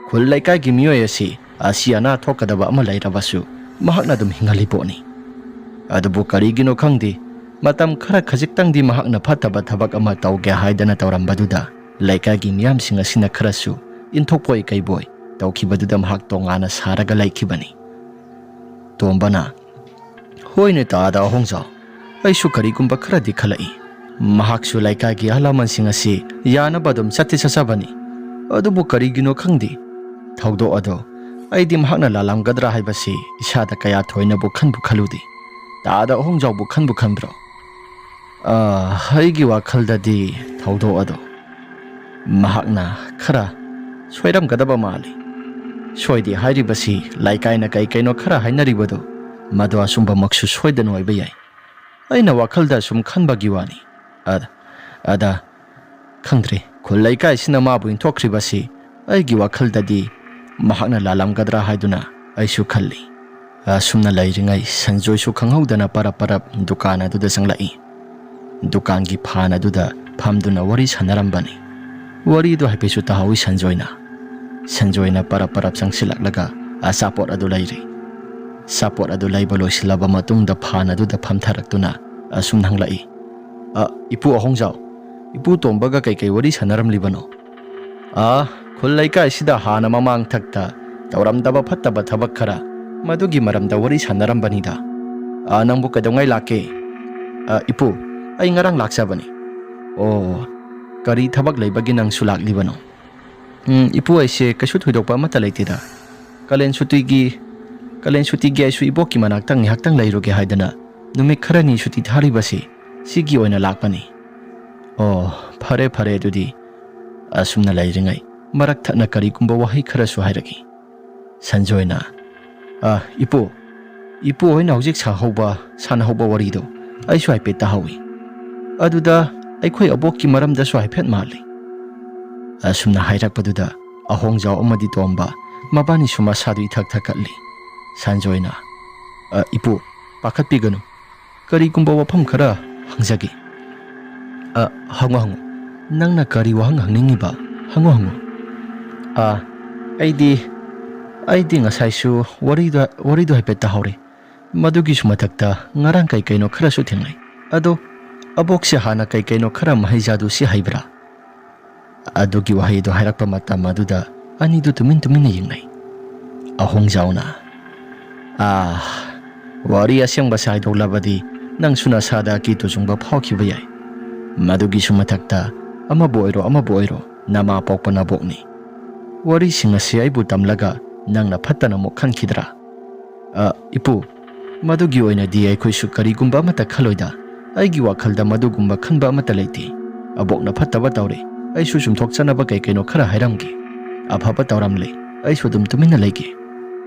ꯈꯨꯜ ꯂꯩꯀꯥꯏꯒꯤ ꯃꯤꯑꯣꯏ ꯑꯁꯤ ꯑꯁꯤ ꯑꯅꯥ ꯊꯣꯛꯀꯗꯕ ꯑꯃ ꯂꯩꯔꯕꯁꯨ ꯃꯍꯥꯛꯅ ꯑꯗꯨꯝ ꯍꯤꯡꯍꯜꯂꯤ ꯄꯣꯠꯅꯤ꯫ ꯑꯗꯨꯕꯨ ꯀꯔꯤꯒꯤꯅꯣ ꯈꯪꯗꯦ, ꯃꯇꯝ ꯈꯔ ꯈꯖꯤꯛꯇꯪꯗꯤ ꯃꯍꯥꯛꯅ ꯐꯠꯇꯕ ꯊꯕꯛ ꯑꯃ ꯇꯧꯒꯦ ꯍꯥꯏꯗꯅ ꯇꯧꯔꯝꯕꯗꯨꯗ ꯂꯩꯀꯥꯏꯒꯤ ꯃꯤꯌꯥꯝꯁꯤꯡ ꯑꯁꯤꯅ ꯈꯔꯁꯨ ꯏꯟꯊꯣꯛꯄꯣꯏ ꯀꯩꯕꯣꯏ ꯇꯧꯈꯤꯕꯗꯨꯗ ꯃꯍꯥꯛ ꯇꯣꯉꯥꯟꯅ ꯁꯥꯔꯒ ꯂꯩꯈꯤꯕꯅꯤ꯫ ꯇꯣꯝꯕꯅ, "ꯍꯣꯏꯅꯦ ꯇꯥꯗ ꯑꯍꯣꯡꯖꯥꯎ, ꯑꯩꯁꯨ ꯀꯔꯤꯒꯨꯝꯕ ꯈꯔꯗꯤ ꯈꯜꯂꯛꯏ꯫ ꯃꯍꯥꯛꯁꯨ ꯂꯩꯀꯥꯏꯒꯤ ꯑꯍꯜ ꯂꯃꯟꯁꯤꯡ ꯑꯁꯤ ꯌꯥꯅꯕ ꯑꯗꯨꯝ ꯆꯠꯇꯤ ꯆꯠꯆꯕꯅꯤ꯫ ꯑꯗꯨꯕꯨ ꯀꯔꯤꯒꯤꯅꯣ ꯈꯪꯗꯦ, ꯊꯧꯗꯣꯛ ꯑꯗꯣ ꯑꯩꯗꯤ ꯃꯍꯥꯛꯅ ꯂꯥꯜꯂꯝꯒꯗ꯭ꯔꯥ ꯍꯥꯏꯕꯁꯤ ꯏꯁꯥꯗ ꯀꯌꯥ ꯊꯣꯏꯅꯕꯨ ꯈꯟꯕꯨ ꯈꯜꯂꯨꯗꯦ꯫ ꯇꯥꯗ ꯑꯍꯣꯡꯖꯥꯎꯕꯨ ꯈꯟꯕꯨ ꯈꯟꯕ꯭ꯔꯣ?" "ꯑ, ꯑꯩꯒꯤ ꯋꯥꯈꯜꯗꯗꯤ ꯊꯧꯗꯣꯛ ꯑꯗꯣ ꯃꯍꯥꯛꯅ ꯈꯔ ꯁꯣꯏꯔꯝꯒꯗꯕ ꯃꯥꯜꯂꯤ꯫ ꯁꯣꯏꯗꯦ ꯍꯥꯏꯔꯤꯕꯁꯤ ꯂꯩꯀꯥꯏꯅ ꯀꯩ ꯀꯩꯅꯣ ꯈꯔ ꯍꯥꯏꯅꯔꯤꯕꯗꯣ, ꯃꯗꯨ ꯑꯆꯨꯝꯕꯃꯛꯁꯨ ꯁꯣꯏꯗꯅ ꯑꯣꯏꯕ ꯌꯥꯏ꯫ ꯑꯩꯅ ꯋꯥꯈꯜꯗ ꯁꯨꯝ ꯈꯟꯕꯒꯤ ꯋꯥꯅꯤ꯫ ꯑ-, ꯑꯗ, ꯈꯪꯗ꯭ꯔꯦ, ꯈꯨꯜ ꯂꯩꯀꯥꯏꯁꯤꯅ ꯃꯥꯕꯨ ꯏꯟꯊꯣꯛꯈ꯭ꯔꯤꯕꯁꯤ ꯑꯩꯒꯤ ꯋꯥꯈꯜꯗꯗꯤ ꯃꯍꯥꯛꯅ ꯂꯥꯜꯂꯝꯒꯗ꯭ꯔꯥ ꯍꯥꯏꯗꯨꯅ ꯑꯩꯁꯨ ꯈꯜꯂꯤ꯫" ꯑꯁꯨꯝꯅ ꯂꯩꯔꯤꯉꯩ ꯁꯟꯖꯣꯏꯁꯨ ꯈꯪꯍꯧꯗꯅ ꯄꯔꯞ ꯄꯔꯞ ꯗꯨꯀꯥꯟ ꯑꯗꯨꯗ ꯆꯪꯂꯛꯏ꯫ ꯗꯨꯀꯥꯟꯒꯤ ꯐꯥꯟ ꯑꯗꯨꯗ ꯐꯝꯗꯨꯅ ꯋꯥꯔꯤ ꯁꯥꯟꯅꯔꯝꯕꯅꯤ꯫ ꯋꯥꯔꯤꯗꯨ ꯍꯥꯏꯐꯦꯠꯁꯨ ꯇꯥꯍꯧꯏ ꯁꯟꯖꯣꯏꯅ꯫ ꯁꯟꯖꯣꯏꯅ ꯄꯔꯞ ꯄꯔꯞ ꯆꯪꯁꯤꯜꯂꯛꯂꯒ ꯑꯆꯥꯄꯣꯠ ꯑꯗꯨ ꯂꯩꯔꯤ꯫ ꯑꯆꯥꯄꯣꯠ ꯑꯗꯨ ꯂꯩꯕ ꯂꯣꯏꯁꯤꯜꯂꯕ ꯃꯇꯨꯡꯗ ꯐꯥꯟ ꯑꯗꯨꯗ ꯐꯝꯊꯔꯛꯇꯨꯅ ꯑꯁꯨꯝ ꯍꯪꯂꯛꯏ, "ꯑ, ꯏꯄꯨ ꯑꯍꯣꯡꯖꯥꯎ, ꯏꯄꯨ ꯇꯣꯝꯕꯒ ꯀꯩꯀꯩ ꯋꯥꯔꯤ ꯁꯥꯟꯅꯔꯝꯂꯤꯕꯅꯣ?" "ꯑ, ꯈꯨꯜ ꯂꯩꯀꯥꯏꯁꯤꯗ ꯍꯥꯟꯅ ꯃꯃꯥꯡꯊꯛꯇ ꯇꯧꯔꯝꯗꯕ ꯐꯠꯇꯕ ꯊꯕꯛ ꯈꯔ, ꯃꯗꯨꯒꯤ ꯃꯔꯝꯗ ꯋꯥꯔꯤ ꯁꯥꯟꯅꯔꯝꯕꯅꯤꯗ꯫ ꯑ, ꯅꯪꯕꯨ ꯀꯩꯗꯧꯉꯩ ꯂꯥꯛꯀꯦ?" "ꯑ, ꯏꯄꯨ, ꯑꯩ ꯉꯔꯥꯡ ꯂꯥꯛꯆꯕꯅꯤ꯫" "ꯑꯣ, ꯀꯔꯤ ꯊꯕꯛ ꯂꯩꯕꯒꯤ ꯅꯪꯁꯨ ꯂꯥꯛꯂꯤꯕꯅꯣ?" "ꯎꯝ, ꯏꯄꯨ, ꯑꯩꯁꯦ ꯀꯩꯁꯨ ꯊꯣꯏꯗꯣꯛꯄ ꯑꯃꯠꯇ ꯂꯩꯇꯦꯗ꯫ ꯀꯥꯂꯦꯟ ꯁꯨꯇꯤꯒꯤ, ꯀꯥꯂꯦꯟ ꯁꯨꯇꯤꯒꯤ ꯑꯩꯁꯨ ꯏꯕꯣꯛꯀꯤ ꯃꯅꯥꯛꯇ ꯉꯥꯏꯍꯥꯛꯇꯪ ꯂꯩꯔꯨꯒꯦ ꯍꯥꯏꯗꯅ ꯅꯨꯃꯤꯠ ꯈꯔꯅꯤ ꯁꯨꯇꯤ ꯊꯥꯔꯤꯕꯁꯤ ꯁꯤꯒꯤ ꯑꯣꯏꯅ ꯂꯥꯛꯄꯅꯤ꯫" "ꯑꯣ, ꯐꯔꯦ, ꯐꯔꯦ ꯑꯗꯨꯗꯤ꯫" ꯑꯁꯨꯝꯅ ꯂꯩꯔꯤꯉꯩ ꯃꯔꯛ ꯊꯠꯅ ꯀꯔꯤꯒꯨꯝꯕ ꯋꯥꯍꯩ ꯈꯔꯁꯨ ꯍꯥꯏꯔꯛꯏ꯫ ꯁꯟꯖꯣꯏꯅ, "ꯑ, ꯏꯄꯨ, ꯏꯄꯨ ꯍꯣꯏꯅ ꯍꯧꯖꯤꯛ ꯁꯥꯍꯧꯕ, ꯁꯥꯟꯅꯍꯧꯕ ꯋꯥꯔꯤꯗꯣ ꯑꯩꯁꯨ ꯍꯥꯏꯐꯦꯠ ꯇꯥꯍꯧꯏ꯫ ꯑꯗꯨꯗ ꯑꯩꯈꯣꯏ ꯑꯕꯣꯛꯀꯤ ꯃꯔꯝꯗꯁꯨ ꯍꯥꯏꯐꯦꯠ ꯃꯥꯜꯂꯤ꯫" ꯑꯁꯨꯝꯅ ꯍꯥꯏꯔꯛꯄꯗꯨꯗ ꯑꯍꯣꯡꯖꯥꯎ ꯑꯃꯗꯤ ꯇꯣꯝꯕ ꯃꯕꯥꯅꯤꯁꯨ ꯃꯁꯥꯗꯨ ꯏꯊꯛ ꯊꯛꯀꯠꯂꯤ꯫ ꯁꯟꯖꯣꯏꯅ, "ꯑ, ꯏꯄꯨ, ꯄꯥꯈꯠꯄꯤꯒꯅꯨ꯫ ꯀꯔꯤꯒꯨꯝꯕ ꯋꯥꯐꯝ ꯈꯔ ꯍꯪꯖꯒꯦ꯫" "ꯑ, ꯍꯪꯉꯨ, ꯍꯪꯉꯨ꯫ ꯅꯪꯅ ꯀꯔꯤ ꯋꯥꯍꯪ ꯍꯪꯅꯤꯡꯉꯤꯕ? ꯍꯪꯉꯨ, ꯍꯪꯉꯨ꯫" "ꯑ, ꯑꯩꯗꯤ, ꯑꯩꯗꯤ ꯉꯁꯥꯏꯁꯨ ꯋꯥꯔꯤꯗ, ꯋꯥꯔꯤꯗꯣ ꯍꯥꯏꯐꯦꯠ ꯇꯥꯍꯧꯔꯦ꯫ ꯃꯗꯨꯒꯤꯁꯨ ꯃꯊꯛꯇ ꯉꯔꯥꯡ ꯀꯩ ꯀꯩꯅꯣ ꯈꯔꯁꯨ ꯊꯦꯡꯅꯩ꯫ ꯑꯗꯣ ꯑꯕꯣꯛꯁꯦ ꯍꯥꯟꯅ ꯀꯩ ꯀꯩꯅꯣ ꯈꯔ ꯃꯍꯩ ꯖꯥꯗꯨꯁꯤ ꯍꯩꯕ꯭ꯔꯥ?" ꯑꯗꯨꯒꯤ ꯋꯥꯍꯩꯗꯣ ꯍꯥꯏꯔꯛꯄ ꯃꯇꯝ ꯑꯗꯨꯗ ꯑꯅꯤꯗꯨ ꯇꯨꯃꯤꯟ ꯇꯨꯃꯤꯟꯅ ꯌꯦꯡꯅꯩ꯫ ꯑꯍꯣꯡꯖꯥꯎꯅ, "ꯑꯥ, ꯋꯥꯔꯤ ꯑꯁꯦꯡꯕ ꯁꯥꯏꯗꯣꯛꯂꯕꯗꯤ ꯅꯪꯁꯨ ꯅꯁꯥꯗ ꯑꯀꯤ ꯇꯨꯖꯨꯡꯕ ꯐꯥꯎꯈꯤꯕ ꯌꯥꯏ꯫ ꯃꯗꯨꯒꯤꯁꯨ ꯃꯊꯛꯇ ꯑꯃꯕꯨ ꯑꯣꯏꯔꯣ ꯑꯃꯕꯨ ꯑꯣꯏꯔꯣ ꯅꯃꯥ ꯄꯣꯛꯄ ꯅꯕꯣꯛꯅꯤ꯫ ꯋꯥꯔꯤꯁꯤꯡ ꯑꯁꯤ ꯑꯩꯕꯨ ꯇꯝꯂꯒ ꯅꯪꯅ ꯐꯠꯇꯅ ꯑꯃꯨꯛ ꯈꯟꯈꯤꯗ꯭ꯔꯥ?" "ꯑ, ꯏꯄꯨ, ꯃꯗꯨꯒꯤ ꯑꯣꯏꯅꯗꯤ ꯑꯩꯈꯣꯏꯁꯨ ꯀꯔꯤꯒꯨꯝꯕ ꯑꯃꯠꯇ ꯈꯜꯂꯣꯏꯗ꯫ ꯑꯩꯒꯤ ꯋꯥꯈꯜꯗ ꯃꯗꯨꯒꯨꯝꯕ ꯈꯟꯕ ꯑꯃꯠꯇ ꯂꯩꯇꯦ꯫ ꯑꯕꯣꯛꯅ ꯐꯠꯇꯕ ꯇꯧꯔꯦ꯫ ꯑꯩꯁꯨ ꯆꯨꯝꯊꯣꯛꯆꯅꯕ ꯀꯩ ꯀꯩꯅꯣ ꯈꯔ ꯍꯥꯏꯔꯝꯒꯦ꯫ ꯑꯐꯕ ꯇꯧꯔꯝꯂꯦ꯫ ꯑꯩꯁꯨ ꯑꯗꯨꯝ ꯇꯨꯃꯤꯟꯅ ꯂꯩꯒꯦ꯫"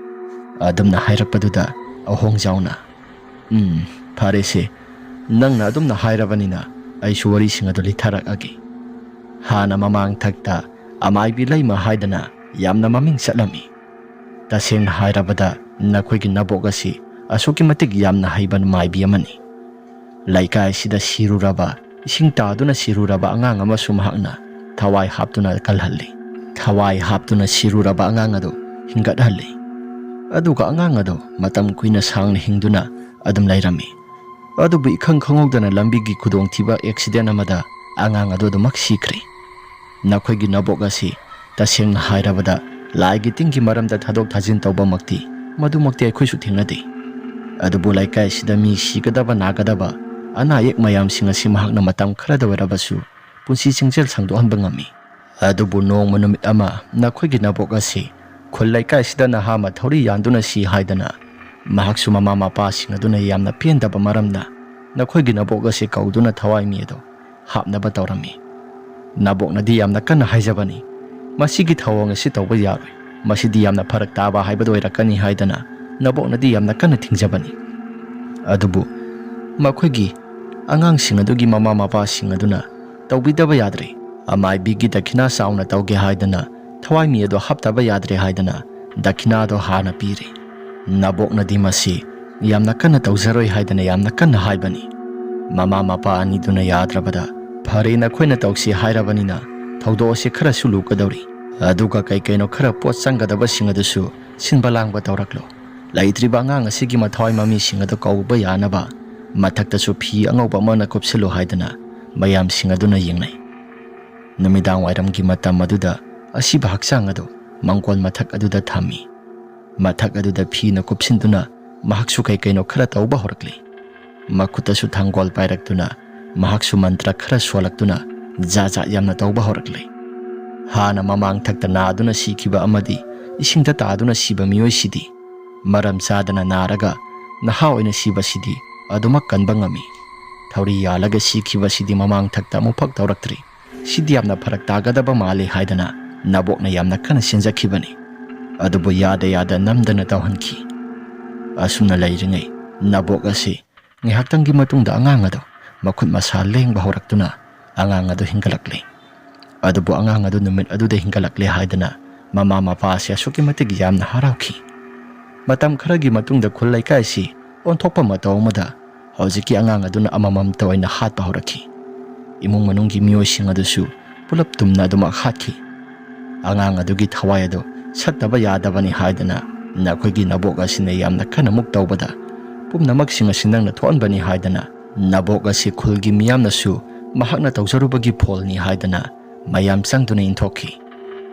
ꯑꯗꯨꯝꯅ ꯍꯥꯏꯔꯛꯄꯗꯨꯗ ꯑꯍꯣꯡꯖꯥꯎꯅ, "ꯎꯝ, ꯐꯔꯦꯁꯦ꯫ ꯅꯪꯅ ꯑꯗꯨꯝꯅ ꯍꯥꯏꯔꯕꯅꯤꯅ ꯑꯩꯁꯨ ꯋꯥꯔꯤꯁꯤꯡ ꯑꯗꯨ ꯂꯤꯊꯔꯛꯑꯒꯦ꯫ ꯍꯥꯟꯅ ꯃꯃꯥꯡ ꯊꯛꯇ ꯑꯃꯥꯏꯕꯤ ꯂꯩꯃ ꯍꯥꯏꯗꯅ ꯌꯥꯝꯅ ꯃꯃꯤꯡ ꯆꯠꯂꯝꯃꯤ꯫ ꯇꯁꯦꯡꯅ ꯍꯥꯏꯔꯕꯗ ꯅꯈꯣꯏꯒꯤ ꯅꯕꯣꯛ ꯑꯁꯤ ꯑꯁꯨꯛꯀꯤ ꯃꯇꯤꯛ ꯌꯥꯝꯅ ꯍꯩꯕ ꯃꯥꯏꯕꯤ ꯑꯃꯅꯤ꯫ ꯂꯩꯀꯥꯏ ꯑꯁꯤꯗ ꯁꯤꯔꯨꯔꯕ, ꯏꯁꯤꯡ ꯇꯥꯗꯨꯅ ꯁꯤꯔꯨꯔꯕ ꯑꯉꯥꯡ ꯑꯃꯁꯨ ꯃꯍꯥꯛꯅ ꯊꯋꯥꯏ ꯍꯥꯞꯇꯨꯅ ꯀꯜꯍꯜꯂꯤ꯫ ꯊꯋꯥꯏ ꯍꯥꯞꯇꯨꯅ ꯁꯤꯔꯨꯔꯕ ꯑꯉꯥꯡ ꯑꯗꯨ ꯍꯤꯡꯒꯠꯍꯜꯂꯤ꯫ ꯑꯗꯨꯒ ꯑꯉꯥꯡ ꯑꯗꯨ ꯃꯇꯝ ꯀꯨꯏꯅ ꯁꯥꯡꯅ ꯍꯤꯡꯗꯨꯅ ꯑꯗꯨꯝ ꯂꯩꯔꯝꯃꯤ꯫ ꯑꯗꯨꯕꯨ ꯏꯈꯪ ꯈꯪꯍꯧꯗꯅ ꯂꯝꯕꯤꯒꯤ ꯈꯨꯗꯣꯡꯊꯤꯕ ꯑꯦꯛꯁꯤꯗꯦꯟ ꯑꯃꯗ ꯑꯉꯥꯡ ꯑꯗꯨ ꯑꯗꯨꯃꯛ ꯁꯤꯈ꯭ꯔꯦ꯫ ꯅꯈꯣꯏꯒꯤ ꯅꯕꯣꯛ ꯑꯁꯤ ꯇꯁꯦꯡꯅ ꯍꯥꯏꯔꯕꯗ ꯂꯥꯏꯒꯤ ꯇꯤꯟꯒꯤ ꯃꯔꯝꯗ ꯊꯥꯗꯣꯛ ꯊꯥꯖꯤꯟ ꯇꯧꯕꯃꯛꯇꯤ ꯃꯗꯨꯃꯛꯇꯤ ꯑꯩꯈꯣꯏꯁꯨ ꯊꯦꯡꯅꯗꯦ꯫ ꯑꯗꯨꯕꯨ ꯂꯩꯀꯥꯏ ꯑꯁꯤꯗ ꯃꯤ ꯁꯤꯒꯗꯕ ꯅꯥꯒꯗꯕ ꯑꯅꯥ ꯑꯌꯦꯛ ꯃꯌꯥꯝꯁꯤꯡ ꯑꯁꯤ ꯃꯍꯥꯛꯅ ꯃꯇꯝ ꯈꯔꯗ ꯑꯣꯏꯔꯕꯁꯨ ꯄꯨꯟꯁꯤ ꯆꯦꯡꯖꯦꯜ ꯁꯥꯡꯗꯣꯛꯍꯟꯕ ꯉꯝꯃꯤ꯫ ꯑꯗꯨꯕꯨ ꯅꯣꯡꯃ ꯅꯨꯃꯤꯠ ꯑꯃ ꯅꯈꯣꯏꯒꯤ ꯅꯕꯣꯛ ꯑꯁꯤ ꯈꯨꯜ ꯂꯩꯀꯥꯏꯁꯤꯗ ꯅꯍꯥ ꯑꯃ ꯊꯧꯔꯤ ꯌꯥꯟꯗꯨꯅ ꯁꯤ ꯍꯥꯏꯗꯅ ꯃꯍꯥꯛꯁꯨ ꯃꯃꯥ ꯃꯄꯥꯁꯤꯡ ꯑꯗꯨꯅ ꯌꯥꯝꯅ ꯄꯦꯟꯗꯕ ꯃꯔꯝꯅ ꯅꯈꯣꯏꯒꯤ ꯅꯕꯣꯛ ꯑꯁꯤ ꯀꯧꯗꯨꯅ ꯊꯋꯥꯏ ꯃꯤ ꯑꯗꯨ ꯍꯥꯞꯅꯕ ꯇꯧꯔꯝꯃꯤ꯫ ꯅꯕꯣꯛꯅꯗꯤ ꯌꯥꯝꯅ ꯀꯟꯅ ꯍꯥꯏꯖꯕꯅꯤ, "ꯃꯁꯤꯒꯤ ꯊꯧꯑꯣꯡ ꯑꯁꯤ ꯇꯧꯕ ꯌꯥꯔꯣꯏ, ꯃꯁꯤꯗꯤ ꯌꯥꯝꯅ ꯐꯔꯛ ꯇꯥꯕ ꯍꯥꯏꯕꯗꯨ ꯑꯣꯏꯔꯛꯀꯅꯤ" ꯍꯥꯏꯗꯅ ꯅꯕꯣꯛꯅꯗꯤ ꯌꯥꯝꯅ ꯀꯟꯅ ꯊꯤꯡꯖꯕꯅꯤ꯫ ꯑꯗꯨꯕꯨ ꯃꯈꯣꯏꯒꯤ ꯑꯉꯥꯡꯁꯤꯡ ꯑꯗꯨꯒꯤ ꯃꯃꯥ ꯃꯄꯥꯁꯤꯡ ꯑꯗꯨꯅ ꯇꯧꯕꯤꯗꯕ ꯌꯥꯗ꯭ꯔꯦ꯫ ꯑꯃꯥꯏꯕꯤꯒꯤ ꯗꯈꯤꯅꯥ ꯆꯥꯎꯅ ꯇꯧꯒꯦ ꯍꯥꯏꯗꯅ ꯊꯋꯥꯏ ꯃꯤ ꯑꯗꯨ ꯍꯥꯞꯇꯕ ꯌꯥꯗ꯭ꯔꯦ ꯍꯥꯏꯗꯅ ꯗꯈꯤꯅꯥꯗꯣ ꯍꯥꯟꯅ ꯄꯤꯔꯦ꯫ ꯅꯕꯣꯛꯅꯗꯤ ꯃꯁꯤ ꯌꯥꯝꯅ ꯀꯟꯅ ꯇꯧꯖꯔꯣꯏ ꯍꯥꯏꯗꯅ ꯌꯥꯝꯅ ꯀꯟꯅ ꯍꯥꯏꯕꯅꯤ꯫ ꯃꯃꯥ ꯃꯄꯥ ꯑꯅꯤꯗꯨꯅ ꯌꯥꯗ꯭ꯔꯕꯗ, "ꯐꯔꯦ, ꯅꯈꯣꯏꯅ ꯇꯧꯁꯤ ꯍꯥꯏꯔꯕꯅꯤꯅ ꯊꯧꯗꯣꯛ ꯑꯁꯤ ꯈꯔꯁꯨ ꯂꯨꯒꯗꯧꯔꯤ꯫ ꯑꯗꯨꯒ ꯀꯩ ꯀꯩꯅꯣ ꯈꯔ ꯄꯣꯠ ꯆꯪꯒꯗꯕꯁꯤꯡ ꯑꯗꯨꯁꯨ ꯁꯤꯟꯕ ꯂꯥꯡꯕ ꯇꯧꯔꯛꯂꯣ꯫ ꯂꯩꯇ꯭ꯔꯤꯕ ꯑꯉꯥꯡ ꯑꯁꯤꯒꯤ ꯃꯊꯋꯥꯏ ꯃꯃꯤꯁꯤꯡ ꯑꯗꯨ ꯀꯧꯕ ꯌꯥꯅꯕ ꯃꯊꯛꯇꯁꯨ ꯐꯤ ꯑꯉꯧꯕ ꯑꯃꯅ ꯀꯨꯞꯁꯤꯜꯂꯨ" ꯍꯥꯏꯗꯅ ꯃꯌꯥꯝꯁꯤꯡ ꯑꯗꯨꯅ ꯌꯦꯡꯅꯩ꯫ ꯅꯨꯃꯤꯗꯥꯡ ꯋꯥꯏꯔꯝꯒꯤ ꯃꯇꯝ ꯑꯗꯨꯗ ꯑꯁꯤꯕ ꯍꯛꯆꯥꯡ ꯑꯗꯨ ꯃꯥꯡꯒꯣꯜ ꯃꯊꯛ ꯑꯗꯨꯗ ꯊꯝꯃꯤ꯫ ꯃꯊꯛ ꯑꯗꯨꯗ ꯐꯤꯅ ꯀꯨꯞꯁꯤꯟꯗꯨꯅ ꯃꯍꯥꯛꯁꯨ ꯀꯩ ꯀꯩꯅꯣ ꯈꯔ ꯇꯧꯕ ꯍꯧꯔꯛꯂꯤ꯫ ꯃꯈꯨꯠꯇꯁꯨ ꯊꯥꯡꯒꯣꯜ ꯄꯥꯏꯔꯛꯇꯨꯅ ꯃꯍꯥꯛꯁꯨ ꯃꯟꯇ꯭ꯔ ꯈꯔ ꯁꯣꯜꯂꯛꯇꯨꯅ ꯖꯥꯠ ꯖꯥꯠ ꯌꯥꯝꯅ ꯇꯧꯕ ꯍꯧꯔꯛꯂꯤ꯫ ꯍꯥꯟꯅ ꯃꯃꯥꯡꯊꯛꯇ ꯅꯥꯗꯨꯅ ꯁꯤꯈꯤꯕ ꯑꯃꯗꯤ ꯏꯁꯤꯡꯗ ꯇꯥꯗꯨꯅ ꯁꯤꯕ ꯃꯤꯑꯣꯏꯁꯤꯗꯤ ꯃꯔꯝ ꯆꯥꯗꯅ ꯅꯥꯔꯒ ꯅꯍꯥ ꯑꯣꯏꯅ ꯁꯤꯕꯁꯤꯗꯤ ꯑꯗꯨꯃꯛ ꯀꯟꯕ ꯉꯝꯃꯤ꯫ ꯊꯧꯔꯤ ꯌꯥꯜꯂꯒ ꯁꯤꯈꯤꯕꯁꯤꯗꯤ ꯃꯃꯥꯡꯊꯛꯇ ꯑꯃꯨꯛꯐꯥꯎ ꯇꯧꯔꯛꯇ꯭ꯔꯤ꯫ ꯁꯤꯗꯤ ꯌꯥꯝꯅ ꯐꯔꯛ ꯇꯥꯒꯗꯕ ꯃꯥꯜꯂꯤ ꯍꯥꯏꯗꯅ ꯅꯕꯣꯛꯅ ꯌꯥꯝꯅ ꯀꯟꯅ ꯆꯦꯟꯖꯈꯤꯕꯅꯤ꯫ ꯑꯗꯨꯕꯨ ꯌꯥꯗ ꯌꯥꯗ ꯅꯝꯗꯅ ꯇꯧꯍꯟꯈꯤ꯫ ꯑꯁꯨꯝꯅ ꯂꯩꯔꯤꯉꯩ ꯅꯕꯣꯛ ꯑꯁꯤ ꯉꯥꯏꯍꯥꯛꯇꯪꯒꯤ ꯃꯇꯨꯡꯗ ꯑꯉꯥꯡ ꯑꯗꯨ ꯃꯈꯨꯠ ꯃꯁꯥ ꯂꯦꯡꯕ ꯍꯧꯔꯛꯇꯨꯅ ꯑꯉꯥꯡ ꯑꯗꯨ ꯍꯤꯡꯒꯠꯂꯛꯂꯦ꯫ ꯑꯗꯨꯕꯨ ꯑꯉꯥꯡ ꯑꯗꯨ ꯅꯨꯃꯤꯠ ꯑꯗꯨꯗ ꯍꯤꯡꯒꯠꯂꯛꯂꯦ ꯍꯥꯏꯗꯅ ꯃꯃꯥ ꯃꯄꯥ ꯑꯁꯤ ꯑꯁꯨꯛꯀꯤ ꯃꯇꯤꯛ ꯌꯥꯝꯅ ꯍꯔꯥꯎꯈꯤ꯫ ꯃꯇꯝ ꯈꯔꯒꯤ ꯃꯇꯨꯡꯗ ꯈꯨꯜ ꯂꯩꯀꯥꯏꯁꯤ ꯑꯣꯟꯊꯣꯛꯄ ꯃꯇꯧ ꯑꯃꯗ ꯍꯧꯖꯤꯛꯀꯤ ꯑꯉꯥꯡ ꯑꯗꯨꯅ ꯑꯃꯃꯝꯇ ꯑꯣꯏꯅ ꯍꯥꯠꯄ ꯍꯧꯔꯛꯈꯤ꯫ ꯏꯃꯨꯡ ꯃꯅꯨꯡꯒꯤ ꯃꯤꯑꯣꯏꯁꯤꯡ ꯑꯗꯨꯁꯨ ꯄꯨꯂꯞ ꯇꯨꯝꯅ ꯑꯗꯨꯃꯛ ꯍꯥꯠꯈꯤ꯫ ꯑꯉꯥꯡ ꯑꯗꯨꯒꯤ ꯊꯋꯥꯏ ꯑꯗꯨ ꯁꯠꯇꯕ ꯌꯥꯗꯕꯅꯤ ꯍꯥꯏꯗꯅ ꯅꯈꯣꯏꯒꯤ ꯅꯕꯣꯛ ꯑꯁꯤꯅ ꯌꯥꯝꯅ ꯀꯟꯅ ꯃꯨꯛ ꯇꯧꯕꯗ, ꯄꯨꯝꯅꯃꯛꯁꯤꯡ ꯑꯁꯤ ꯅꯪꯅ ꯊꯣꯛꯍꯟꯕꯅꯤ ꯍꯥꯏꯗꯅ ꯅꯕꯣꯛ ꯑꯁꯤ ꯈꯨꯜꯒꯤ ꯃꯤꯌꯥꯝꯅꯁꯨ ꯃꯍꯥꯛꯅ ꯇꯧꯖꯔꯨꯕꯒꯤ ꯐꯣꯜꯅꯤ ꯍꯥꯏꯗꯅ ꯃꯌꯥꯝ ꯆꯪꯗꯨꯅ ꯏꯟꯊꯣꯛꯈꯤ꯫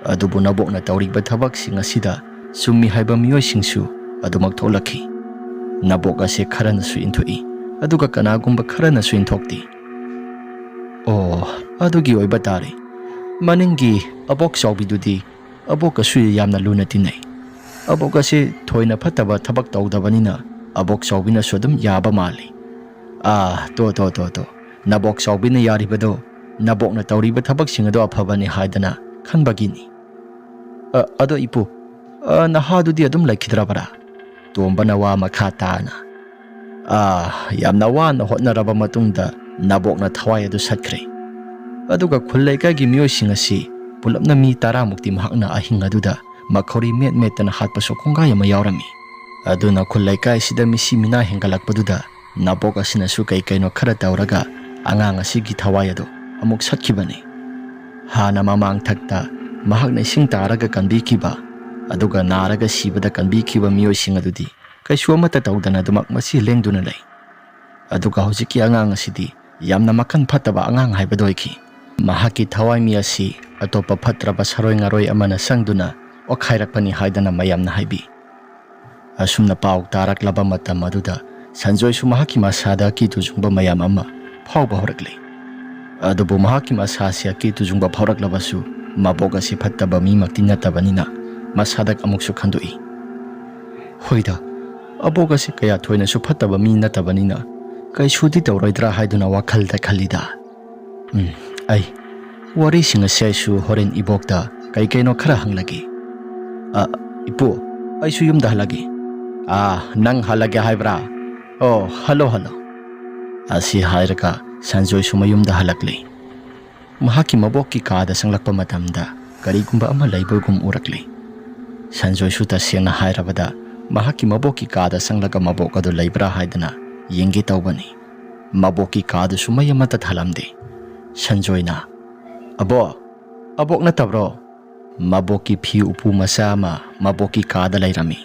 ꯑꯗꯨꯕꯨ ꯅꯕꯣꯛꯅ ꯇꯧꯔꯤꯕ ꯊꯕꯛꯁꯤꯡ ꯑꯁꯤꯗ ꯆꯨꯝꯃꯤ ꯍꯥꯏꯕ ꯃꯤꯑꯣꯏꯁꯤꯡꯁꯨ ꯑꯗꯨꯃꯛ ꯊꯣꯛꯂꯛꯈꯤ꯫ ꯅꯕꯣꯛ ꯑꯁꯤ ꯈꯔꯅꯁꯨ ꯏꯟꯊꯣꯛꯏ, ꯑꯗꯨꯒ ꯀꯅꯥꯒꯨꯝꯕ ꯈꯔꯅꯁꯨ ꯏꯟꯊꯣꯛꯇꯦ꯫ ꯑꯣ, ꯑꯗꯨꯒꯤ ꯑꯣꯏꯕ ꯇꯥꯔꯦ꯫ ꯃꯅꯤꯡꯒꯤ ꯑꯕꯣꯛ ꯆꯥꯎꯕꯤꯗꯨꯗꯤ ꯑꯕꯣꯛꯀꯁꯨ ꯌꯥꯝꯅ ꯂꯨꯅ ꯇꯤꯟꯅꯩ꯫ ꯑꯕꯣꯛ ꯑꯁꯤ ꯊꯣꯏꯅ ꯐꯠꯇꯕ ꯊꯕꯛ ꯇꯧꯗꯕꯅꯤꯅ ꯑꯕꯣꯛ ꯆꯥꯎꯕꯤꯅꯁꯨ ꯑꯗꯨꯝ ꯌꯥꯕ ꯃꯥꯜꯂꯤ꯫ ꯑꯥ, ꯇꯣ, ꯇꯣ, ꯇꯣ, ꯇꯣ꯫ ꯅꯕꯣꯛ ꯆꯥꯎꯕꯤꯅ ꯌꯥꯔꯤꯕꯗꯣ ꯅꯕꯣꯛꯅ ꯇꯧꯔꯤꯕ ꯊꯕꯛꯁꯤꯡ ꯑꯗꯣ ꯑꯐꯕꯅꯤ ꯍꯥꯏꯗꯅ ꯈꯟꯕꯒꯤꯅꯤ꯫ "ꯑ, ꯑꯗꯣ ꯏꯄꯨ, ꯑ, ꯅꯍꯥꯗꯨꯗꯤ ꯑꯗꯨꯝ ꯂꯩꯈꯤꯗ꯭ꯔꯕꯔꯥ?" ꯇꯣꯝꯕꯅ ꯋꯥ ꯃꯈꯥ ꯇꯥꯅ, "ꯑꯥ, ꯌꯥꯝꯅ ꯋꯥꯅ ꯍꯣꯠꯅꯔꯕ ꯃꯇꯨꯡꯗ ꯅꯕꯣꯛꯅ ꯊꯋꯥꯏ ꯑꯗꯨ ꯁꯠꯈ꯭ꯔꯦ꯫ ꯑꯗꯨꯒ ꯈꯨꯜ ꯂꯩꯀꯥꯏꯒꯤ ꯃꯤꯑꯣꯏꯁꯤꯡ ꯑꯁꯤ ꯄꯨꯂꯞꯅ ꯃꯤ ꯇꯔꯥꯃꯨꯛꯇꯤ ꯃꯍꯥꯛꯅ ꯑꯍꯤꯡ ꯑꯗꯨꯗ ꯃꯈꯧꯔꯤ ꯃꯦꯠ ꯃꯦꯠꯇꯅ ꯍꯥꯠꯄꯁꯨ ꯀꯣꯡꯒꯥꯏ ꯑꯃ ꯌꯥꯎꯔꯝꯃꯤ꯫ ꯑꯗꯨꯅ ꯈꯨꯜ ꯂꯩꯀꯥꯏꯁꯤꯗ ꯃꯤꯁꯤ ꯃꯤꯅꯥ ꯍꯦꯟꯒꯠꯂꯛꯄꯗꯨꯗ ꯅꯕꯣꯛ ꯑꯁꯤꯅꯁꯨ ꯀꯩ ꯀꯩꯅꯣ ꯈꯔ ꯇꯧꯔꯒ ꯑꯉꯥꯡ ꯑꯁꯤꯒꯤ ꯊꯋꯥꯏ ꯑꯗꯨ ꯑꯃꯨꯛ ꯁꯠꯈꯤꯕꯅꯤ꯫ ꯍꯥꯟꯅ ꯃꯃꯥꯡ ꯊꯛꯇ ꯃꯍꯥꯛꯅ ꯏꯁꯤꯡ ꯇꯥꯔꯒ ꯀꯟꯕꯤꯈꯤꯕ, ꯑꯗꯨꯒ ꯅꯥꯔꯒ ꯁꯤꯕꯗ ꯀꯟꯕꯤꯈꯤꯕ ꯃꯤꯑꯣꯏꯁꯤꯡ ꯑꯗꯨꯗꯤ ꯀꯩꯁꯨ ꯑꯃꯠꯇ ꯇꯧꯗꯅ ꯑꯗꯨꯃꯛ ꯃꯁꯤ ꯂꯦꯡꯗꯨꯅ ꯂꯩ꯫ ꯑꯗꯨꯒ ꯍꯧꯖꯤꯛꯀꯤ ꯑꯉꯥꯡ ꯑꯁꯤꯗꯤ ꯌꯥꯝꯅ ꯃꯈꯜ ꯐꯠꯇꯕ ꯑꯉꯥꯡ ꯍꯥꯏꯕꯗꯨ ꯑꯣꯏꯈꯤ꯫ ꯃꯍꯥꯛꯀꯤ ꯊꯋꯥꯏ ꯃꯤ ꯑꯁꯤ ꯑꯇꯣꯞꯄ ꯐꯠꯇ꯭ꯔꯕ ꯁꯥꯔꯣꯏ ꯉꯥꯔꯣꯏ ꯑꯃꯅ ꯆꯪꯗꯨꯅ ꯄꯣꯛꯈꯥꯏꯔꯛꯄꯅꯤ ꯍꯥꯏꯗꯅ ꯃꯌꯥꯝꯅ ꯍꯥꯏꯕꯤ꯫ ꯑꯁꯨꯝꯅ ꯄꯥꯎ ꯇꯥꯔꯛꯂꯕ ꯃꯇꯝ ꯑꯗꯨꯗ ꯁꯟꯖꯣꯏꯁꯨ ꯃꯍꯥꯛꯀꯤ ꯃꯁꯥꯗ ꯑꯀꯤ ꯇꯨꯖꯨꯡꯕ ꯃꯌꯥꯝ ꯑꯃ ꯐꯥꯎꯕ ꯍꯧꯔꯛꯂꯤ꯫ ꯑꯗꯨꯕꯨ ꯃꯍꯥꯛꯀꯤ ꯃꯁꯥꯁꯤ ꯑꯀꯤ ꯇꯨꯖꯨꯡꯕ ꯐꯥꯎꯔꯛꯂꯕꯁꯨ ꯃꯕꯣꯛ ꯑꯁꯤ ꯐꯠꯇꯕ ꯃꯤꯃꯛꯇꯤ ꯅꯠꯇꯕꯅꯤꯅ ꯃꯁꯥꯗ ꯑꯃꯨꯛꯁꯨ ꯈꯟꯗꯣꯛꯏ, "ꯍꯣꯏꯗ, ꯑꯕꯣꯛ ꯑꯁꯤ ꯀꯌꯥ ꯊꯣꯏꯅꯁꯨ ꯐꯠꯇꯕ ꯃꯤ ꯅꯠꯇꯕꯅꯤꯅ ꯀꯩꯁꯨꯗꯤ ꯇꯧꯔꯣꯏꯗ꯭ꯔꯥ ꯍꯥꯏꯗꯨꯅ ꯋꯥꯈꯜꯗ ꯈꯜꯂꯤꯗ꯫ ꯎꯝ, ꯑꯩ ꯋꯥꯔꯤꯁꯤꯡ ꯑꯁꯤ ꯑꯩꯁꯨ ꯍꯣꯔꯦꯟ ꯏꯕꯣꯛꯇ ꯀꯩ ꯀꯩꯅꯣ ꯈꯔ ꯍꯪꯂꯒꯦ꯫ ꯑ, ꯏꯄꯨ, ꯑꯩꯁꯨ ꯌꯨꯝꯗ ꯍꯜꯂꯒꯦ꯫ ꯑꯥ, ꯅꯪ ꯍꯜꯂꯒꯦ ꯍꯥꯏꯕ꯭ꯔꯥ? ꯑꯣ, ꯍꯜꯂꯣ, ꯍꯜꯂꯣ꯫" ꯑꯁꯤ ꯍꯥꯏꯔꯒ ꯁꯟꯖꯣꯏꯁꯨ ꯃꯌꯨꯝꯗ ꯍꯜꯂꯛꯂꯤ꯫ ꯃꯍꯥꯛꯀꯤ ꯃꯕꯣꯛꯀꯤ ꯀꯥꯗ ꯆꯪꯂꯛꯄ ꯃꯇꯝꯗ ꯀꯔꯤꯒꯨꯝꯕ ꯑꯃ ꯂꯩꯕꯒꯨꯝ ꯎꯔꯛꯂꯤ꯫ ꯁꯟꯖꯣꯏꯁꯨ ꯇꯁꯦꯡꯅ ꯍꯥꯏꯔꯕꯗ ꯃꯍꯥꯛꯀꯤ ꯃꯕꯣꯛꯀꯤ ꯀꯥꯗ ꯆꯪꯂꯒ ꯃꯕꯣꯛ ꯑꯗꯨ ꯂꯩꯕ꯭ꯔꯥ ꯍꯥꯏꯗꯅ ꯌꯦꯡꯒꯦ ꯇꯧꯕꯅꯤ꯫ ꯃꯕꯣꯛꯀꯤ ꯀꯥꯗꯨꯁꯨ ꯃꯩ ꯑꯃꯠꯇ ꯊꯥꯜꯂꯝꯗꯦ꯫ ꯁꯟꯖꯣꯏꯅ, "ꯑꯕꯣꯛ, ꯑꯕꯣꯛ ꯅꯠꯇꯕ꯭ꯔꯣ?" ꯃꯕꯣꯛꯀꯤ ꯐꯤ ꯎꯄꯨ ꯃꯆꯥ ꯑꯃ ꯃꯕꯣꯛꯀꯤ ꯀꯥꯗ ꯂꯩꯔꯝꯃꯤ꯫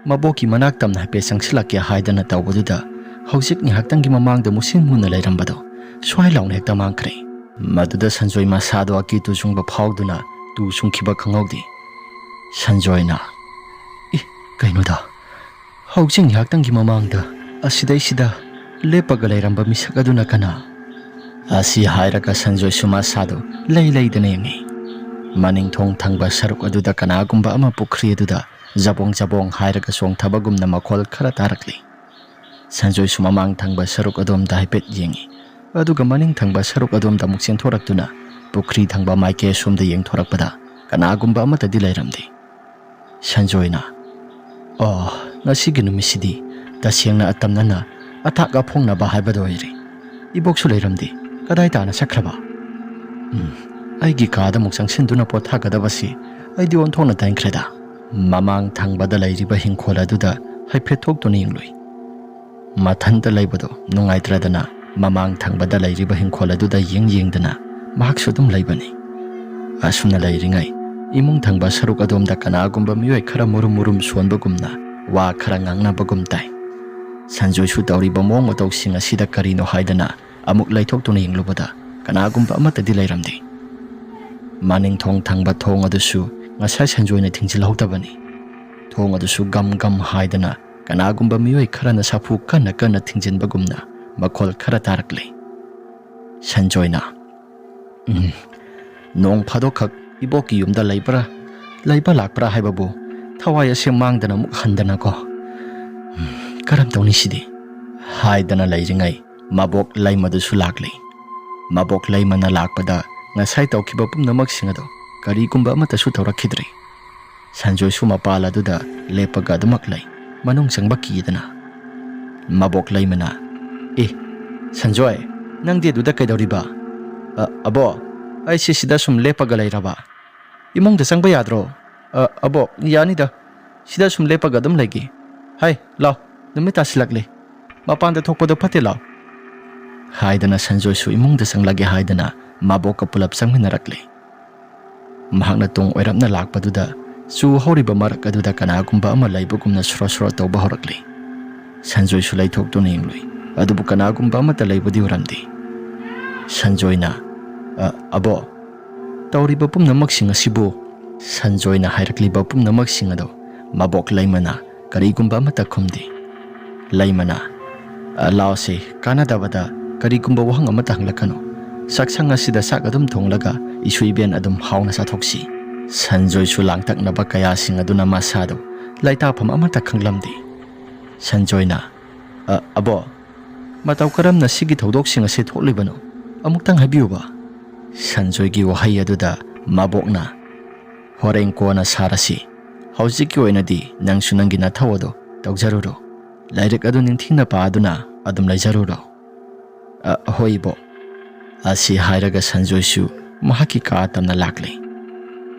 ꯃꯕꯣꯛꯀꯤ ꯃꯅꯥꯛ ꯇꯝꯅ ꯍꯥꯏꯐꯦꯠ ꯆꯪꯁꯤꯜꯂꯛꯀꯦ ꯍꯥꯏꯗꯅ ꯇꯧꯕꯗꯨꯗ ꯍꯧꯖꯤꯛ ꯉꯥꯏꯍꯥꯛꯇꯪꯒꯤ ꯃꯃꯥꯡꯗ ꯃꯨꯁꯤꯟ ꯃꯨꯅ ꯂꯩꯔꯝꯕꯗꯣ ꯁ꯭ꯋꯥꯏ ꯂꯥꯎꯅ ꯍꯦꯛꯇ ꯃꯥꯡꯈ꯭ꯔꯦ꯫ ꯃꯗꯨꯗ ꯁꯟꯖꯣꯏ ꯃꯁꯥꯗꯣ ꯑꯀꯤ ꯇꯨꯖꯨꯡꯕ ꯐꯥꯎꯗꯨꯅ ꯇꯨ ꯆꯨꯡꯈꯤꯕ ꯈꯪꯍꯧꯗꯦ꯫ ꯁꯟꯖꯣꯏꯅ, "ꯏ, ꯀꯩꯅꯣꯗ? ꯍꯧꯖꯤꯛ ꯉꯥꯏꯍꯥꯛꯇꯪꯒꯤ ꯃꯃꯥꯡꯗ ꯑꯁꯤꯗꯩꯁꯤꯗ ꯂꯦꯞꯄꯒ ꯂꯩꯔꯝꯕ ꯃꯤꯁꯛ ꯑꯗꯨꯅ ꯀꯅꯥ?" ꯑꯁꯤ ꯍꯥꯏꯔꯒ ꯁꯟꯖꯣꯏꯁꯨ ꯃꯁꯥꯗꯨ ꯂꯩ ꯂꯩꯗꯅ ꯌꯦꯡꯉꯤ꯫ ꯃꯅꯤꯡ ꯊꯣꯡ ꯊꯪꯕ ꯁꯔꯨꯛ ꯑꯗꯨꯗ ꯀꯅꯥꯒꯨꯝꯕ ꯑꯃ ꯄꯨꯈ꯭ꯔꯤ ꯑꯗꯨꯗ ꯖꯕꯣꯡ ꯖꯕꯣꯡ ꯍꯥꯏꯔꯒ ꯆꯣꯡꯊꯕꯒꯨꯝꯅ ꯃꯈꯣꯜ ꯈꯔ ꯇꯥꯔꯛꯂꯤ꯫ ꯁꯟꯖꯣꯏꯁꯨ ꯃꯃꯥꯡ ꯊꯪꯕ ꯁꯔꯨꯛ ꯑꯗꯣꯝꯗ ꯍꯥꯏꯐꯦꯠ ꯌꯦꯡꯉꯤ, ꯑꯗꯨꯒ ꯃꯅꯤꯡ ꯊꯪꯕ ꯁꯔꯨꯛ ꯑꯗꯣꯝꯗ ꯑꯃꯨꯛ ꯆꯦꯟꯊꯣꯔꯛꯇꯨꯅ ꯄꯨꯈ꯭ꯔꯤ ꯊꯪꯕ ꯃꯥꯏꯀꯩ ꯑꯁꯣꯝꯗ ꯌꯦꯡꯊꯣꯔꯛꯄꯗ ꯀꯅꯥꯒꯨꯝꯕ ꯑꯃꯠꯇꯗꯤ ꯂꯩꯔꯝꯗꯦ꯫ ꯁꯟꯖꯣꯏꯅ, "ꯑꯣ, ꯉꯁꯤꯒꯤ ꯅꯨꯃꯤꯠꯁꯤꯗꯤ ꯇꯁꯦꯡꯅ ꯑꯇꯝꯅꯅ ꯑꯊꯥꯛ ꯑꯐꯣꯡꯅꯕ ꯍꯥꯏꯕꯗꯨ ꯑꯣꯏꯔꯦ꯫ ꯏꯕꯣꯛꯁꯨ ꯂꯩꯔꯝꯗꯦ꯫ ꯀꯗꯥꯏ ꯇꯥꯅ ꯆꯠꯈ꯭ꯔꯕ? ꯎꯝ, ꯑꯩꯒꯤ ꯀꯥꯗ ꯑꯃꯨꯛ ꯆꯪꯁꯤꯟꯗꯨꯅ ꯄꯣꯊꯥꯒꯗꯕꯁꯤ ꯑꯩꯗꯤ ꯑꯣꯟꯊꯣꯛꯅ ꯇꯟꯈ꯭ꯔꯦꯗ꯫" ꯃꯃꯥꯡ ꯊꯪꯕꯗ ꯂꯩꯔꯤꯕ ꯍꯤꯡꯈꯣꯜ ꯑꯗꯨꯗ ꯍꯥꯏꯐꯦꯠ ꯊꯣꯛꯇꯨꯅ ꯌꯦꯡꯂꯨꯏ꯫ ꯃꯊꯟꯇ ꯂꯩꯕꯗꯨ ꯅꯨꯡꯉꯥꯏꯇ꯭ꯔꯗꯅ ꯃꯃꯥꯡ ꯊꯪꯕꯗ ꯂꯩꯔꯤꯕ ꯍꯤꯡꯈꯣꯜ ꯑꯗꯨꯗ ꯌꯦꯡ ꯌꯦꯡꯗꯅ ꯃꯍꯥꯛꯁꯨ ꯑꯗꯨꯝ ꯂꯩꯕꯅꯤ꯫ ꯑꯁꯨꯝꯅ ꯂꯩꯔꯤꯉꯩ ꯏꯃꯨꯡ ꯊꯪꯕ ꯁꯔꯨꯛ ꯑꯗꯣꯝꯗ ꯀꯅꯥꯒꯨꯝꯕ ꯃꯤꯑꯣꯏ ꯈꯔ ꯃꯨꯔꯨꯝ ꯃꯨꯔꯨꯝ ꯁꯣꯟꯕꯒꯨꯝꯅ ꯋꯥ ꯈꯔ ꯉꯥꯡꯅꯕꯒꯨꯝ ꯇꯥꯏ꯫ ꯁꯟꯖꯣꯏꯁꯨ ꯇꯧꯔꯤꯕ ꯃꯑꯣꯡ ꯃꯇꯧꯁꯤꯡ ꯑꯁꯤꯗ ꯀꯔꯤꯅꯣ ꯍꯥꯏꯗꯅ ꯑꯃꯨꯛ ꯂꯩꯊꯣꯛꯇꯨꯅ ꯌꯦꯡꯂꯨꯕꯗ ꯀꯅꯥꯒꯨꯝꯕ ꯑꯃꯠꯇꯗꯤ ꯂꯩꯔꯝꯗꯦ꯫ ꯃꯅꯤꯡ ꯊꯣꯡ ꯊꯪꯕ ꯊꯣꯡ ꯑꯗꯨꯁꯨ ꯉꯁꯥꯏ ꯁꯟꯖꯣꯏꯅ ꯊꯤꯡꯖꯤꯜꯍꯧꯗꯕꯅꯤ꯫ ꯊꯣꯡ ꯑꯗꯨꯁꯨ ꯒꯝ ꯒꯝ ꯍꯥꯏꯗꯅ ꯀꯅꯥꯒꯨꯝꯕ ꯃꯤꯑꯣꯏ ꯈꯔꯅ ꯁꯥꯐꯨ ꯀꯟꯅ ꯀꯟꯅ ꯊꯤꯡꯖꯤꯟꯕꯒꯨꯝꯅ ꯃꯈꯣꯜ ꯈꯔ ꯇꯥꯔꯛꯂꯤ꯫ ꯁꯟꯖꯣꯏꯅ, "ꯎꯝ, ꯅꯣꯡ ꯐꯥꯗꯣꯛꯈꯛ ꯏꯕꯣꯛꯀꯤ ꯌꯨꯝꯗ ꯂꯩꯕ꯭ꯔꯥ, ꯂꯩꯕ ꯂꯥꯛꯄ꯭ꯔꯥ ꯍꯥꯏꯕꯕꯨ ꯊꯋꯥꯏ ꯑꯁꯦ ꯃꯥꯡꯗꯅ ꯑꯃꯨꯛ ꯍꯟꯗꯅꯀꯣ꯫ ꯎꯝ, ꯀꯔꯝ ꯇꯧꯅꯤ ꯁꯤꯗꯤ?" ꯍꯥꯏꯗꯅ ꯂꯩꯔꯤꯉꯩ ꯃꯕꯣꯛ ꯂꯩꯃꯗꯨꯁꯨ ꯂꯥꯛꯂꯤ꯫ ꯃꯕꯣꯛ ꯂꯩꯃꯅ ꯂꯥꯛꯄꯗ ꯉꯁꯥꯏ ꯇꯧꯈꯤꯕ ꯄꯨꯝꯅꯃꯛꯁꯤꯡ ꯑꯗꯣ ꯀꯔꯤꯒꯨꯝꯕ ꯑꯃꯠꯇꯁꯨ ꯇꯧꯔꯛꯈꯤꯗ꯭ꯔꯤ꯫ ꯁꯟꯖꯣꯏꯁꯨ ꯃꯄꯥꯜ ꯑꯗꯨꯗ ꯂꯦꯞꯄꯒ ꯑꯗꯨꯃꯛ ꯂꯩ, ꯃꯅꯨꯡ ꯆꯪꯕ ꯀꯤꯗꯅ꯫ ꯃꯕꯣꯛ ꯂꯩꯃꯅ, "ꯑꯦ, ꯁꯟꯖꯣꯏ, ꯅꯪꯗꯤ ꯑꯗꯨꯗ ꯀꯩꯗꯧꯔꯤꯕ?" "ꯑ, ꯑꯕꯣ, ꯑꯩꯁꯤ ꯁꯤꯗ ꯁꯨꯝ ꯂꯦꯞꯄꯒ ꯂꯩꯔꯕ꯫ ꯏꯃꯨꯡꯗ ꯆꯪꯕ ꯌꯥꯗ꯭ꯔꯣ?" "ꯑ, ꯑꯕꯣ, ꯌꯥꯅꯤꯗ, ꯁꯤꯗ ꯁꯨꯝ ꯂꯦꯞꯄꯒ ꯑꯗꯨꯝ ꯂꯩꯒꯦ꯫ ꯍꯥꯏ, ꯂꯥꯎ, ꯅꯨꯃꯤꯠ ꯇꯥꯁꯤꯜꯂꯛꯂꯦ, ꯃꯄꯥꯟꯗ ꯊꯣꯛꯄꯗꯣ ꯐꯠꯇꯦ, ꯂꯥꯎ" ꯍꯥꯏꯗꯅ ꯁꯟꯖꯣꯏꯁꯨ ꯏꯃꯨꯡꯗ ꯆꯪꯂꯒꯦ ꯍꯥꯏꯗꯅ ꯃꯕꯣꯛꯀ ꯄꯨꯂꯞ ꯆꯪꯃꯤꯟꯅꯔꯛꯂꯦ꯫ ꯃꯍꯥꯛꯅ ꯇꯨꯡ ꯑꯣꯏꯔꯞꯅ ꯂꯥꯛꯄꯗꯨꯗ ꯆꯨ ꯍꯧꯔꯤꯕ ꯃꯔꯛ ꯑꯗꯨꯗ ꯀꯅꯥꯒꯨꯝꯕ ꯑꯃ ꯂꯩꯕꯒꯨꯝꯅ ꯁꯣꯔꯣ ꯁꯣꯔꯣ ꯇꯧꯕ ꯍꯧꯔꯛꯂꯦ꯫ ꯁꯟꯖꯣꯏꯁꯨ ꯂꯩꯊꯣꯛꯇꯨꯅ ꯌꯦꯡꯂꯨꯏ, ꯑꯗꯨꯕꯨ ꯀꯅꯥꯒꯨꯝꯕ ꯑꯃꯠꯇ ꯂꯩꯕꯗꯤ ꯎꯔꯝꯗꯦ꯫ ꯁꯟꯖꯣꯏꯅ, "ꯑ, ꯑꯕꯣ, ꯇꯧꯔꯤꯕ ꯄꯨꯝꯅꯃꯛꯁꯤꯡ ꯑꯁꯤꯕꯨ?" ꯁꯟꯖꯣꯏꯅ ꯍꯥꯏꯔꯛꯂꯤꯕ ꯄꯨꯝꯅꯃꯛꯁꯤꯡ ꯑꯗꯣ ꯃꯕꯣꯛ ꯂꯩꯃꯅ ꯀꯔꯤꯒꯨꯝꯕ ꯑꯃꯠꯇ ꯈꯨꯝꯗꯦ꯫ ꯂꯩꯃꯅ, "ꯑ, ꯂꯥꯎꯁꯦ, ꯀꯥꯟꯅꯗꯕꯗ ꯀꯔꯤꯒꯨꯝꯕ ꯋꯥꯍꯪ ꯑꯃꯠꯇ ꯍꯪꯂꯛꯀꯅꯨ꯫ ꯆꯥꯛꯁꯪ ꯑꯁꯤꯗ ꯆꯥꯛ ꯑꯗꯨꯝ ꯊꯣꯡꯂꯒ ꯏꯁꯨ ꯏꯕꯦꯟ ꯑꯗꯨꯝ ꯍꯥꯎꯅ ꯆꯥꯊꯣꯛꯁꯤ꯫" ꯁꯟꯖꯣꯏꯁꯨ ꯂꯥꯡꯇꯛꯅꯕ ꯀꯌꯥꯁꯤꯡ ꯑꯗꯨꯅ ꯃꯁꯥꯗꯨ ꯂꯩꯇꯥꯐꯝ ꯑꯃꯠꯇ ꯈꯪꯂꯝꯗꯦ꯫ ꯁꯟꯖꯣꯏꯅ, "ꯑ, ꯑꯕꯣ, ꯃꯇꯧ ꯀꯔꯝꯅ ꯁꯤꯒꯤ ꯊꯧꯗꯣꯛꯁꯤꯡ ꯑꯁꯤ ꯊꯣꯛꯂꯤꯕꯅꯣ? ꯑꯃꯨꯛꯇꯪ ꯍꯥꯏꯕꯤꯌꯨꯕ꯫" ꯁꯟꯖꯣꯏꯒꯤ ꯋꯥꯍꯩ ꯑꯗꯨꯗ ꯃꯕꯣꯛꯅ, "ꯍꯣꯔꯦꯟ ꯀꯣꯟꯅ ꯁꯥꯔꯁꯤ꯫ ꯍꯧꯖꯤꯛꯀꯤ ꯑꯣꯏꯅꯗꯤ ꯅꯪꯁꯨ ꯅꯪꯒꯤ ꯅꯊꯧ ꯑꯗꯨ ꯇꯧꯖꯔꯨꯔꯣ꯫ ꯂꯥꯏꯔꯤꯛ ꯑꯗꯨ ꯅꯤꯡꯊꯤꯅ ꯄꯥꯗꯨꯅ ꯑꯗꯨꯝ ꯂꯩꯖꯔꯨꯔꯣ꯫" "ꯑ, ꯍꯣꯏ, ꯏꯕꯣꯛ꯫" ꯑꯁꯤ ꯍꯥꯏꯔꯒ ꯁꯟꯖꯣꯏꯁꯨ ꯃꯍꯥꯛꯀꯤ ꯀꯥ ꯇꯝꯅ ꯂꯥꯛꯂꯦ꯫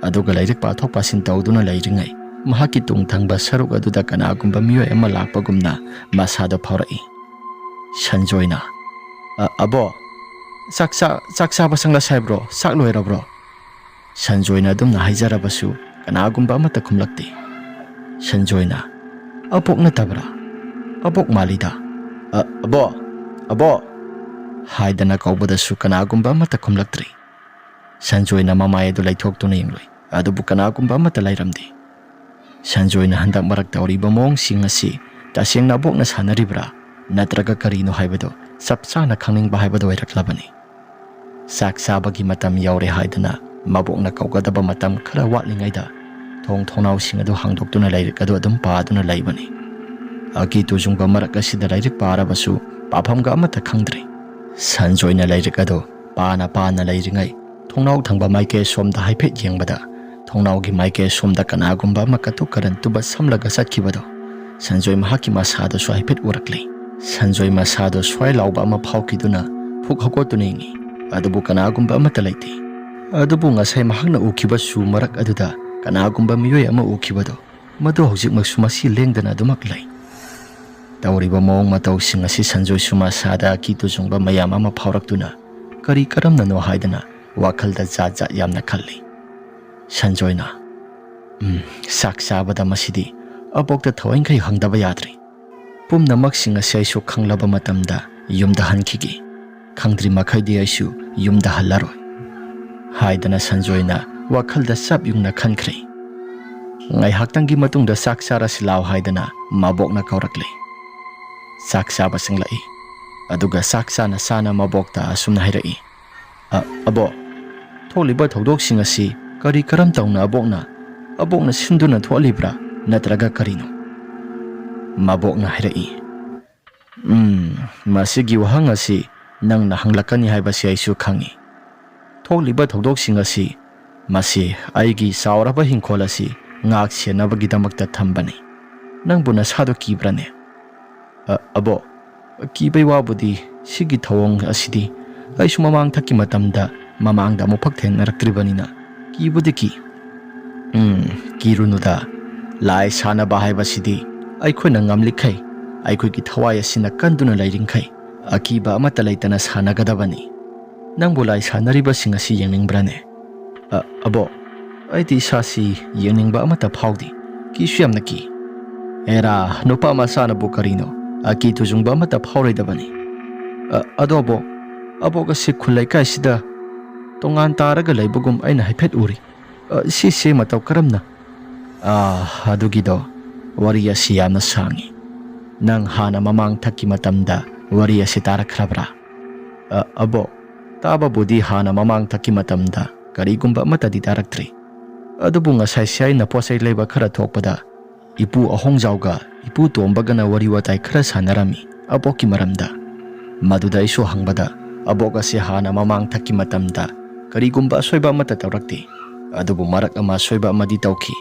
ꯑꯗꯨꯒ ꯂꯥꯏꯔꯤꯛ ꯄꯥꯊꯣꯛ ꯄꯥꯁꯤꯟ ꯇꯧꯗꯨꯅ ꯂꯩꯔꯤꯉꯩ ꯃꯍꯥꯛꯀꯤ ꯇꯨꯡ ꯊꯪꯕ ꯁꯔꯨꯛ ꯑꯗꯨꯗ ꯀꯅꯥꯒꯨꯝꯕ ꯃꯤꯑꯣꯏ ꯑꯃ ꯂꯥꯛꯄꯒꯨꯝꯅ ꯃꯁꯥꯗꯣ ꯐꯥꯎꯔꯛꯏ꯫ ꯁꯟꯖꯣꯏꯅ, "ꯑ, ꯑꯕꯣ, ꯆꯥꯛ ꯆꯥ-, ꯆꯥꯛ ꯆꯥꯕ ꯆꯪꯂꯁꯦ ꯍꯥꯏꯕ꯭ꯔꯣ? ꯆꯥꯛ ꯂꯣꯏꯔꯕ꯭ꯔꯣ?" ꯁꯟꯖꯣꯏꯅ ꯑꯗꯨꯝꯅ ꯍꯥꯏꯖꯔꯕꯁꯨ ꯀꯅꯥꯒꯨꯝꯕ ꯑꯃꯠꯇ ꯈꯨꯝꯂꯛꯇꯦ꯫ ꯁꯟꯖꯣꯏꯅ, "ꯑꯕꯣꯛ ꯅꯠꯇꯕ꯭ꯔꯥ? ꯑꯕꯣꯛ ꯃꯥꯜꯂꯤꯗ꯫ ꯑ, ꯑꯕꯣ, ꯑꯕꯣ!" ꯍꯥꯏꯗꯅ ꯀꯧꯕꯗꯁꯨ ꯀꯅꯥꯒꯨꯝꯕ ꯑꯃꯠꯇ ꯈꯨꯝꯂꯛꯇ꯭ꯔꯤ꯫ ꯁꯟꯖꯣꯏꯅ ꯃꯃꯥꯏ ꯑꯗꯨ ꯂꯩꯊꯣꯛꯇꯨꯅ ꯌꯦꯡꯂꯨꯏ꯫ ꯑꯗꯨꯕꯨ ꯀꯅꯥꯒꯨꯝꯕ ꯑꯃꯠꯇ ꯂꯩꯔꯝꯗꯦ꯫ ꯁꯟꯖꯣꯏꯅ ꯍꯟꯗꯛ ꯃꯔꯛ ꯇꯧꯔꯤꯕ ꯃꯑꯣꯡꯁꯤꯡ ꯑꯁꯤ ꯇꯁꯦꯡꯅ ꯑꯕꯣꯛꯅ ꯁꯥꯟꯅꯔꯤꯕ꯭ꯔꯥ ꯅꯠꯇ꯭ꯔꯒ ꯀꯔꯤꯅꯣ ꯍꯥꯏꯕꯗꯨ ꯆꯞ ꯆꯥꯅ ꯈꯪꯅꯤꯡꯕ ꯍꯥꯏꯕꯗꯨ ꯑꯣꯏꯔꯛꯂꯕꯅꯤ꯫ ꯆꯥꯛ ꯆꯥꯕꯒꯤ ꯃꯇꯝ ꯌꯧꯔꯦ ꯍꯥꯏꯗꯨꯅ ꯃꯕꯣꯛꯅ ꯀꯧꯒꯗꯕ ꯃꯇꯝ ꯈꯔ ꯋꯥꯠꯂꯤꯉꯩꯗ ꯊꯣꯡ ꯊꯣꯡꯅꯥꯎꯁꯤꯡ ꯑꯗꯨ ꯍꯥꯡꯗꯣꯛꯇꯨꯅ ꯂꯥꯏꯔꯤꯛ ꯑꯗꯨ ꯑꯗꯨꯝ ꯄꯥꯗꯨꯅ ꯂꯩꯕꯅꯤ꯫ ꯑꯀꯤ ꯇꯨꯖꯨꯡꯕ ꯃꯔꯛ ꯑꯁꯤꯗ ꯂꯥꯏꯔꯤꯛ ꯄꯥꯔꯕꯁꯨ ꯄꯥꯐꯝꯒ ꯑꯃꯠꯇ ꯈꯪꯗ꯭ꯔꯦ꯫ ꯁꯟꯖꯣꯏꯅ ꯂꯥꯏꯔꯤꯛ ꯑꯗꯨ ꯄꯥꯅ ꯄꯥꯅ ꯂꯩꯔꯤꯉꯩ ꯊꯣꯡꯅꯥꯎ ꯊꯪꯕ ꯃꯥꯏꯀꯩ ꯁꯣꯝꯗ ꯍꯥꯏꯐꯦꯠ ꯌꯦꯡꯕꯗ ꯊꯣꯡꯅꯥꯎꯒꯤ ꯃꯥꯏꯀꯩ ꯁꯣꯝꯗ ꯀꯅꯥꯒꯨꯝꯕ ꯑꯃ ꯀꯇꯨ ꯀꯔꯟ ꯇꯨꯕ ꯁꯝꯂꯒ ꯆꯠꯈꯤꯕꯗꯣ ꯁꯟꯖꯣꯏ ꯃꯍꯥꯛꯀꯤ ꯃꯁꯥꯗꯁꯨ ꯍꯥꯏꯐꯦꯠ ꯎꯔꯛꯂꯦ꯫ ꯁꯟꯖꯣꯏ ꯃꯁꯥꯗꯣ ꯁ꯭ꯋꯥꯏ ꯂꯥꯎꯕ ꯑꯃ ꯐꯥꯎꯈꯤꯗꯨꯅ ꯐꯨꯛ ꯍꯧꯒꯠꯇꯨꯅ ꯌꯦꯡꯉꯤ꯫ ꯑꯗꯨꯕꯨ ꯀꯅꯥꯒꯨꯝꯕ ꯑꯃꯠꯇ ꯂꯩꯇꯦ꯫ ꯑꯗꯨꯕꯨ ꯉꯁꯥꯏ ꯃꯍꯥꯛꯅ ꯎꯈꯤꯕ ꯁꯨ ꯃꯔꯛ ꯑꯗꯨꯗ ꯀꯅꯥꯒꯨꯝꯕ ꯃꯤꯑꯣꯏ ꯑꯃ ꯎꯈꯤꯕꯗꯣ ꯃꯗꯨ ꯍꯧꯖꯤꯛꯃꯛꯁꯨ ꯃꯁꯤ ꯂꯦꯡꯗꯅ ꯑꯗꯨꯃꯛ ꯂꯩ꯫ ꯇꯧꯔꯤꯕ ꯃꯑꯣꯡ ꯃꯇꯧꯁꯤꯡ ꯑꯁꯤ ꯁꯟꯖꯣꯏꯁꯨ ꯃꯁꯥꯗ ꯑꯀꯤ ꯇꯨꯖꯨꯡꯕ ꯃꯌꯥꯝ ꯑꯃ ꯐꯥꯎꯔꯛꯇꯨꯅ ꯀꯔꯤ ꯀꯔꯝꯅꯅꯣ ꯍꯥꯏꯗꯅ ꯋꯥꯈꯜꯗ ꯖꯥꯠ ꯖꯥꯠ ꯌꯥꯝꯅ ꯈꯜꯂꯤ꯫ ꯁꯟꯖꯣꯏꯅ, "ꯎꯝ, ꯆꯥꯛ ꯆꯥꯕꯗ ꯃꯁꯤꯗꯤ ꯑꯕꯣꯛꯇ ꯊꯑꯣꯏꯈꯩ ꯍꯪꯗꯕ ꯌꯥꯗ꯭ꯔꯤ꯫ ꯄꯨꯝꯅꯃꯛꯁꯤꯡ ꯑꯁꯤ ꯑꯩꯁꯨ ꯈꯪꯂꯕ ꯃꯇꯝꯗ ꯌꯨꯝꯗ ꯍꯟꯈꯤꯒꯦ꯫ ꯈꯪꯗ꯭ꯔꯤ ꯃꯈꯩꯗꯤ ꯑꯩꯁꯨ ꯌꯨꯝꯗ ꯍꯜꯂꯔꯣꯏ" ꯍꯥꯏꯗꯅ ꯁꯟꯖꯣꯏꯅ ꯋꯥꯈꯜꯗ ꯆꯞ ꯌꯨꯡꯅ ꯈꯟꯈ꯭ꯔꯦ꯫ ꯉꯥꯏꯍꯥꯛꯇꯪꯒꯤ ꯃꯇꯨꯡꯗ ꯆꯥꯛ ꯆꯥꯔꯁꯤ ꯂꯥꯎ ꯍꯥꯏꯗꯅ ꯃꯕꯣꯛꯅ ꯀꯧꯔꯛꯂꯦ꯫ ꯆꯥꯛ ꯆꯥꯕ ꯆꯪꯂꯛꯏ꯫ ꯑꯗꯨꯒ ꯆꯥꯛ ꯆꯥꯅ ꯆꯥꯅ ꯃꯕꯣꯛꯇ ꯑꯁꯨꯝꯅ ꯍꯥꯏꯔꯛꯏ, "ꯑ, ꯑꯕꯣꯛ, ꯊꯣꯛꯂꯤꯕ ꯊꯧꯗꯣꯛꯁꯤꯡ ꯑꯁꯤ ꯀꯔꯤ ꯀꯔꯝ ꯇꯧꯅ ꯑꯕꯣꯛꯅ, ꯑꯕꯣꯛꯅ ꯁꯤꯟꯗꯨꯅ ꯊꯣꯛꯍꯜꯂꯤꯕ꯭ꯔꯥ ꯅꯠꯇ꯭ꯔꯒ ꯀꯔꯤꯅꯣ?" ꯃꯕꯣꯛꯅ ꯍꯥꯏꯔꯛꯏ, "ꯎꯝ, ꯃꯁꯤꯒꯤ ꯋꯥꯍꯪ ꯑꯁꯤ ꯅꯪꯅ ꯍꯪꯂꯛꯀꯅꯤ ꯍꯥꯏꯕꯁꯤ ꯑꯩꯁꯨ ꯈꯪꯏ꯫ ꯊꯣꯛꯂꯤꯕ ꯊꯧꯗꯣꯛꯁꯤꯡ ꯑꯁꯤ, ꯃꯁꯤ ꯑꯩꯒꯤ ꯆꯥꯎꯔꯕ ꯍꯤꯡꯈꯣꯜ ꯑꯁꯤ ꯉꯥꯛ ꯁꯦꯟꯅꯕꯒꯤꯗꯃꯛꯇ ꯊꯝꯕꯅꯤ꯫ ꯅꯪꯕꯨ ꯅꯁꯥꯗꯣ ꯀꯤꯕ꯭ꯔꯅꯦ?" "ꯑ, ꯑꯕꯣꯛ, ꯀꯤꯕꯩ ꯋꯥꯕꯨꯗꯤ ꯁꯤꯒꯤ ꯊꯧꯑꯣꯡ ꯑꯁꯤꯗꯤ ꯑꯩꯁꯨ ꯃꯃꯥꯡ ꯊꯛꯀꯤ ꯃꯇꯝꯗ ꯃꯃꯥꯡꯗ ꯑꯃꯨꯛꯐꯥꯎ ꯊꯦꯡꯅꯔꯛꯇ꯭ꯔꯤꯕꯅꯤꯅ ꯀꯤꯕꯨꯗꯤ ꯀꯤ꯫" "ꯎꯝ, ꯀꯤꯔꯨꯅꯨꯗ꯫ ꯂꯥꯏ ꯁꯥꯟꯅꯕ ꯍꯥꯏꯕꯁꯤꯗꯤ ꯑꯩꯈꯣꯏꯅ ꯉꯝꯂꯤꯈꯩ, ꯑꯩꯈꯣꯏꯒꯤ ꯊꯋꯥꯏ ꯑꯁꯤꯅ ꯀꯟꯗꯨꯅ ꯂꯩꯔꯤꯈꯩ ꯑꯀꯤꯕ ꯑꯃꯠꯇ ꯂꯩꯇꯅ ꯁꯥꯟꯅꯒꯗꯕꯅꯤ꯫ ꯅꯪꯕꯨ ꯂꯥꯏ ꯁꯥꯟꯅꯔꯤꯕꯁꯤꯡ ꯑꯁꯤ ꯌꯦꯡꯅꯤꯡꯕ꯭ꯔꯥꯅꯦ?" "ꯑ, ꯑꯕꯣꯛ, ꯑꯩꯗꯤ ꯏꯁꯥꯁꯤ ꯌꯦꯡꯅꯤꯡꯕ ꯑꯃꯠꯇ ꯐꯥꯎꯗꯦ꯫ ꯀꯤꯁꯨ ꯌꯥꯝꯅ ꯀꯤ꯫" "ꯑꯦꯔꯥ, ꯅꯨꯄꯥ ꯃꯆꯥꯅꯕꯨ ꯀꯔꯤꯅꯣ? ꯑꯀꯤ ꯇꯨꯖꯨꯡꯕ ꯑꯃꯠꯇ ꯐꯥꯎꯔꯣꯏꯗꯕꯅꯤ꯫" "ꯑ, ꯑꯗꯣ ꯑꯕꯣꯛ, ꯑꯕꯣꯛ ꯑꯁꯤ ꯈꯨꯜ ꯂꯩꯀꯥꯏꯁꯤꯗ ꯇꯣꯉꯥꯟ ꯇꯥꯔꯒ ꯂꯩꯕꯒꯨꯝ ꯑꯩꯅ ꯍꯥꯏꯐꯦꯠ ꯎꯔꯤ꯫ ꯑ, ꯁꯤꯁꯦ ꯃꯇꯧ ꯀꯔꯝꯅ? ꯑꯥ, ꯑꯗꯨꯒꯤꯗꯣ, ꯋꯥꯔꯤ ꯑꯁꯤ ꯌꯥꯝꯅ ꯁꯥꯡꯉꯤ꯫ ꯅꯪ ꯍꯥꯟꯅ ꯃꯃꯥꯡ ꯊꯛꯀꯤ ꯃꯇꯝꯗ ꯋꯥꯔꯤ ꯑꯁꯤ ꯇꯥꯔꯛꯈ꯭ꯔꯕ꯭ꯔꯥ? ꯑ, ꯑꯕꯣꯛ, ꯇꯥꯕꯕꯨꯗꯤ ꯍꯥꯟꯅ ꯃꯃꯥꯡ ꯊꯛꯀꯤ ꯃꯇꯝꯗ ꯀꯔꯤꯒꯨꯝꯕ ꯑꯃꯠꯇꯗꯤ ꯇꯥꯔꯛꯇ꯭ꯔꯤ꯫ ꯑꯗꯨꯕꯨ ꯉꯁꯥꯏꯁꯦ ꯑꯩꯅ ꯄꯣꯠ ꯆꯩ ꯂꯩꯕ ꯈꯔ ꯊꯣꯛꯄꯗ ꯏꯄꯨ ꯑꯍꯣꯡꯖꯥꯎꯒ ꯏꯄꯨ ꯇꯣꯝꯕꯒꯅ ꯋꯥꯔꯤ ꯋꯥꯇꯥꯏ ꯈꯔ ꯁꯥꯟꯅꯔꯝꯃꯤ ꯑꯕꯣꯛꯀꯤ ꯃꯔꯝꯗ꯫ ꯃꯗꯨꯗ ꯑꯩꯁꯨ ꯍꯪꯕꯗ, ꯑꯕꯣꯛ ꯑꯁꯤ ꯍꯥꯟꯅ ꯃꯃꯥꯡ ꯊꯛꯀꯤ ꯃꯇꯝꯗ ꯀꯔꯤꯒꯨꯝꯕ ꯑꯁꯣꯏꯕ ꯑꯃꯠꯇ ꯇꯧꯔꯛꯇꯦ꯫ ꯑꯗꯨꯕꯨ ꯃꯔꯛ ꯑꯃ ꯑꯁꯣꯏꯕ ꯑꯃꯗꯤ ꯇꯧꯈꯤ꯫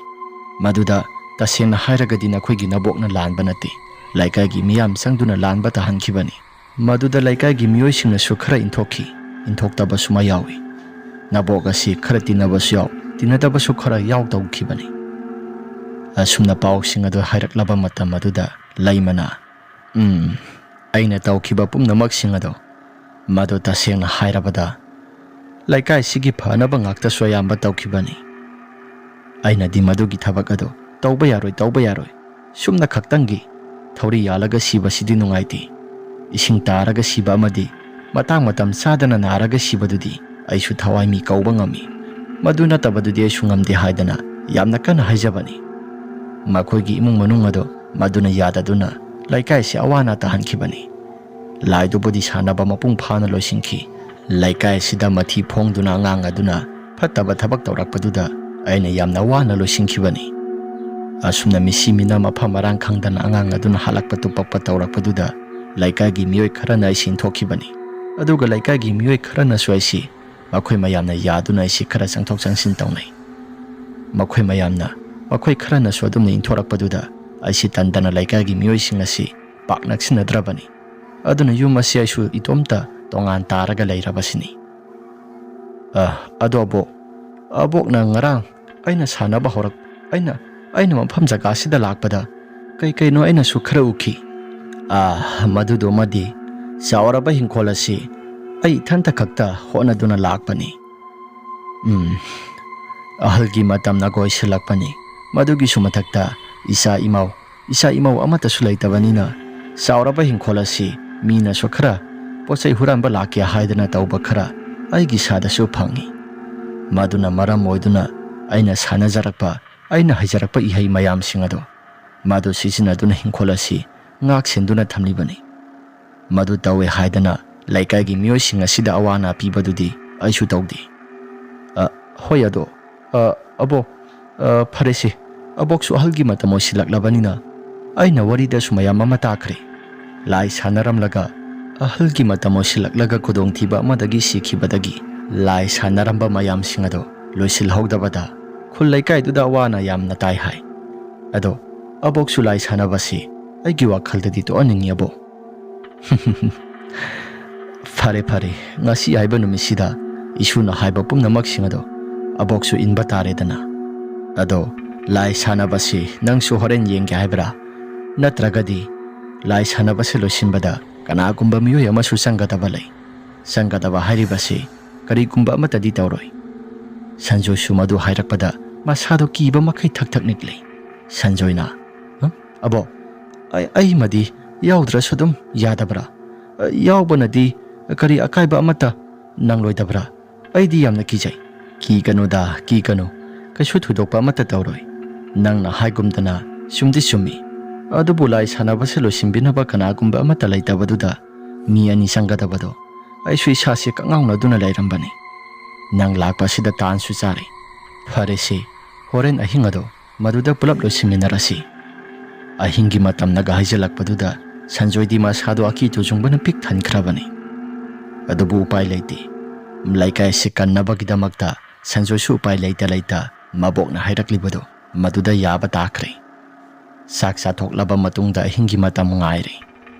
ꯃꯗꯨꯗ ꯇꯁꯦꯡꯅ ꯍꯥꯏꯔꯒꯗꯤ ꯅꯈꯣꯏꯒꯤ ꯅꯕꯣꯛꯅ ꯂꯥꯟꯕ ꯅꯠꯇꯦ, ꯂꯩꯀꯥꯏꯒꯤ ꯃꯤꯌꯥꯝ ꯆꯪꯗꯨꯅ ꯂꯥꯟꯕ ꯇꯥꯍꯟꯈꯤꯕꯅꯤ꯫ ꯃꯗꯨꯗ ꯂꯩꯀꯥꯏꯒꯤ ꯃꯤꯑꯣꯏꯁꯤꯡꯅꯁꯨ ꯈꯔ ꯏꯟꯊꯣꯛꯈꯤ, ꯏꯟꯊꯣꯛꯇꯕꯁꯨ ꯑꯃ ꯌꯥꯎꯏ꯫ ꯅꯕꯣꯛ ꯑꯁꯤ ꯈꯔ ꯇꯤꯟꯅꯕꯁꯨ ꯌꯥꯎ, ꯇꯤꯟꯅꯗꯕꯁꯨ ꯈꯔ ꯌꯥꯎ ꯇꯧꯈꯤꯕꯅꯤ꯫ ꯑꯁꯨꯝꯅ ꯄꯥꯎꯁꯤꯡ ꯑꯗꯨ ꯍꯥꯏꯔꯛꯂꯕ ꯃꯇꯝ ꯑꯗꯨꯗ ꯂꯩꯃꯅ, "ꯎꯝ, ꯑꯩꯅ ꯇꯧꯈꯤꯕ ꯄꯨꯝꯅꯃꯛꯁꯤꯡ ꯑꯗꯣ, ꯃꯗꯨ ꯇꯁꯦꯡꯅ ꯍꯥꯏꯔꯕꯗ ꯂꯩꯀꯥꯏꯁꯤꯒꯤ ꯐꯅꯕ ꯉꯥꯛꯇꯁꯨ ꯑꯌꯥꯝꯕ ꯇꯧꯈꯤꯕꯅꯤ꯫ ꯑꯩꯅꯗꯤ ꯃꯗꯨꯒꯤ ꯊꯕꯛ ꯑꯗꯨ ꯇꯧꯕ ꯌꯥꯔꯣꯏ, ꯇꯧꯕ ꯌꯥꯔꯣꯏ꯫ ꯁꯨꯝꯅ ꯈꯛꯇꯪꯒꯤ ꯊꯧꯔꯤ ꯌꯥꯜꯂꯒ ꯁꯤꯕꯁꯤꯗꯤ ꯅꯨꯡꯉꯥꯏꯇꯦ꯫ ꯏꯁꯤꯡ ꯇꯥꯔꯒ ꯁꯤꯕ ꯑꯃꯗꯤ ꯃꯇꯥꯡ ꯃꯇꯝ ꯆꯥꯗꯅ ꯅꯥꯔꯒ ꯁꯤꯕꯗꯨꯗꯤ ꯑꯩꯁꯨ ꯊꯋꯥꯏ ꯃꯤ ꯀꯧꯕ ꯉꯝꯃꯤ꯫ ꯃꯗꯨ ꯅꯠꯇꯕꯗꯨꯗꯤ ꯑꯩꯁꯨ ꯉꯝꯗꯦ" ꯍꯥꯏꯗꯅ ꯌꯥꯝꯅ ꯀꯟꯅ ꯍꯥꯏꯖꯕꯅꯤ꯫ ꯃꯈꯣꯏꯒꯤ ꯏꯃꯨꯡ ꯃꯅꯨꯡ ꯑꯗꯨ ꯃꯗꯨꯅ ꯌꯥꯗꯗꯨꯅ ꯂꯩꯀꯥꯏꯁꯤ ꯑꯋꯥ ꯑꯅꯥ ꯇꯥꯍꯟꯈꯤꯕꯅꯤ꯫ ꯂꯥꯏꯗꯨꯕꯨꯗꯤ ꯁꯥꯟꯅꯕ ꯃꯄꯨꯡ ꯐꯥꯅ ꯂꯣꯏꯁꯤꯟꯈꯤ꯫ ꯂꯩꯀꯥꯏ ꯑꯁꯤꯗ ꯃꯊꯤ ꯐꯣꯡꯗꯨꯅ ꯑꯉꯥꯡ ꯑꯗꯨꯅ ꯐꯠꯇꯕ ꯊꯕꯛ ꯇꯧꯔꯛꯄꯗꯨꯗ ꯑꯩꯅ ꯌꯥꯝꯅ ꯋꯥꯅ ꯂꯣꯏꯁꯤꯟꯈꯤꯕꯅꯤ꯫ ꯑꯁꯨꯝꯅ ꯃꯤꯁꯤ ꯃꯤꯅ ꯃꯐꯝ ꯃꯔꯥꯡ ꯈꯪꯗꯅ ꯑꯉꯥꯡ ꯑꯗꯨꯅ ꯍꯥꯠꯂꯛꯄ ꯇꯨꯞꯄꯛꯄ ꯇꯧꯔꯛꯄꯗꯨꯗ ꯂꯩꯀꯥꯏꯒꯤ ꯃꯤꯑꯣꯏ ꯈꯔꯅ ꯑꯩꯁꯤ ꯏꯟꯊꯣꯛꯈꯤꯕꯅꯤ꯫ ꯑꯗꯨꯒ ꯂꯩꯀꯥꯏꯒꯤ ꯃꯤꯑꯣꯏ ꯈꯔꯅꯁꯨ ꯑꯩꯁꯤ, ꯃꯈꯣꯏ ꯃꯌꯥꯝꯅ ꯌꯥꯗꯨꯅ ꯑꯩꯁꯤ ꯈꯔ ꯆꯪꯊꯣꯛ ꯆꯪꯁꯤꯟ ꯇꯧꯅꯩ꯫ ꯃꯈꯣꯏ ꯃꯌꯥꯝꯅ, ꯃꯈꯣꯏ ꯈꯔꯅꯁꯨ ꯑꯗꯨꯝꯅ ꯏꯟꯊꯣꯔꯛꯄꯗꯨꯗ ꯑꯩꯁꯤ ꯇꯟꯗꯅ ꯂꯩꯀꯥꯏꯒꯤ ꯃꯤꯑꯣꯏꯁꯤꯡ ꯑꯁꯤ ꯄꯥꯛ ꯅꯛꯁꯤꯟꯅꯗ꯭ꯔꯕꯅꯤ꯫ ꯑꯗꯨꯅ ꯌꯨꯝ ꯑꯁꯤ ꯑꯩꯁꯨ ꯏꯇꯣꯝꯇ ꯇꯣꯉꯥꯟ ꯇꯥꯔꯒ ꯂꯩꯔꯕꯁꯤꯅꯤ꯫ ꯑ, ꯑꯗꯣ ꯑꯕꯣꯛ, ꯑꯕꯣꯛꯅ ꯉꯔꯥꯡ ꯑꯩꯅ ꯁꯥꯟꯅꯕ ꯍꯧꯔꯛ-, ꯑꯩꯅ, ꯑꯩꯅ ꯃꯐꯝ ꯖꯒꯥꯁꯤꯗ ꯂꯥꯛꯄꯗ ꯀꯩ ꯀꯩꯅꯣ ꯑꯩꯅꯁꯨ ꯈꯔ ꯎꯈꯤ꯫ ꯑ, ꯃꯗꯨꯗꯨꯃꯗꯤ ꯆꯥꯎꯔꯕ ꯍꯤꯡꯈꯣꯜ ꯑꯁꯤ ꯑꯩ ꯏꯊꯟꯇ ꯈꯛꯇ ꯍꯣꯠꯅꯗꯨꯅ ꯂꯥꯛꯄꯅꯤ꯫ ꯎꯝ, ꯑꯍꯜꯒꯤ ꯃꯇꯝꯅ ꯀꯣꯏꯁꯤꯜꯂꯛꯄꯅꯤ꯫ ꯃꯗꯨꯒꯤꯁꯨ ꯃꯊꯛꯇ ꯏꯆꯥ ꯏꯃꯧ, ꯏꯆꯥ ꯏꯃꯧ ꯑꯃꯠꯇꯁꯨ ꯂꯩꯇꯕꯅꯤꯅ ꯆꯥꯎꯔꯕ ꯍꯤꯡꯈꯣꯜ ꯑꯁꯤ ꯃꯤꯅꯁꯨ ꯈꯔ ꯄꯣꯠ ꯆꯩ ꯍꯨꯔꯥꯟꯕ ꯂꯥꯛꯀꯦ ꯍꯥꯏꯗꯅ ꯇꯧꯕ ꯈꯔ ꯑꯩꯒꯤ ꯏꯁꯥꯗꯁꯨ ꯐꯪꯉꯤ꯫ ꯃꯗꯨꯅ ꯃꯔꯝ ꯑꯣꯏꯗꯨꯅ ꯑꯩꯅ ꯁꯥꯟꯅꯖꯔꯛꯄ, ꯑꯩꯅ ꯍꯩꯖꯔꯛꯄ ꯏꯍꯩ ꯃꯌꯥꯝꯁꯤꯡ ꯑꯗꯣ ꯃꯗꯨ ꯁꯤꯖꯤꯟꯅꯗꯨꯅ ꯍꯤꯡꯈꯣꯜ ꯑꯁꯤ ꯉꯥꯛ ꯁꯦꯟꯗꯨꯅ ꯊꯝꯂꯤꯕꯅꯤ꯫ ꯃꯗꯨ ꯇꯧꯋꯦ ꯍꯥꯏꯗꯅ ꯂꯩꯀꯥꯏꯒꯤ ꯃꯤꯑꯣꯏꯁꯤꯡ ꯑꯁꯤꯗ ꯑꯋꯥ ꯑꯅꯥ ꯄꯤꯕꯗꯨꯗꯤ ꯑꯩꯁꯨ ꯇꯧꯗꯦ꯫ ꯑ, ꯍꯣꯏ ꯑꯗꯣ, ꯑ, ꯑꯕꯣꯛ, ꯑ, ꯐꯔꯦꯁꯦ, ꯑꯕꯣꯛꯁꯨ ꯑꯍꯜꯒꯤ ꯃꯇꯝ ꯑꯣꯏꯁꯤꯜꯂꯛꯂꯕꯅꯤꯅ ꯑꯩꯅ ꯋꯥꯔꯤꯗꯁꯨ ꯃꯌꯥꯝ ꯑꯃ ꯇꯥꯈ꯭ꯔꯦ꯫ ꯂꯥꯏ ꯁꯥꯟꯅꯔꯝꯂꯒ ꯑꯍꯜꯒꯤ ꯃꯇꯝ ꯑꯣꯏꯁꯤꯜꯂꯛꯂꯒ ꯈꯨꯗꯣꯡꯊꯤꯕ ꯑꯃꯗꯒꯤ ꯁꯤꯈꯤꯕꯗꯒꯤ ꯂꯥꯏ ꯁꯥꯟꯅꯔꯝꯕ ꯃꯌꯥꯝꯁꯤꯡ ꯑꯗꯣ ꯂꯣꯏꯁꯤꯜꯍꯧꯗꯕꯗ ꯈꯨꯜ ꯂꯩꯀꯥꯏꯗꯨꯗ ꯑꯋꯥ ꯑꯅꯥ ꯌꯥꯝꯅ ꯇꯥꯏ ꯍꯥꯏ꯫ ꯑꯗꯣ ꯑꯕꯣꯛꯁꯨ ꯂꯥꯏ ꯁꯥꯟꯅꯕꯁꯤ ꯑꯩꯒꯤ ꯋꯥꯈꯜꯗꯗꯤ ꯇꯣꯛꯍꯟꯅꯤꯡꯉꯤ ꯑꯕꯣꯛ꯫ ꯐꯔꯦ, ꯐꯔꯦ, ꯉꯁꯤ ꯍꯥꯏꯕ ꯅꯨꯃꯤꯠꯁꯤꯗ ꯏꯁꯨꯅ ꯍꯥꯏꯕ ꯄꯨꯝꯅꯃꯛꯁꯤꯡ ꯑꯗꯣ ꯑꯕꯣꯛꯁꯨ ꯏꯟꯕ ꯇꯥꯔꯦꯗꯅ꯫ ꯑꯗꯣ ꯂꯥꯏ ꯁꯥꯟꯅꯕꯁꯤ ꯅꯪꯁꯨ ꯍꯣꯔꯦꯟ ꯌꯦꯡꯒꯦ ꯍꯥꯏꯕ꯭ꯔꯥ? ꯅꯠꯇ꯭ꯔꯒꯗꯤ ꯂꯥꯏ ꯁꯥꯟꯅꯕꯁꯤ ꯂꯣꯏꯁꯤꯟꯕꯗ ꯀꯅꯥꯒꯨꯝꯕ ꯃꯤꯑꯣꯏ ꯑꯃꯁꯨ ꯆꯪꯒꯗꯕ ꯂꯩ꯫ ꯆꯪꯒꯗꯕ ꯍꯥꯏꯔꯤꯕꯁꯤ ꯀꯔꯤꯒꯨꯝꯕ ꯑꯃꯠꯇꯗꯤ ꯇꯧꯔꯣꯏ꯫ ꯁꯟꯖꯣꯏꯁꯨ ꯃꯗꯨ ꯍꯥꯏꯔꯛꯄꯗ ꯃꯁꯥꯗꯣ ꯀꯤꯕ ꯃꯈꯩ ꯊꯛ ꯊꯛ ꯅꯤꯛꯂꯤ꯫ ꯁꯟꯖꯣꯏꯅ, "ꯍ? ꯑꯕꯣꯛ, ꯑꯩ, ꯑꯩꯃꯗꯤ ꯌꯥꯎꯗ꯭ꯔꯁꯨ ꯑꯗꯨꯝ ꯌꯥꯗꯕ꯭ꯔꯥ? ꯌꯥꯎꯕꯅꯗꯤ ꯀꯔꯤ ꯑꯀꯥꯏꯕ ꯑꯃꯠꯇ ꯅꯪꯂꯣꯏꯗꯕ꯭ꯔꯥ? ꯑꯩꯗꯤ ꯌꯥꯝꯅ ꯀꯤꯖꯩ꯫" "ꯀꯤꯒꯅꯨꯗ, ꯀꯤꯒꯅꯨ꯫ ꯀꯩꯁꯨ ꯊꯣꯏꯗꯣꯛꯄ ꯑꯃꯠꯇ ꯇꯧꯔꯣꯏ꯫ ꯅꯪꯅ ꯍꯥꯏꯒꯨꯝꯗꯅ ꯆꯨꯝꯗꯤ ꯆꯨꯝꯃꯤ꯫ ꯑꯗꯨꯕꯨ ꯂꯥꯏ ꯁꯥꯟꯅꯕꯁꯦ ꯂꯣꯏꯁꯤꯟꯕꯤꯅꯕ ꯀꯅꯥꯒꯨꯝꯕ ꯑꯃꯠꯇ ꯂꯩꯇꯕꯗꯨꯗ ꯃꯤ ꯑꯅꯤ ꯆꯪꯒꯗꯕꯗꯣ ꯑꯩꯁꯨ ꯏꯁꯥꯁꯦ ꯀꯛꯉꯥꯎꯅꯗꯨꯅ ꯂꯩꯔꯝꯕꯅꯤ꯫ ꯅꯪ ꯂꯥꯛꯄꯁꯤꯗ ꯇꯥꯟꯁꯨ ꯆꯥꯔꯦ꯫ ꯐꯔꯦꯁꯦ, ꯍꯣꯔꯦꯟ ꯑꯍꯤꯡ ꯑꯗꯣ ꯃꯗꯨꯗ ꯄꯨꯂꯞ ꯂꯣꯏꯁꯤꯟꯃꯤꯟꯅꯔꯁꯤ꯫" ꯑꯍꯤꯡꯒꯤ ꯃꯇꯝꯅꯒ ꯍꯩꯖꯤꯜꯂꯛꯄꯗꯨꯗ ꯁꯟꯖꯣꯏꯗꯤ ꯃꯁꯥꯗꯣ ꯑꯀꯤ ꯇꯨꯖꯨꯡꯕꯅ ꯄꯤꯛ ꯊꯟꯈ꯭ꯔꯕꯅꯤ꯫ ꯑꯗꯨꯕꯨ ꯎꯄꯥꯏ ꯂꯩꯇꯦ꯫ ꯂꯩꯀꯥꯏ ꯑꯁꯤ ꯀꯟꯅꯕꯒꯤꯗꯃꯛꯇ ꯁꯟꯖꯣꯏꯁꯨ ꯎꯄꯥꯏ ꯂꯩꯇ ꯂꯩꯇ ꯃꯕꯣꯛꯅ ꯍꯥꯏꯔꯛꯂꯤꯕꯗꯣ ꯃꯗꯨꯗ ꯌꯥꯕ ꯇꯥꯈ꯭ꯔꯦ꯫ ꯆꯥꯛ ꯆꯥꯊꯣꯛꯂꯕ ꯃꯇꯨꯡꯗ ꯑꯍꯤꯡꯒꯤ ꯃꯇꯝ ꯉꯥꯏꯔꯦ꯫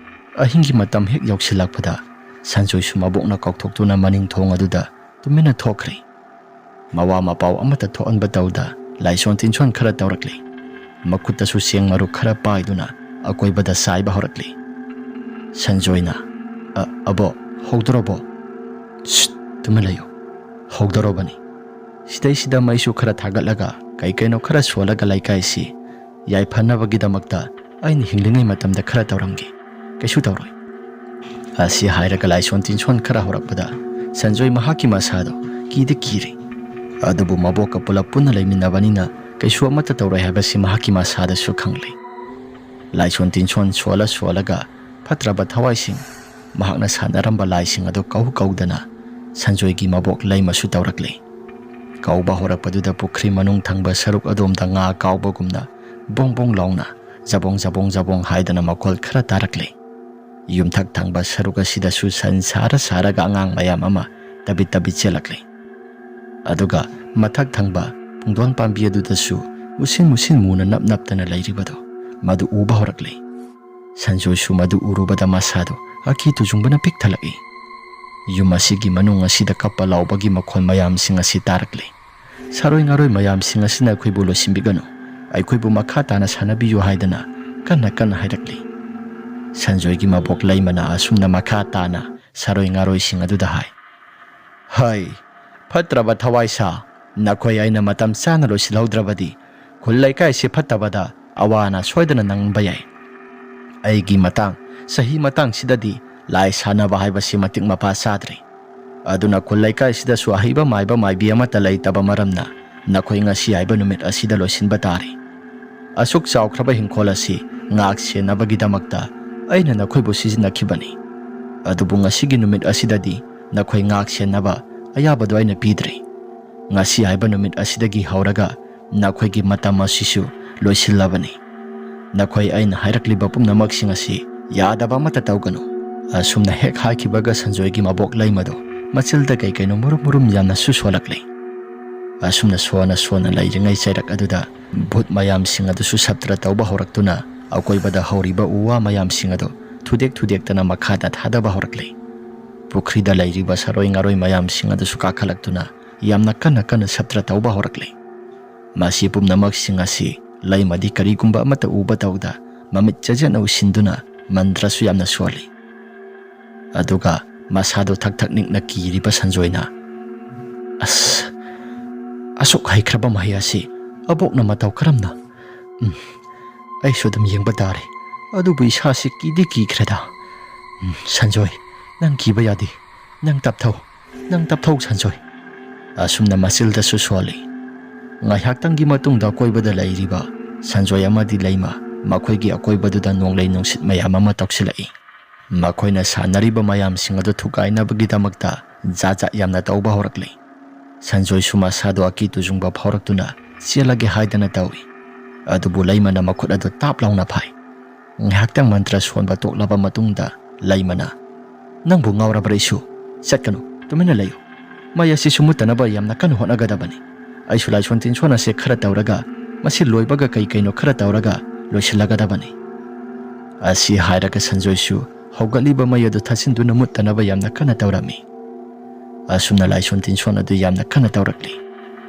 ꯑꯍꯤꯡꯒꯤ ꯃꯇꯝ ꯍꯦꯛ ꯌꯧꯁꯤꯜꯂꯛꯄꯗ ꯁꯟꯖꯣꯏꯁꯨ ꯃꯕꯣꯛꯅ ꯀꯧꯊꯣꯛꯇꯨꯅ ꯃꯅꯤꯡ ꯊꯣꯡ ꯑꯗꯨꯗ ꯇꯨꯃꯤꯟꯅ ꯊꯣꯛꯈ꯭ꯔꯦ꯫ ꯃꯋꯥ ꯃꯄꯥꯎ ꯑꯃꯠꯇ ꯊꯣꯛꯍꯟꯕ ꯇꯧꯗ ꯂꯥꯏꯁꯣꯟ ꯇꯤꯟꯁꯣꯟ ꯈꯔ ꯇꯧꯔꯛꯂꯦ꯫ ꯃꯈꯨꯠꯇꯁꯨ ꯆꯦꯡ ꯃꯔꯨ ꯈꯔ ꯄꯥꯏꯗꯨꯅ ꯑꯀꯣꯏꯕꯗ ꯆꯥꯏꯕ ꯍꯧꯔꯛꯂꯦ꯫ ꯁꯟꯖꯣꯏꯅ, "ꯑ, ꯑꯕꯣꯛ, ꯍꯧꯗꯣꯔꯕꯣ?" "ꯁꯤꯠ, ꯇꯨꯃꯤꯟ ꯂꯩꯌꯨ꯫ ꯍꯧꯗꯣꯔꯕꯅꯤ꯫ ꯁꯤꯗꯩꯁꯤꯗ ꯃꯩꯁꯨ ꯈꯔ ꯊꯥꯒꯠꯂꯒ ꯀꯩ ꯀꯩꯅꯣ ꯈꯔ ꯁꯣꯜꯂꯒ ꯂꯩꯀꯥꯏꯁꯤ ꯌꯥꯏꯐꯅꯕꯒꯤꯗꯃꯛꯇ ꯑꯩꯅ ꯍꯤꯡꯂꯤꯉꯩ ꯃꯇꯝꯗ ꯈꯔ ꯇꯧꯔꯝꯒꯦ꯫ ꯀꯩꯁꯨ ꯇꯧꯔꯣꯏ꯫" ꯑꯁꯤ ꯍꯥꯏꯔꯒ ꯂꯥꯏꯁꯣꯟ ꯇꯤꯟꯁꯣꯟ ꯈꯔ ꯍꯧꯔꯛꯄꯗ ꯁꯟꯖꯣꯏ ꯃꯍꯥꯛꯀꯤ ꯃꯁꯥꯗꯣ ꯀꯤꯗ ꯀꯤꯔꯦ꯫ ꯑꯗꯨꯕꯨ ꯃꯕꯣꯛꯀ ꯄꯨꯂꯞ ꯄꯨꯟꯅ ꯂꯩꯃꯤꯟꯅꯕꯅꯤꯅ ꯀꯩꯁꯨ ꯑꯃꯠꯇ ꯇꯧꯔꯣꯏ ꯍꯥꯏꯕꯁꯤ ꯃꯍꯥꯛꯀꯤ ꯃꯁꯥꯗꯁꯨ ꯈꯪꯂꯤ꯫ ꯂꯥꯏꯁꯣꯟ ꯇꯤꯟꯁꯣꯟ ꯁꯣꯜꯂ ꯁꯣꯜꯂꯒ ꯐꯠꯇ꯭ꯔꯕ ꯊꯋꯥꯏꯁꯤꯡ, ꯃꯍꯥꯛꯅ ꯁꯥꯟꯅꯔꯝꯕ ꯂꯥꯏꯁꯤꯡ ꯑꯗꯨ ꯀꯧ ꯀꯧꯗꯅ ꯁꯟꯖꯣꯏꯒꯤ ꯃꯕꯣꯛ ꯂꯩꯃꯁꯨ ꯇꯧꯔꯛꯂꯤ꯫ ꯀꯧꯕ ꯍꯧꯔꯛꯄꯗꯨꯗ ꯄꯨꯈ꯭ꯔꯤ ꯃꯅꯨꯡ ꯊꯪꯕ ꯁꯔꯨꯛ ꯑꯗꯣꯝꯗ ꯉꯥ ꯀꯥꯎꯕꯒꯨꯝꯅ ꯕꯣꯡ ꯕꯣꯡ ꯂꯥꯎꯅ ꯖꯕꯣꯡ ꯖꯕꯣꯡ ꯖꯕꯣꯡ ꯍꯥꯏꯗꯅ ꯃꯈꯣꯜ ꯈꯔ ꯇꯥꯔꯛꯂꯤ꯫ ꯌꯨꯝꯊꯛ ꯊꯪꯕ ꯁꯔꯨꯛ ꯑꯁꯤꯗꯁꯨ ꯁꯟ ꯁꯥꯔ ꯁꯥꯔꯒ ꯑꯉꯥꯡ ꯃꯌꯥꯝ ꯑꯃ ꯇꯕꯤꯠ ꯇꯕꯤꯠ ꯆꯦꯜꯂꯛꯂꯤ꯫ ꯑꯗꯨꯒ ꯃꯊꯛ ꯊꯪꯕ ꯄꯨꯡꯗꯣꯟ ꯄꯥꯝꯕꯤ ꯑꯗꯨꯗꯁꯨ ꯃꯨꯁꯤꯟ ꯃꯨꯁꯤꯟ ꯃꯨꯅ ꯅꯞ ꯅꯞꯇꯅ ꯂꯩꯔꯤꯕꯗꯣ ꯃꯗꯨ ꯎꯕ ꯍꯧꯔꯛꯂꯤ꯫ ꯁꯟꯖꯣꯏꯁꯨ ꯃꯗꯨ ꯎꯔꯨꯕꯗ ꯃꯁꯥꯗꯨ ꯑꯀꯤ ꯇꯨꯖꯨꯡꯕꯅ ꯄꯤꯛ ꯊꯜꯂꯛꯏ꯫ ꯌꯨꯝ ꯑꯁꯤꯒꯤ ꯃꯅꯨꯡ ꯑꯁꯤꯗ ꯀꯞꯄ ꯂꯥꯎꯕꯒꯤ ꯃꯈꯣꯜ ꯃꯌꯥꯝꯁꯤꯡ ꯑꯁꯤ ꯇꯥꯔꯛꯂꯤ꯫ "ꯁꯥꯔꯣꯏ ꯉꯥꯔꯣꯏ ꯃꯌꯥꯝꯁꯤꯡ ꯑꯁꯤꯅ ꯑꯩꯈꯣꯏꯕꯨ ꯂꯣꯏꯁꯤꯟꯕꯤꯒꯅꯨ, ꯑꯩꯈꯣꯏꯕꯨ ꯃꯈꯥ ꯇꯥꯅ ꯁꯥꯟꯅꯕꯤꯌꯨ" ꯍꯥꯏꯗꯅ ꯀꯟꯅ ꯀꯟꯅ ꯍꯥꯏꯔꯛꯂꯤ꯫ ꯁꯟꯖꯣꯏꯒꯤ ꯃꯕꯣꯛ ꯂꯩꯃꯅ ꯑꯁꯨꯝꯅ ꯃꯈꯥ ꯇꯥꯅ ꯁꯥꯔꯣꯏ ꯉꯥꯔꯣꯏꯁꯤꯡ ꯑꯗꯨꯗ ꯍꯥꯏ, "ꯍꯩ, ꯐꯠꯇ꯭ꯔꯕ ꯊꯋꯥꯏ ꯁꯥ, ꯅꯈꯣꯏ ꯑꯩꯅ ꯃꯇꯝ ꯆꯥꯅ ꯂꯣꯏꯁꯤꯜꯍꯧꯗ꯭ꯔꯕꯗꯤ ꯈꯨꯜ ꯂꯩꯀꯥꯏꯁꯤ ꯐꯠꯇꯕꯗ ꯑꯋꯥ ꯑꯅꯥ ꯁꯣꯏꯗꯅ ꯅꯪꯕ ꯌꯥꯏ꯫ ꯑꯩꯒꯤ ꯃꯇꯥꯡ, ꯆꯍꯤ ꯃꯇꯥꯡꯁꯤꯗꯗꯤ ꯂꯥꯏ ꯁꯥꯟꯅꯕ ꯍꯥꯏꯕꯁꯤ ꯃꯇꯤꯛ ꯃꯄꯥ ꯆꯥꯗ꯭ꯔꯤ꯫ ꯑꯗꯨꯅ ꯈꯨꯜ ꯂꯩꯀꯥꯏꯁꯤꯗꯁꯨ ꯑꯍꯩꯕ ꯃꯥꯏꯕ ꯃꯥꯏꯕꯤ ꯑꯃꯠꯇ ꯂꯩꯇꯕ ꯃꯔꯝꯅ ꯅꯈꯣꯏ ꯉꯁꯤ ꯍꯥꯏꯕ ꯅꯨꯃꯤꯠ ꯑꯁꯤꯗ ꯂꯣꯏꯁꯤꯟꯕ ꯇꯥꯔꯤ꯫ ꯑꯁꯨꯛ ꯆꯥꯎꯈ꯭ꯔꯕ ꯍꯤꯡꯈꯣꯜ ꯑꯁꯤ ꯉꯥꯛ ꯁꯦꯟꯅꯕꯒꯤꯗꯃꯛꯇ ꯑꯩꯅ ꯅꯈꯣꯏꯕꯨ ꯁꯤꯖꯤꯟꯅꯈꯤꯕꯅꯤ꯫ ꯑꯗꯨꯕꯨ ꯉꯁꯤꯒꯤ ꯅꯨꯃꯤꯠ ꯑꯁꯤꯗꯗꯤ ꯅꯈꯣꯏ ꯉꯥꯛ ꯁꯦꯟꯅꯕ ꯑꯌꯥꯕꯗꯨ ꯑꯩꯅ ꯄꯤꯗ꯭ꯔꯤ꯫ ꯉꯁꯤ ꯍꯥꯏꯕ ꯅꯨꯃꯤꯠ ꯑꯁꯤꯗꯒꯤ ꯍꯧꯔꯒ ꯅꯈꯣꯏꯒꯤ ꯃꯇꯝ ꯑꯁꯤꯁꯨ ꯂꯣꯏꯁꯤꯜꯂꯕꯅꯤ꯫ ꯅꯈꯣꯏ ꯑꯩꯅ ꯍꯥꯏꯔꯛꯂꯤꯕ ꯄꯨꯝꯅꯃꯛꯁꯤꯡ ꯑꯁꯤ ꯌꯥꯗꯕ ꯑꯃꯠꯇ ꯇꯧꯒꯅꯨ꯫" ꯑꯁꯨꯝꯅ ꯍꯦꯛ ꯍꯥꯏꯈꯤꯕꯒ ꯁꯟꯖꯣꯏꯒꯤ ꯃꯕꯣꯛ ꯂꯩꯃꯗꯨ ꯃꯆꯤꯜꯗ ꯀꯩ ꯀꯩꯅꯣ ꯃꯨꯔꯨꯝ ꯃꯨꯔꯨꯝ ꯌꯥꯝꯅꯁꯨ ꯁꯣꯜꯂꯛꯂꯤ꯫ ꯑꯁꯨꯝꯅ ꯁꯣꯟꯅ ꯁꯣꯟꯅ ꯂꯩꯔꯤꯉꯩ ꯆꯩꯔꯛ ꯑꯗꯨꯗ ꯚꯨꯠ ꯃꯌꯥꯝꯁꯤꯡ ꯑꯗꯨꯁꯨ ꯁꯞꯇ꯭ꯔ ꯇꯧꯕ ꯍꯧꯔꯛꯇꯨꯅ ꯑꯀꯣꯏꯕꯗ ꯍꯧꯔꯤꯕ ꯎ ꯋꯥ ꯃꯌꯥꯝꯁꯤꯡ ꯑꯗꯨ ꯊꯨꯗꯦꯛ ꯊꯨꯗꯦꯛꯇꯅ ꯃꯈꯥꯗ ꯊꯥꯗꯕ ꯍꯧꯔꯛꯂꯤ꯫ ꯄꯨꯈ꯭ꯔꯤꯗ ꯂꯩꯔꯤꯕ ꯁꯥꯔꯣꯏ ꯉꯥꯔꯣꯏ ꯃꯌꯥꯝꯁꯤꯡ ꯑꯗꯨꯁꯨ ꯀꯥꯈꯠꯂꯛꯇꯨꯅ ꯌꯥꯝꯅ ꯀꯟꯅ ꯀꯟꯅ ꯁꯞꯇ꯭ꯔ ꯇꯧꯕ ꯍꯧꯔꯛꯂꯤ꯫ ꯃꯁꯤ ꯄꯨꯝꯅꯃꯛꯁꯤꯡ ꯑꯁꯤ ꯂꯩꯃꯗꯤ ꯀꯔꯤꯒꯨꯝꯕ ꯑꯃꯠꯇ ꯎꯕ ꯇꯧꯗ ꯃꯃꯤꯠ ꯆꯦꯖꯦꯠꯅ ꯎꯁꯤꯟꯗꯨꯅ ꯃꯟꯇ꯭ꯔꯁꯨ ꯌꯥꯝꯅ ꯁꯣꯜꯂꯤ꯫ ꯑꯗꯨꯒ ꯃꯁꯥꯗꯣ ꯊꯛ ꯊꯛ ꯅꯤꯛꯅ ꯀꯤꯔꯤꯕ ꯁꯟꯖꯣꯏꯅ, "ꯑꯁ, ꯑꯁꯨꯛ ꯍꯩꯈ꯭ꯔꯕ ꯃꯍꯩ ꯑꯁꯤ ꯑꯕꯣꯛꯅ ꯃꯇꯧ ꯀꯔꯝꯅ? ꯎꯝ, ꯑꯩꯁꯨ ꯑꯗꯨꯝ ꯌꯦꯡꯕ ꯇꯥꯔꯦ꯫ ꯑꯗꯨꯕꯨ ꯏꯁꯥꯁꯤ ꯀꯤꯗꯤ ꯀꯤꯈ꯭ꯔꯦꯗ꯫ ꯎꯝ, ꯁꯟꯖꯣꯏ, ꯅꯪ ꯀꯤꯕ ꯌꯥꯗꯦ꯫ ꯅꯪ ꯇꯞꯊꯧ, ꯅꯪ ꯇꯞꯊꯧ, ꯁꯟꯖꯣꯏ꯫" ꯑꯁꯨꯝꯅ ꯃꯆꯤꯜꯗꯁꯨ ꯁꯣꯜꯂꯤ꯫ ꯉꯥꯏꯍꯥꯛꯇꯪꯒꯤ ꯃꯇꯨꯡꯗ ꯑꯀꯣꯏꯕꯗ ꯂꯩꯔꯤꯕ ꯁꯟꯖꯣꯏ ꯑꯃꯗꯤ ꯂꯩꯃ ꯃꯈꯣꯏꯒꯤ ꯑꯀꯣꯏꯕꯗꯨꯗ ꯅꯣꯡꯂꯩ ꯅꯨꯡꯁꯤꯠ ꯃꯌꯥꯝ ꯑꯃ ꯇꯧꯁꯤꯜꯂꯛꯏ꯫ ꯃꯈꯣꯏꯅ ꯁꯥꯟꯅꯔꯤꯕ ꯃꯌꯥꯝꯁꯤꯡ ꯑꯗꯨ ꯊꯨꯒꯥꯏꯅꯕꯒꯤꯗꯃꯛꯇ ꯖꯥꯠ ꯖꯥꯠ ꯌꯥꯝꯅ ꯇꯧꯕ ꯍꯧꯔꯛꯂꯤ꯫ ꯁꯟꯖꯣꯏꯁꯨ ꯃꯁꯥꯗꯣ ꯑꯀꯤ ꯇꯨꯖꯨꯡꯕ ꯐꯥꯎꯔꯛꯇꯨꯅ ꯆꯦꯜꯂꯒꯦ ꯍꯥꯏꯗꯅ ꯇꯧꯏ꯫ ꯑꯗꯨꯕꯨ ꯂꯩꯃꯅ ꯃꯈꯨꯠ ꯑꯗꯨ ꯇꯥꯞ ꯂꯥꯎꯅ ꯐꯥꯏ꯫ ꯉꯥꯏꯍꯥꯛꯇꯪ ꯃꯟꯇ꯭ꯔ ꯁꯣꯟꯕ ꯇꯣꯛꯂꯕ ꯃꯇꯨꯡꯗ ꯂꯩꯃꯅ, "ꯅꯪꯕꯨ ꯉꯥꯎꯔꯕ꯭ꯔꯥ ꯏꯁꯨ? ꯆꯠꯀꯅꯨ, ꯇꯨꯃꯤꯟꯅ ꯂꯩꯌꯨ꯫ ꯃꯩ ꯑꯁꯤꯁꯨ ꯃꯨꯠꯇꯅꯕ ꯌꯥꯝꯅ ꯀꯟꯅ ꯍꯣꯠꯅꯒꯗꯕꯅꯤ꯫ ꯑꯩꯁꯨ ꯂꯥꯏꯁꯣꯟ ꯇꯤꯟꯁꯣꯟ ꯑꯁꯦ ꯈꯔ ꯇꯧꯔꯒ, ꯃꯁꯤ ꯂꯣꯏꯕꯒ ꯀꯩ ꯀꯩꯅꯣ ꯈꯔ ꯇꯧꯔꯒ ꯂꯣꯏꯁꯤꯜꯂꯒꯗꯕꯅꯤ"꯫ ꯑꯁꯤ ꯍꯥꯏꯔꯒ ꯁꯟꯖꯣꯏꯁꯨ ꯍꯧꯒꯠꯂꯤꯕ ꯃꯩ ꯑꯗꯨ ꯊꯥꯁꯤꯟꯗꯨꯅ ꯃꯨꯠꯇꯅꯕ ꯌꯥꯝꯅ ꯀꯟꯅ ꯇꯧꯔꯝꯃꯤ꯫ ꯑꯁꯨꯝꯅ ꯂꯥꯏꯁꯣꯟ ꯇꯤꯟꯁꯣꯟ ꯑꯗꯨ ꯌꯥꯝꯅ ꯀꯟꯅ ꯇꯧꯔꯛꯂꯤ꯫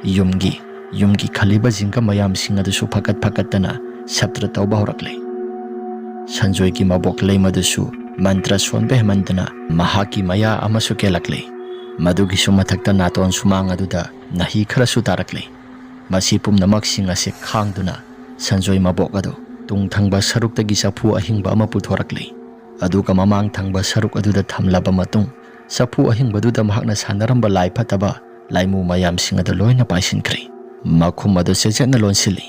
ꯌꯨꯝꯒꯤ, ꯌꯨꯝꯒꯤ ꯈꯜꯂꯤꯕ ꯖꯤꯡꯒ ꯃꯌꯥꯝꯁꯤꯡ ꯑꯗꯨꯁꯨ ꯐꯒꯠ ꯐꯒꯠꯇꯅ ꯁꯞꯇ꯭ꯔ ꯇꯧꯕ ꯍꯧꯔꯛꯂꯤ꯫ ꯁꯟꯖꯣꯏꯒꯤ ꯃꯕꯣꯛ ꯂꯩꯃꯗꯨꯁꯨ ꯃꯟꯇ꯭ꯔ ꯁꯣꯟꯕ ꯍꯦꯟꯃꯟꯗꯅ ꯃꯍꯥꯛꯀꯤ ꯃꯌꯥ ꯑꯃꯁꯨ ꯀꯦꯜꯂꯛꯂꯤ꯫ ꯃꯗꯨꯒꯤꯁꯨ ꯃꯊꯛꯇ ꯅꯥꯇꯣꯟ ꯁꯨꯃꯥꯡ ꯑꯗꯨꯗ ꯅꯥꯍꯤ ꯈꯔꯁꯨ ꯇꯥꯔꯛꯂꯤ꯫ ꯃꯁꯤ ꯄꯨꯝꯅꯃꯛꯁꯤꯡ ꯑꯁꯤ ꯈꯥꯡꯗꯨꯅ ꯁꯟꯖꯣꯏ ꯃꯕꯣꯛ ꯑꯗꯨ ꯇꯨꯡ ꯊꯪꯕ ꯁꯔꯨꯛꯇꯒꯤ ꯆꯐꯨ ꯑꯍꯤꯡꯕ ꯑꯃ ꯄꯨꯊꯣꯔꯛꯂꯤ꯫ ꯑꯗꯨꯒ ꯃꯃꯥꯡ ꯊꯪꯕ ꯁꯔꯨꯛ ꯑꯗꯨꯗ ꯊꯝꯂꯕ ꯃꯇꯨꯡ, ꯆꯐꯨ ꯑꯍꯤꯡꯕꯗꯨꯗ ꯃꯍꯥꯛꯅ ꯁꯥꯟꯅꯔꯝꯕ ꯂꯥꯏ ꯐꯠꯇꯕ ꯂꯥꯏꯃꯨ ꯃꯌꯥꯝꯁꯤꯡ ꯑꯗꯨ ꯂꯣꯏꯅ ꯄꯥꯏꯁꯤꯟꯈ꯭ꯔꯦ꯫ ꯃꯈꯨꯝ ꯑꯗꯨ ꯆꯦꯠꯆꯦꯠꯅ ꯂꯣꯟꯁꯤꯜꯂꯤ꯫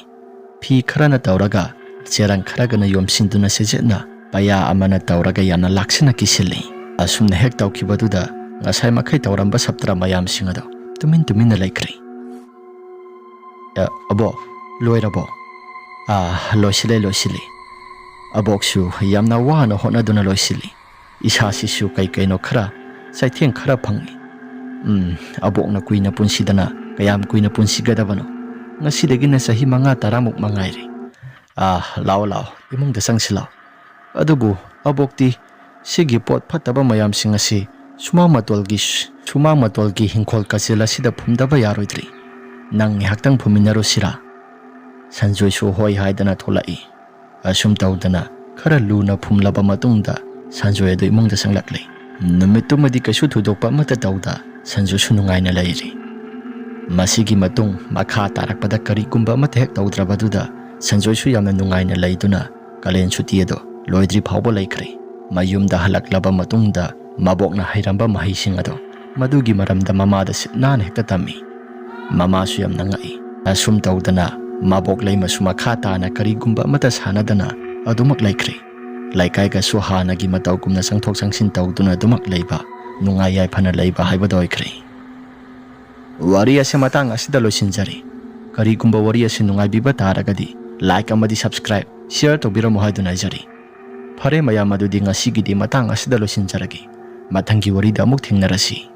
ꯐꯤ ꯈꯔꯅ ꯇꯧꯔꯒ, ꯆꯦꯔꯪ ꯈꯔꯒꯅ ꯌꯣꯝꯁꯤꯟꯗꯨꯅ ꯆꯦꯠꯆꯦꯠꯅ ꯄꯩꯌꯥ ꯑꯃꯅ ꯇꯧꯔꯒ ꯌꯥꯝꯅ ꯂꯥꯛꯁꯤꯟꯅ ꯀꯤꯁꯤꯜꯂꯤ꯫ ꯑꯁꯨꯝꯅ ꯍꯦꯛ ꯇꯧꯈꯤꯕꯗꯨꯗ ꯉꯁꯥꯏ ꯃꯈꯩ ꯇꯧꯔꯝꯕ ꯁꯞꯇ꯭ꯔ ꯃꯌꯥꯝꯁꯤꯡ ꯑꯗꯨ ꯇꯨꯃꯤꯟ ꯇꯨꯃꯤꯟꯅ ꯂꯩꯈ꯭ꯔꯦ꯫ "ꯑ, ꯑꯕꯣꯛ, ꯂꯣꯏꯔꯕꯣ?" "ꯑꯥ, ꯂꯣꯏꯁꯤꯜꯂꯦ, ꯂꯣꯏꯁꯤꯜꯂꯦ꯫ ꯑꯕꯣꯛꯁꯨ ꯌꯥꯝꯅ ꯋꯥꯅ ꯍꯣꯠꯅꯗꯨꯅ ꯂꯣꯏꯁꯤꯜꯂꯤ꯫ ꯏꯁꯥꯁꯤꯁꯨ ꯀꯩ ꯀꯩꯅꯣ ꯈꯔ, ꯆꯩꯊꯦꯡ ꯈꯔ ꯐꯪꯉꯤ꯫ ꯎꯝ, ꯑꯕꯣꯛꯅ ꯀꯨꯏꯅ ꯄꯨꯟꯁꯤꯗꯅ ꯀꯌꯥꯝ ꯀꯨꯏꯅ ꯄꯨꯟꯁꯤꯒꯗꯕꯅꯣ? ꯉꯁꯤꯗꯒꯤꯅ ꯆꯍꯤ ꯃꯉꯥ ꯇꯔꯥꯃꯨꯛ ꯃꯉꯥꯏꯔꯦ꯫ ꯑꯥ, ꯂꯥꯛꯑꯣ, ꯂꯥꯛꯑꯣ, ꯏꯃꯨꯡꯗ ꯆꯪꯁꯤ ꯂꯥꯛꯑꯣ꯫ ꯑꯗꯨꯕꯨ ꯑꯕꯣꯛꯇꯤ ꯁꯤꯒꯤ ꯄꯣꯠ ꯐꯠꯇꯕ ꯃꯌꯥꯝꯁꯤꯡ ꯑꯁꯤ ꯁꯨꯃꯥꯡ ꯃꯇꯣꯜꯒꯤ, ꯁꯨꯃꯥꯡ ꯃꯇꯣꯜꯒꯤ ꯍꯤꯡꯈꯣꯜ ꯀꯥꯆꯤꯜ ꯑꯁꯤꯗ ꯐꯨꯝꯗꯕ ꯌꯥꯔꯣꯏꯗ꯭ꯔꯤ꯫ ꯅꯪ ꯉꯥꯏꯍꯥꯛꯇꯪ ꯐꯨꯝꯃꯤꯟꯅꯔꯨꯁꯤꯔꯥ?" ꯁꯟꯖꯣꯏꯁꯨ ꯍꯣꯏ ꯍꯥꯏꯗꯅ ꯊꯣꯛꯂꯛꯏ꯫ ꯑꯁꯨꯝ ꯇꯧꯗꯅ ꯈꯔ ꯂꯨꯅ ꯐꯨꯝꯂꯕ ꯃꯇꯨꯡꯗ ꯁꯟꯖꯣꯏ ꯑꯗꯨ ꯏꯃꯨꯡꯗ ꯆꯪꯂꯛꯂꯦ꯫ ꯅꯨꯃꯤꯠꯇꯨꯃꯗꯤ ꯀꯩꯁꯨ ꯊꯣꯏꯗꯣꯛꯄ ꯑꯃꯠꯇ ꯇꯧꯗ ꯁꯟꯖꯣꯏꯁꯨ ꯅꯨꯡꯉꯥꯏꯅ ꯂꯩꯔꯤ꯫ ꯃꯁꯤꯒꯤ ꯃꯇꯨꯡ ꯃꯈꯥ ꯇꯥꯔꯛꯄꯗ ꯀꯔꯤꯒꯨꯝꯕ ꯑꯃꯠꯇ ꯍꯦꯛ ꯇꯧꯗ꯭ꯔꯕꯗꯨꯗ ꯁꯟꯖꯣꯏꯁꯨ ꯌꯥꯝꯅ ꯅꯨꯡꯉꯥꯏꯅ ꯂꯩꯗꯨꯅ ꯀꯥꯂꯦꯟ ꯁꯨꯇꯤ ꯑꯗꯨ ꯂꯣꯏꯗ꯭ꯔꯤ ꯐꯥꯎꯕ ꯂꯩꯈ꯭ꯔꯦ꯫ ꯃꯌꯨꯝꯗ ꯍꯜꯂꯛꯂꯕ ꯃꯇꯨꯡꯗ ꯃꯕꯣꯛꯅ ꯍꯩꯔꯝꯕ ꯃꯍꯩꯁꯤꯡ ꯑꯗꯨ ꯃꯗꯨꯒꯤ ꯃꯔꯝꯗ ꯃꯃꯥꯗ ꯁꯤꯠ ꯅꯥꯟꯅ ꯍꯦꯛꯇ ꯇꯝꯃꯤ꯫ ꯃꯃꯥꯁꯨ ꯌꯥꯝꯅ ꯉꯛꯏ꯫ ꯑꯁꯨꯝ ꯇꯧꯗꯅ ꯃꯕꯣꯛ ꯂꯩꯃꯁꯨ ꯃꯈꯥ ꯇꯥꯅ ꯀꯔꯤꯒꯨꯝꯕ ꯑꯃꯠꯇ ꯁꯥꯟꯅꯗꯅ ꯑꯗꯨꯃꯛ ꯂꯩꯈ꯭ꯔꯦ꯫ ꯂꯩꯀꯥꯏꯒꯁꯨ ꯍꯥꯟꯅꯒꯤ ꯃꯇꯧꯒꯨꯝꯅ ꯆꯪꯊꯣꯛ ꯆꯪꯁꯤꯟ ꯇꯧꯗꯨꯅ ꯑꯗꯨꯃꯛ ꯂꯩꯕ, ꯅꯨꯡꯉꯥꯏ ꯌꯥꯏꯐꯅ ꯂꯩꯕ ꯍꯥꯏꯕꯗꯣ ꯑꯣꯏꯈ꯭ꯔꯦ꯫ ꯋꯥꯔꯤ ꯑꯁꯤ ꯃꯇꯥꯡ ꯑꯁꯤꯗ ꯂꯣꯏꯁꯤꯟꯖꯔꯦ꯫ ꯀꯔꯤꯒꯨꯝꯕ ꯋꯥꯔꯤ ꯑꯁꯤ ꯅꯨꯡꯉꯥꯏꯕꯤꯕ ꯇꯥꯔꯒꯗꯤ like ꯑꯃꯗꯤ subscribe, share ꯇꯧꯕꯤꯔꯝꯃꯨ ꯍꯥꯏꯗꯨꯅ ꯍꯥꯏꯖꯔꯤ꯫ ꯐꯔꯦ ꯃꯌꯥꯝ, ꯑꯗꯨꯗꯤ ꯉꯁꯤꯒꯤꯗꯤ ꯃꯇꯥꯡ ꯑꯁꯤꯗ ꯂꯣꯏꯁꯤꯟꯖꯔꯒꯦ꯫ ꯃꯊꯪꯒꯤ ꯋꯥꯔꯤꯗ ꯑꯃꯨꯛ ꯊꯦꯡꯅꯔꯁꯤ꯫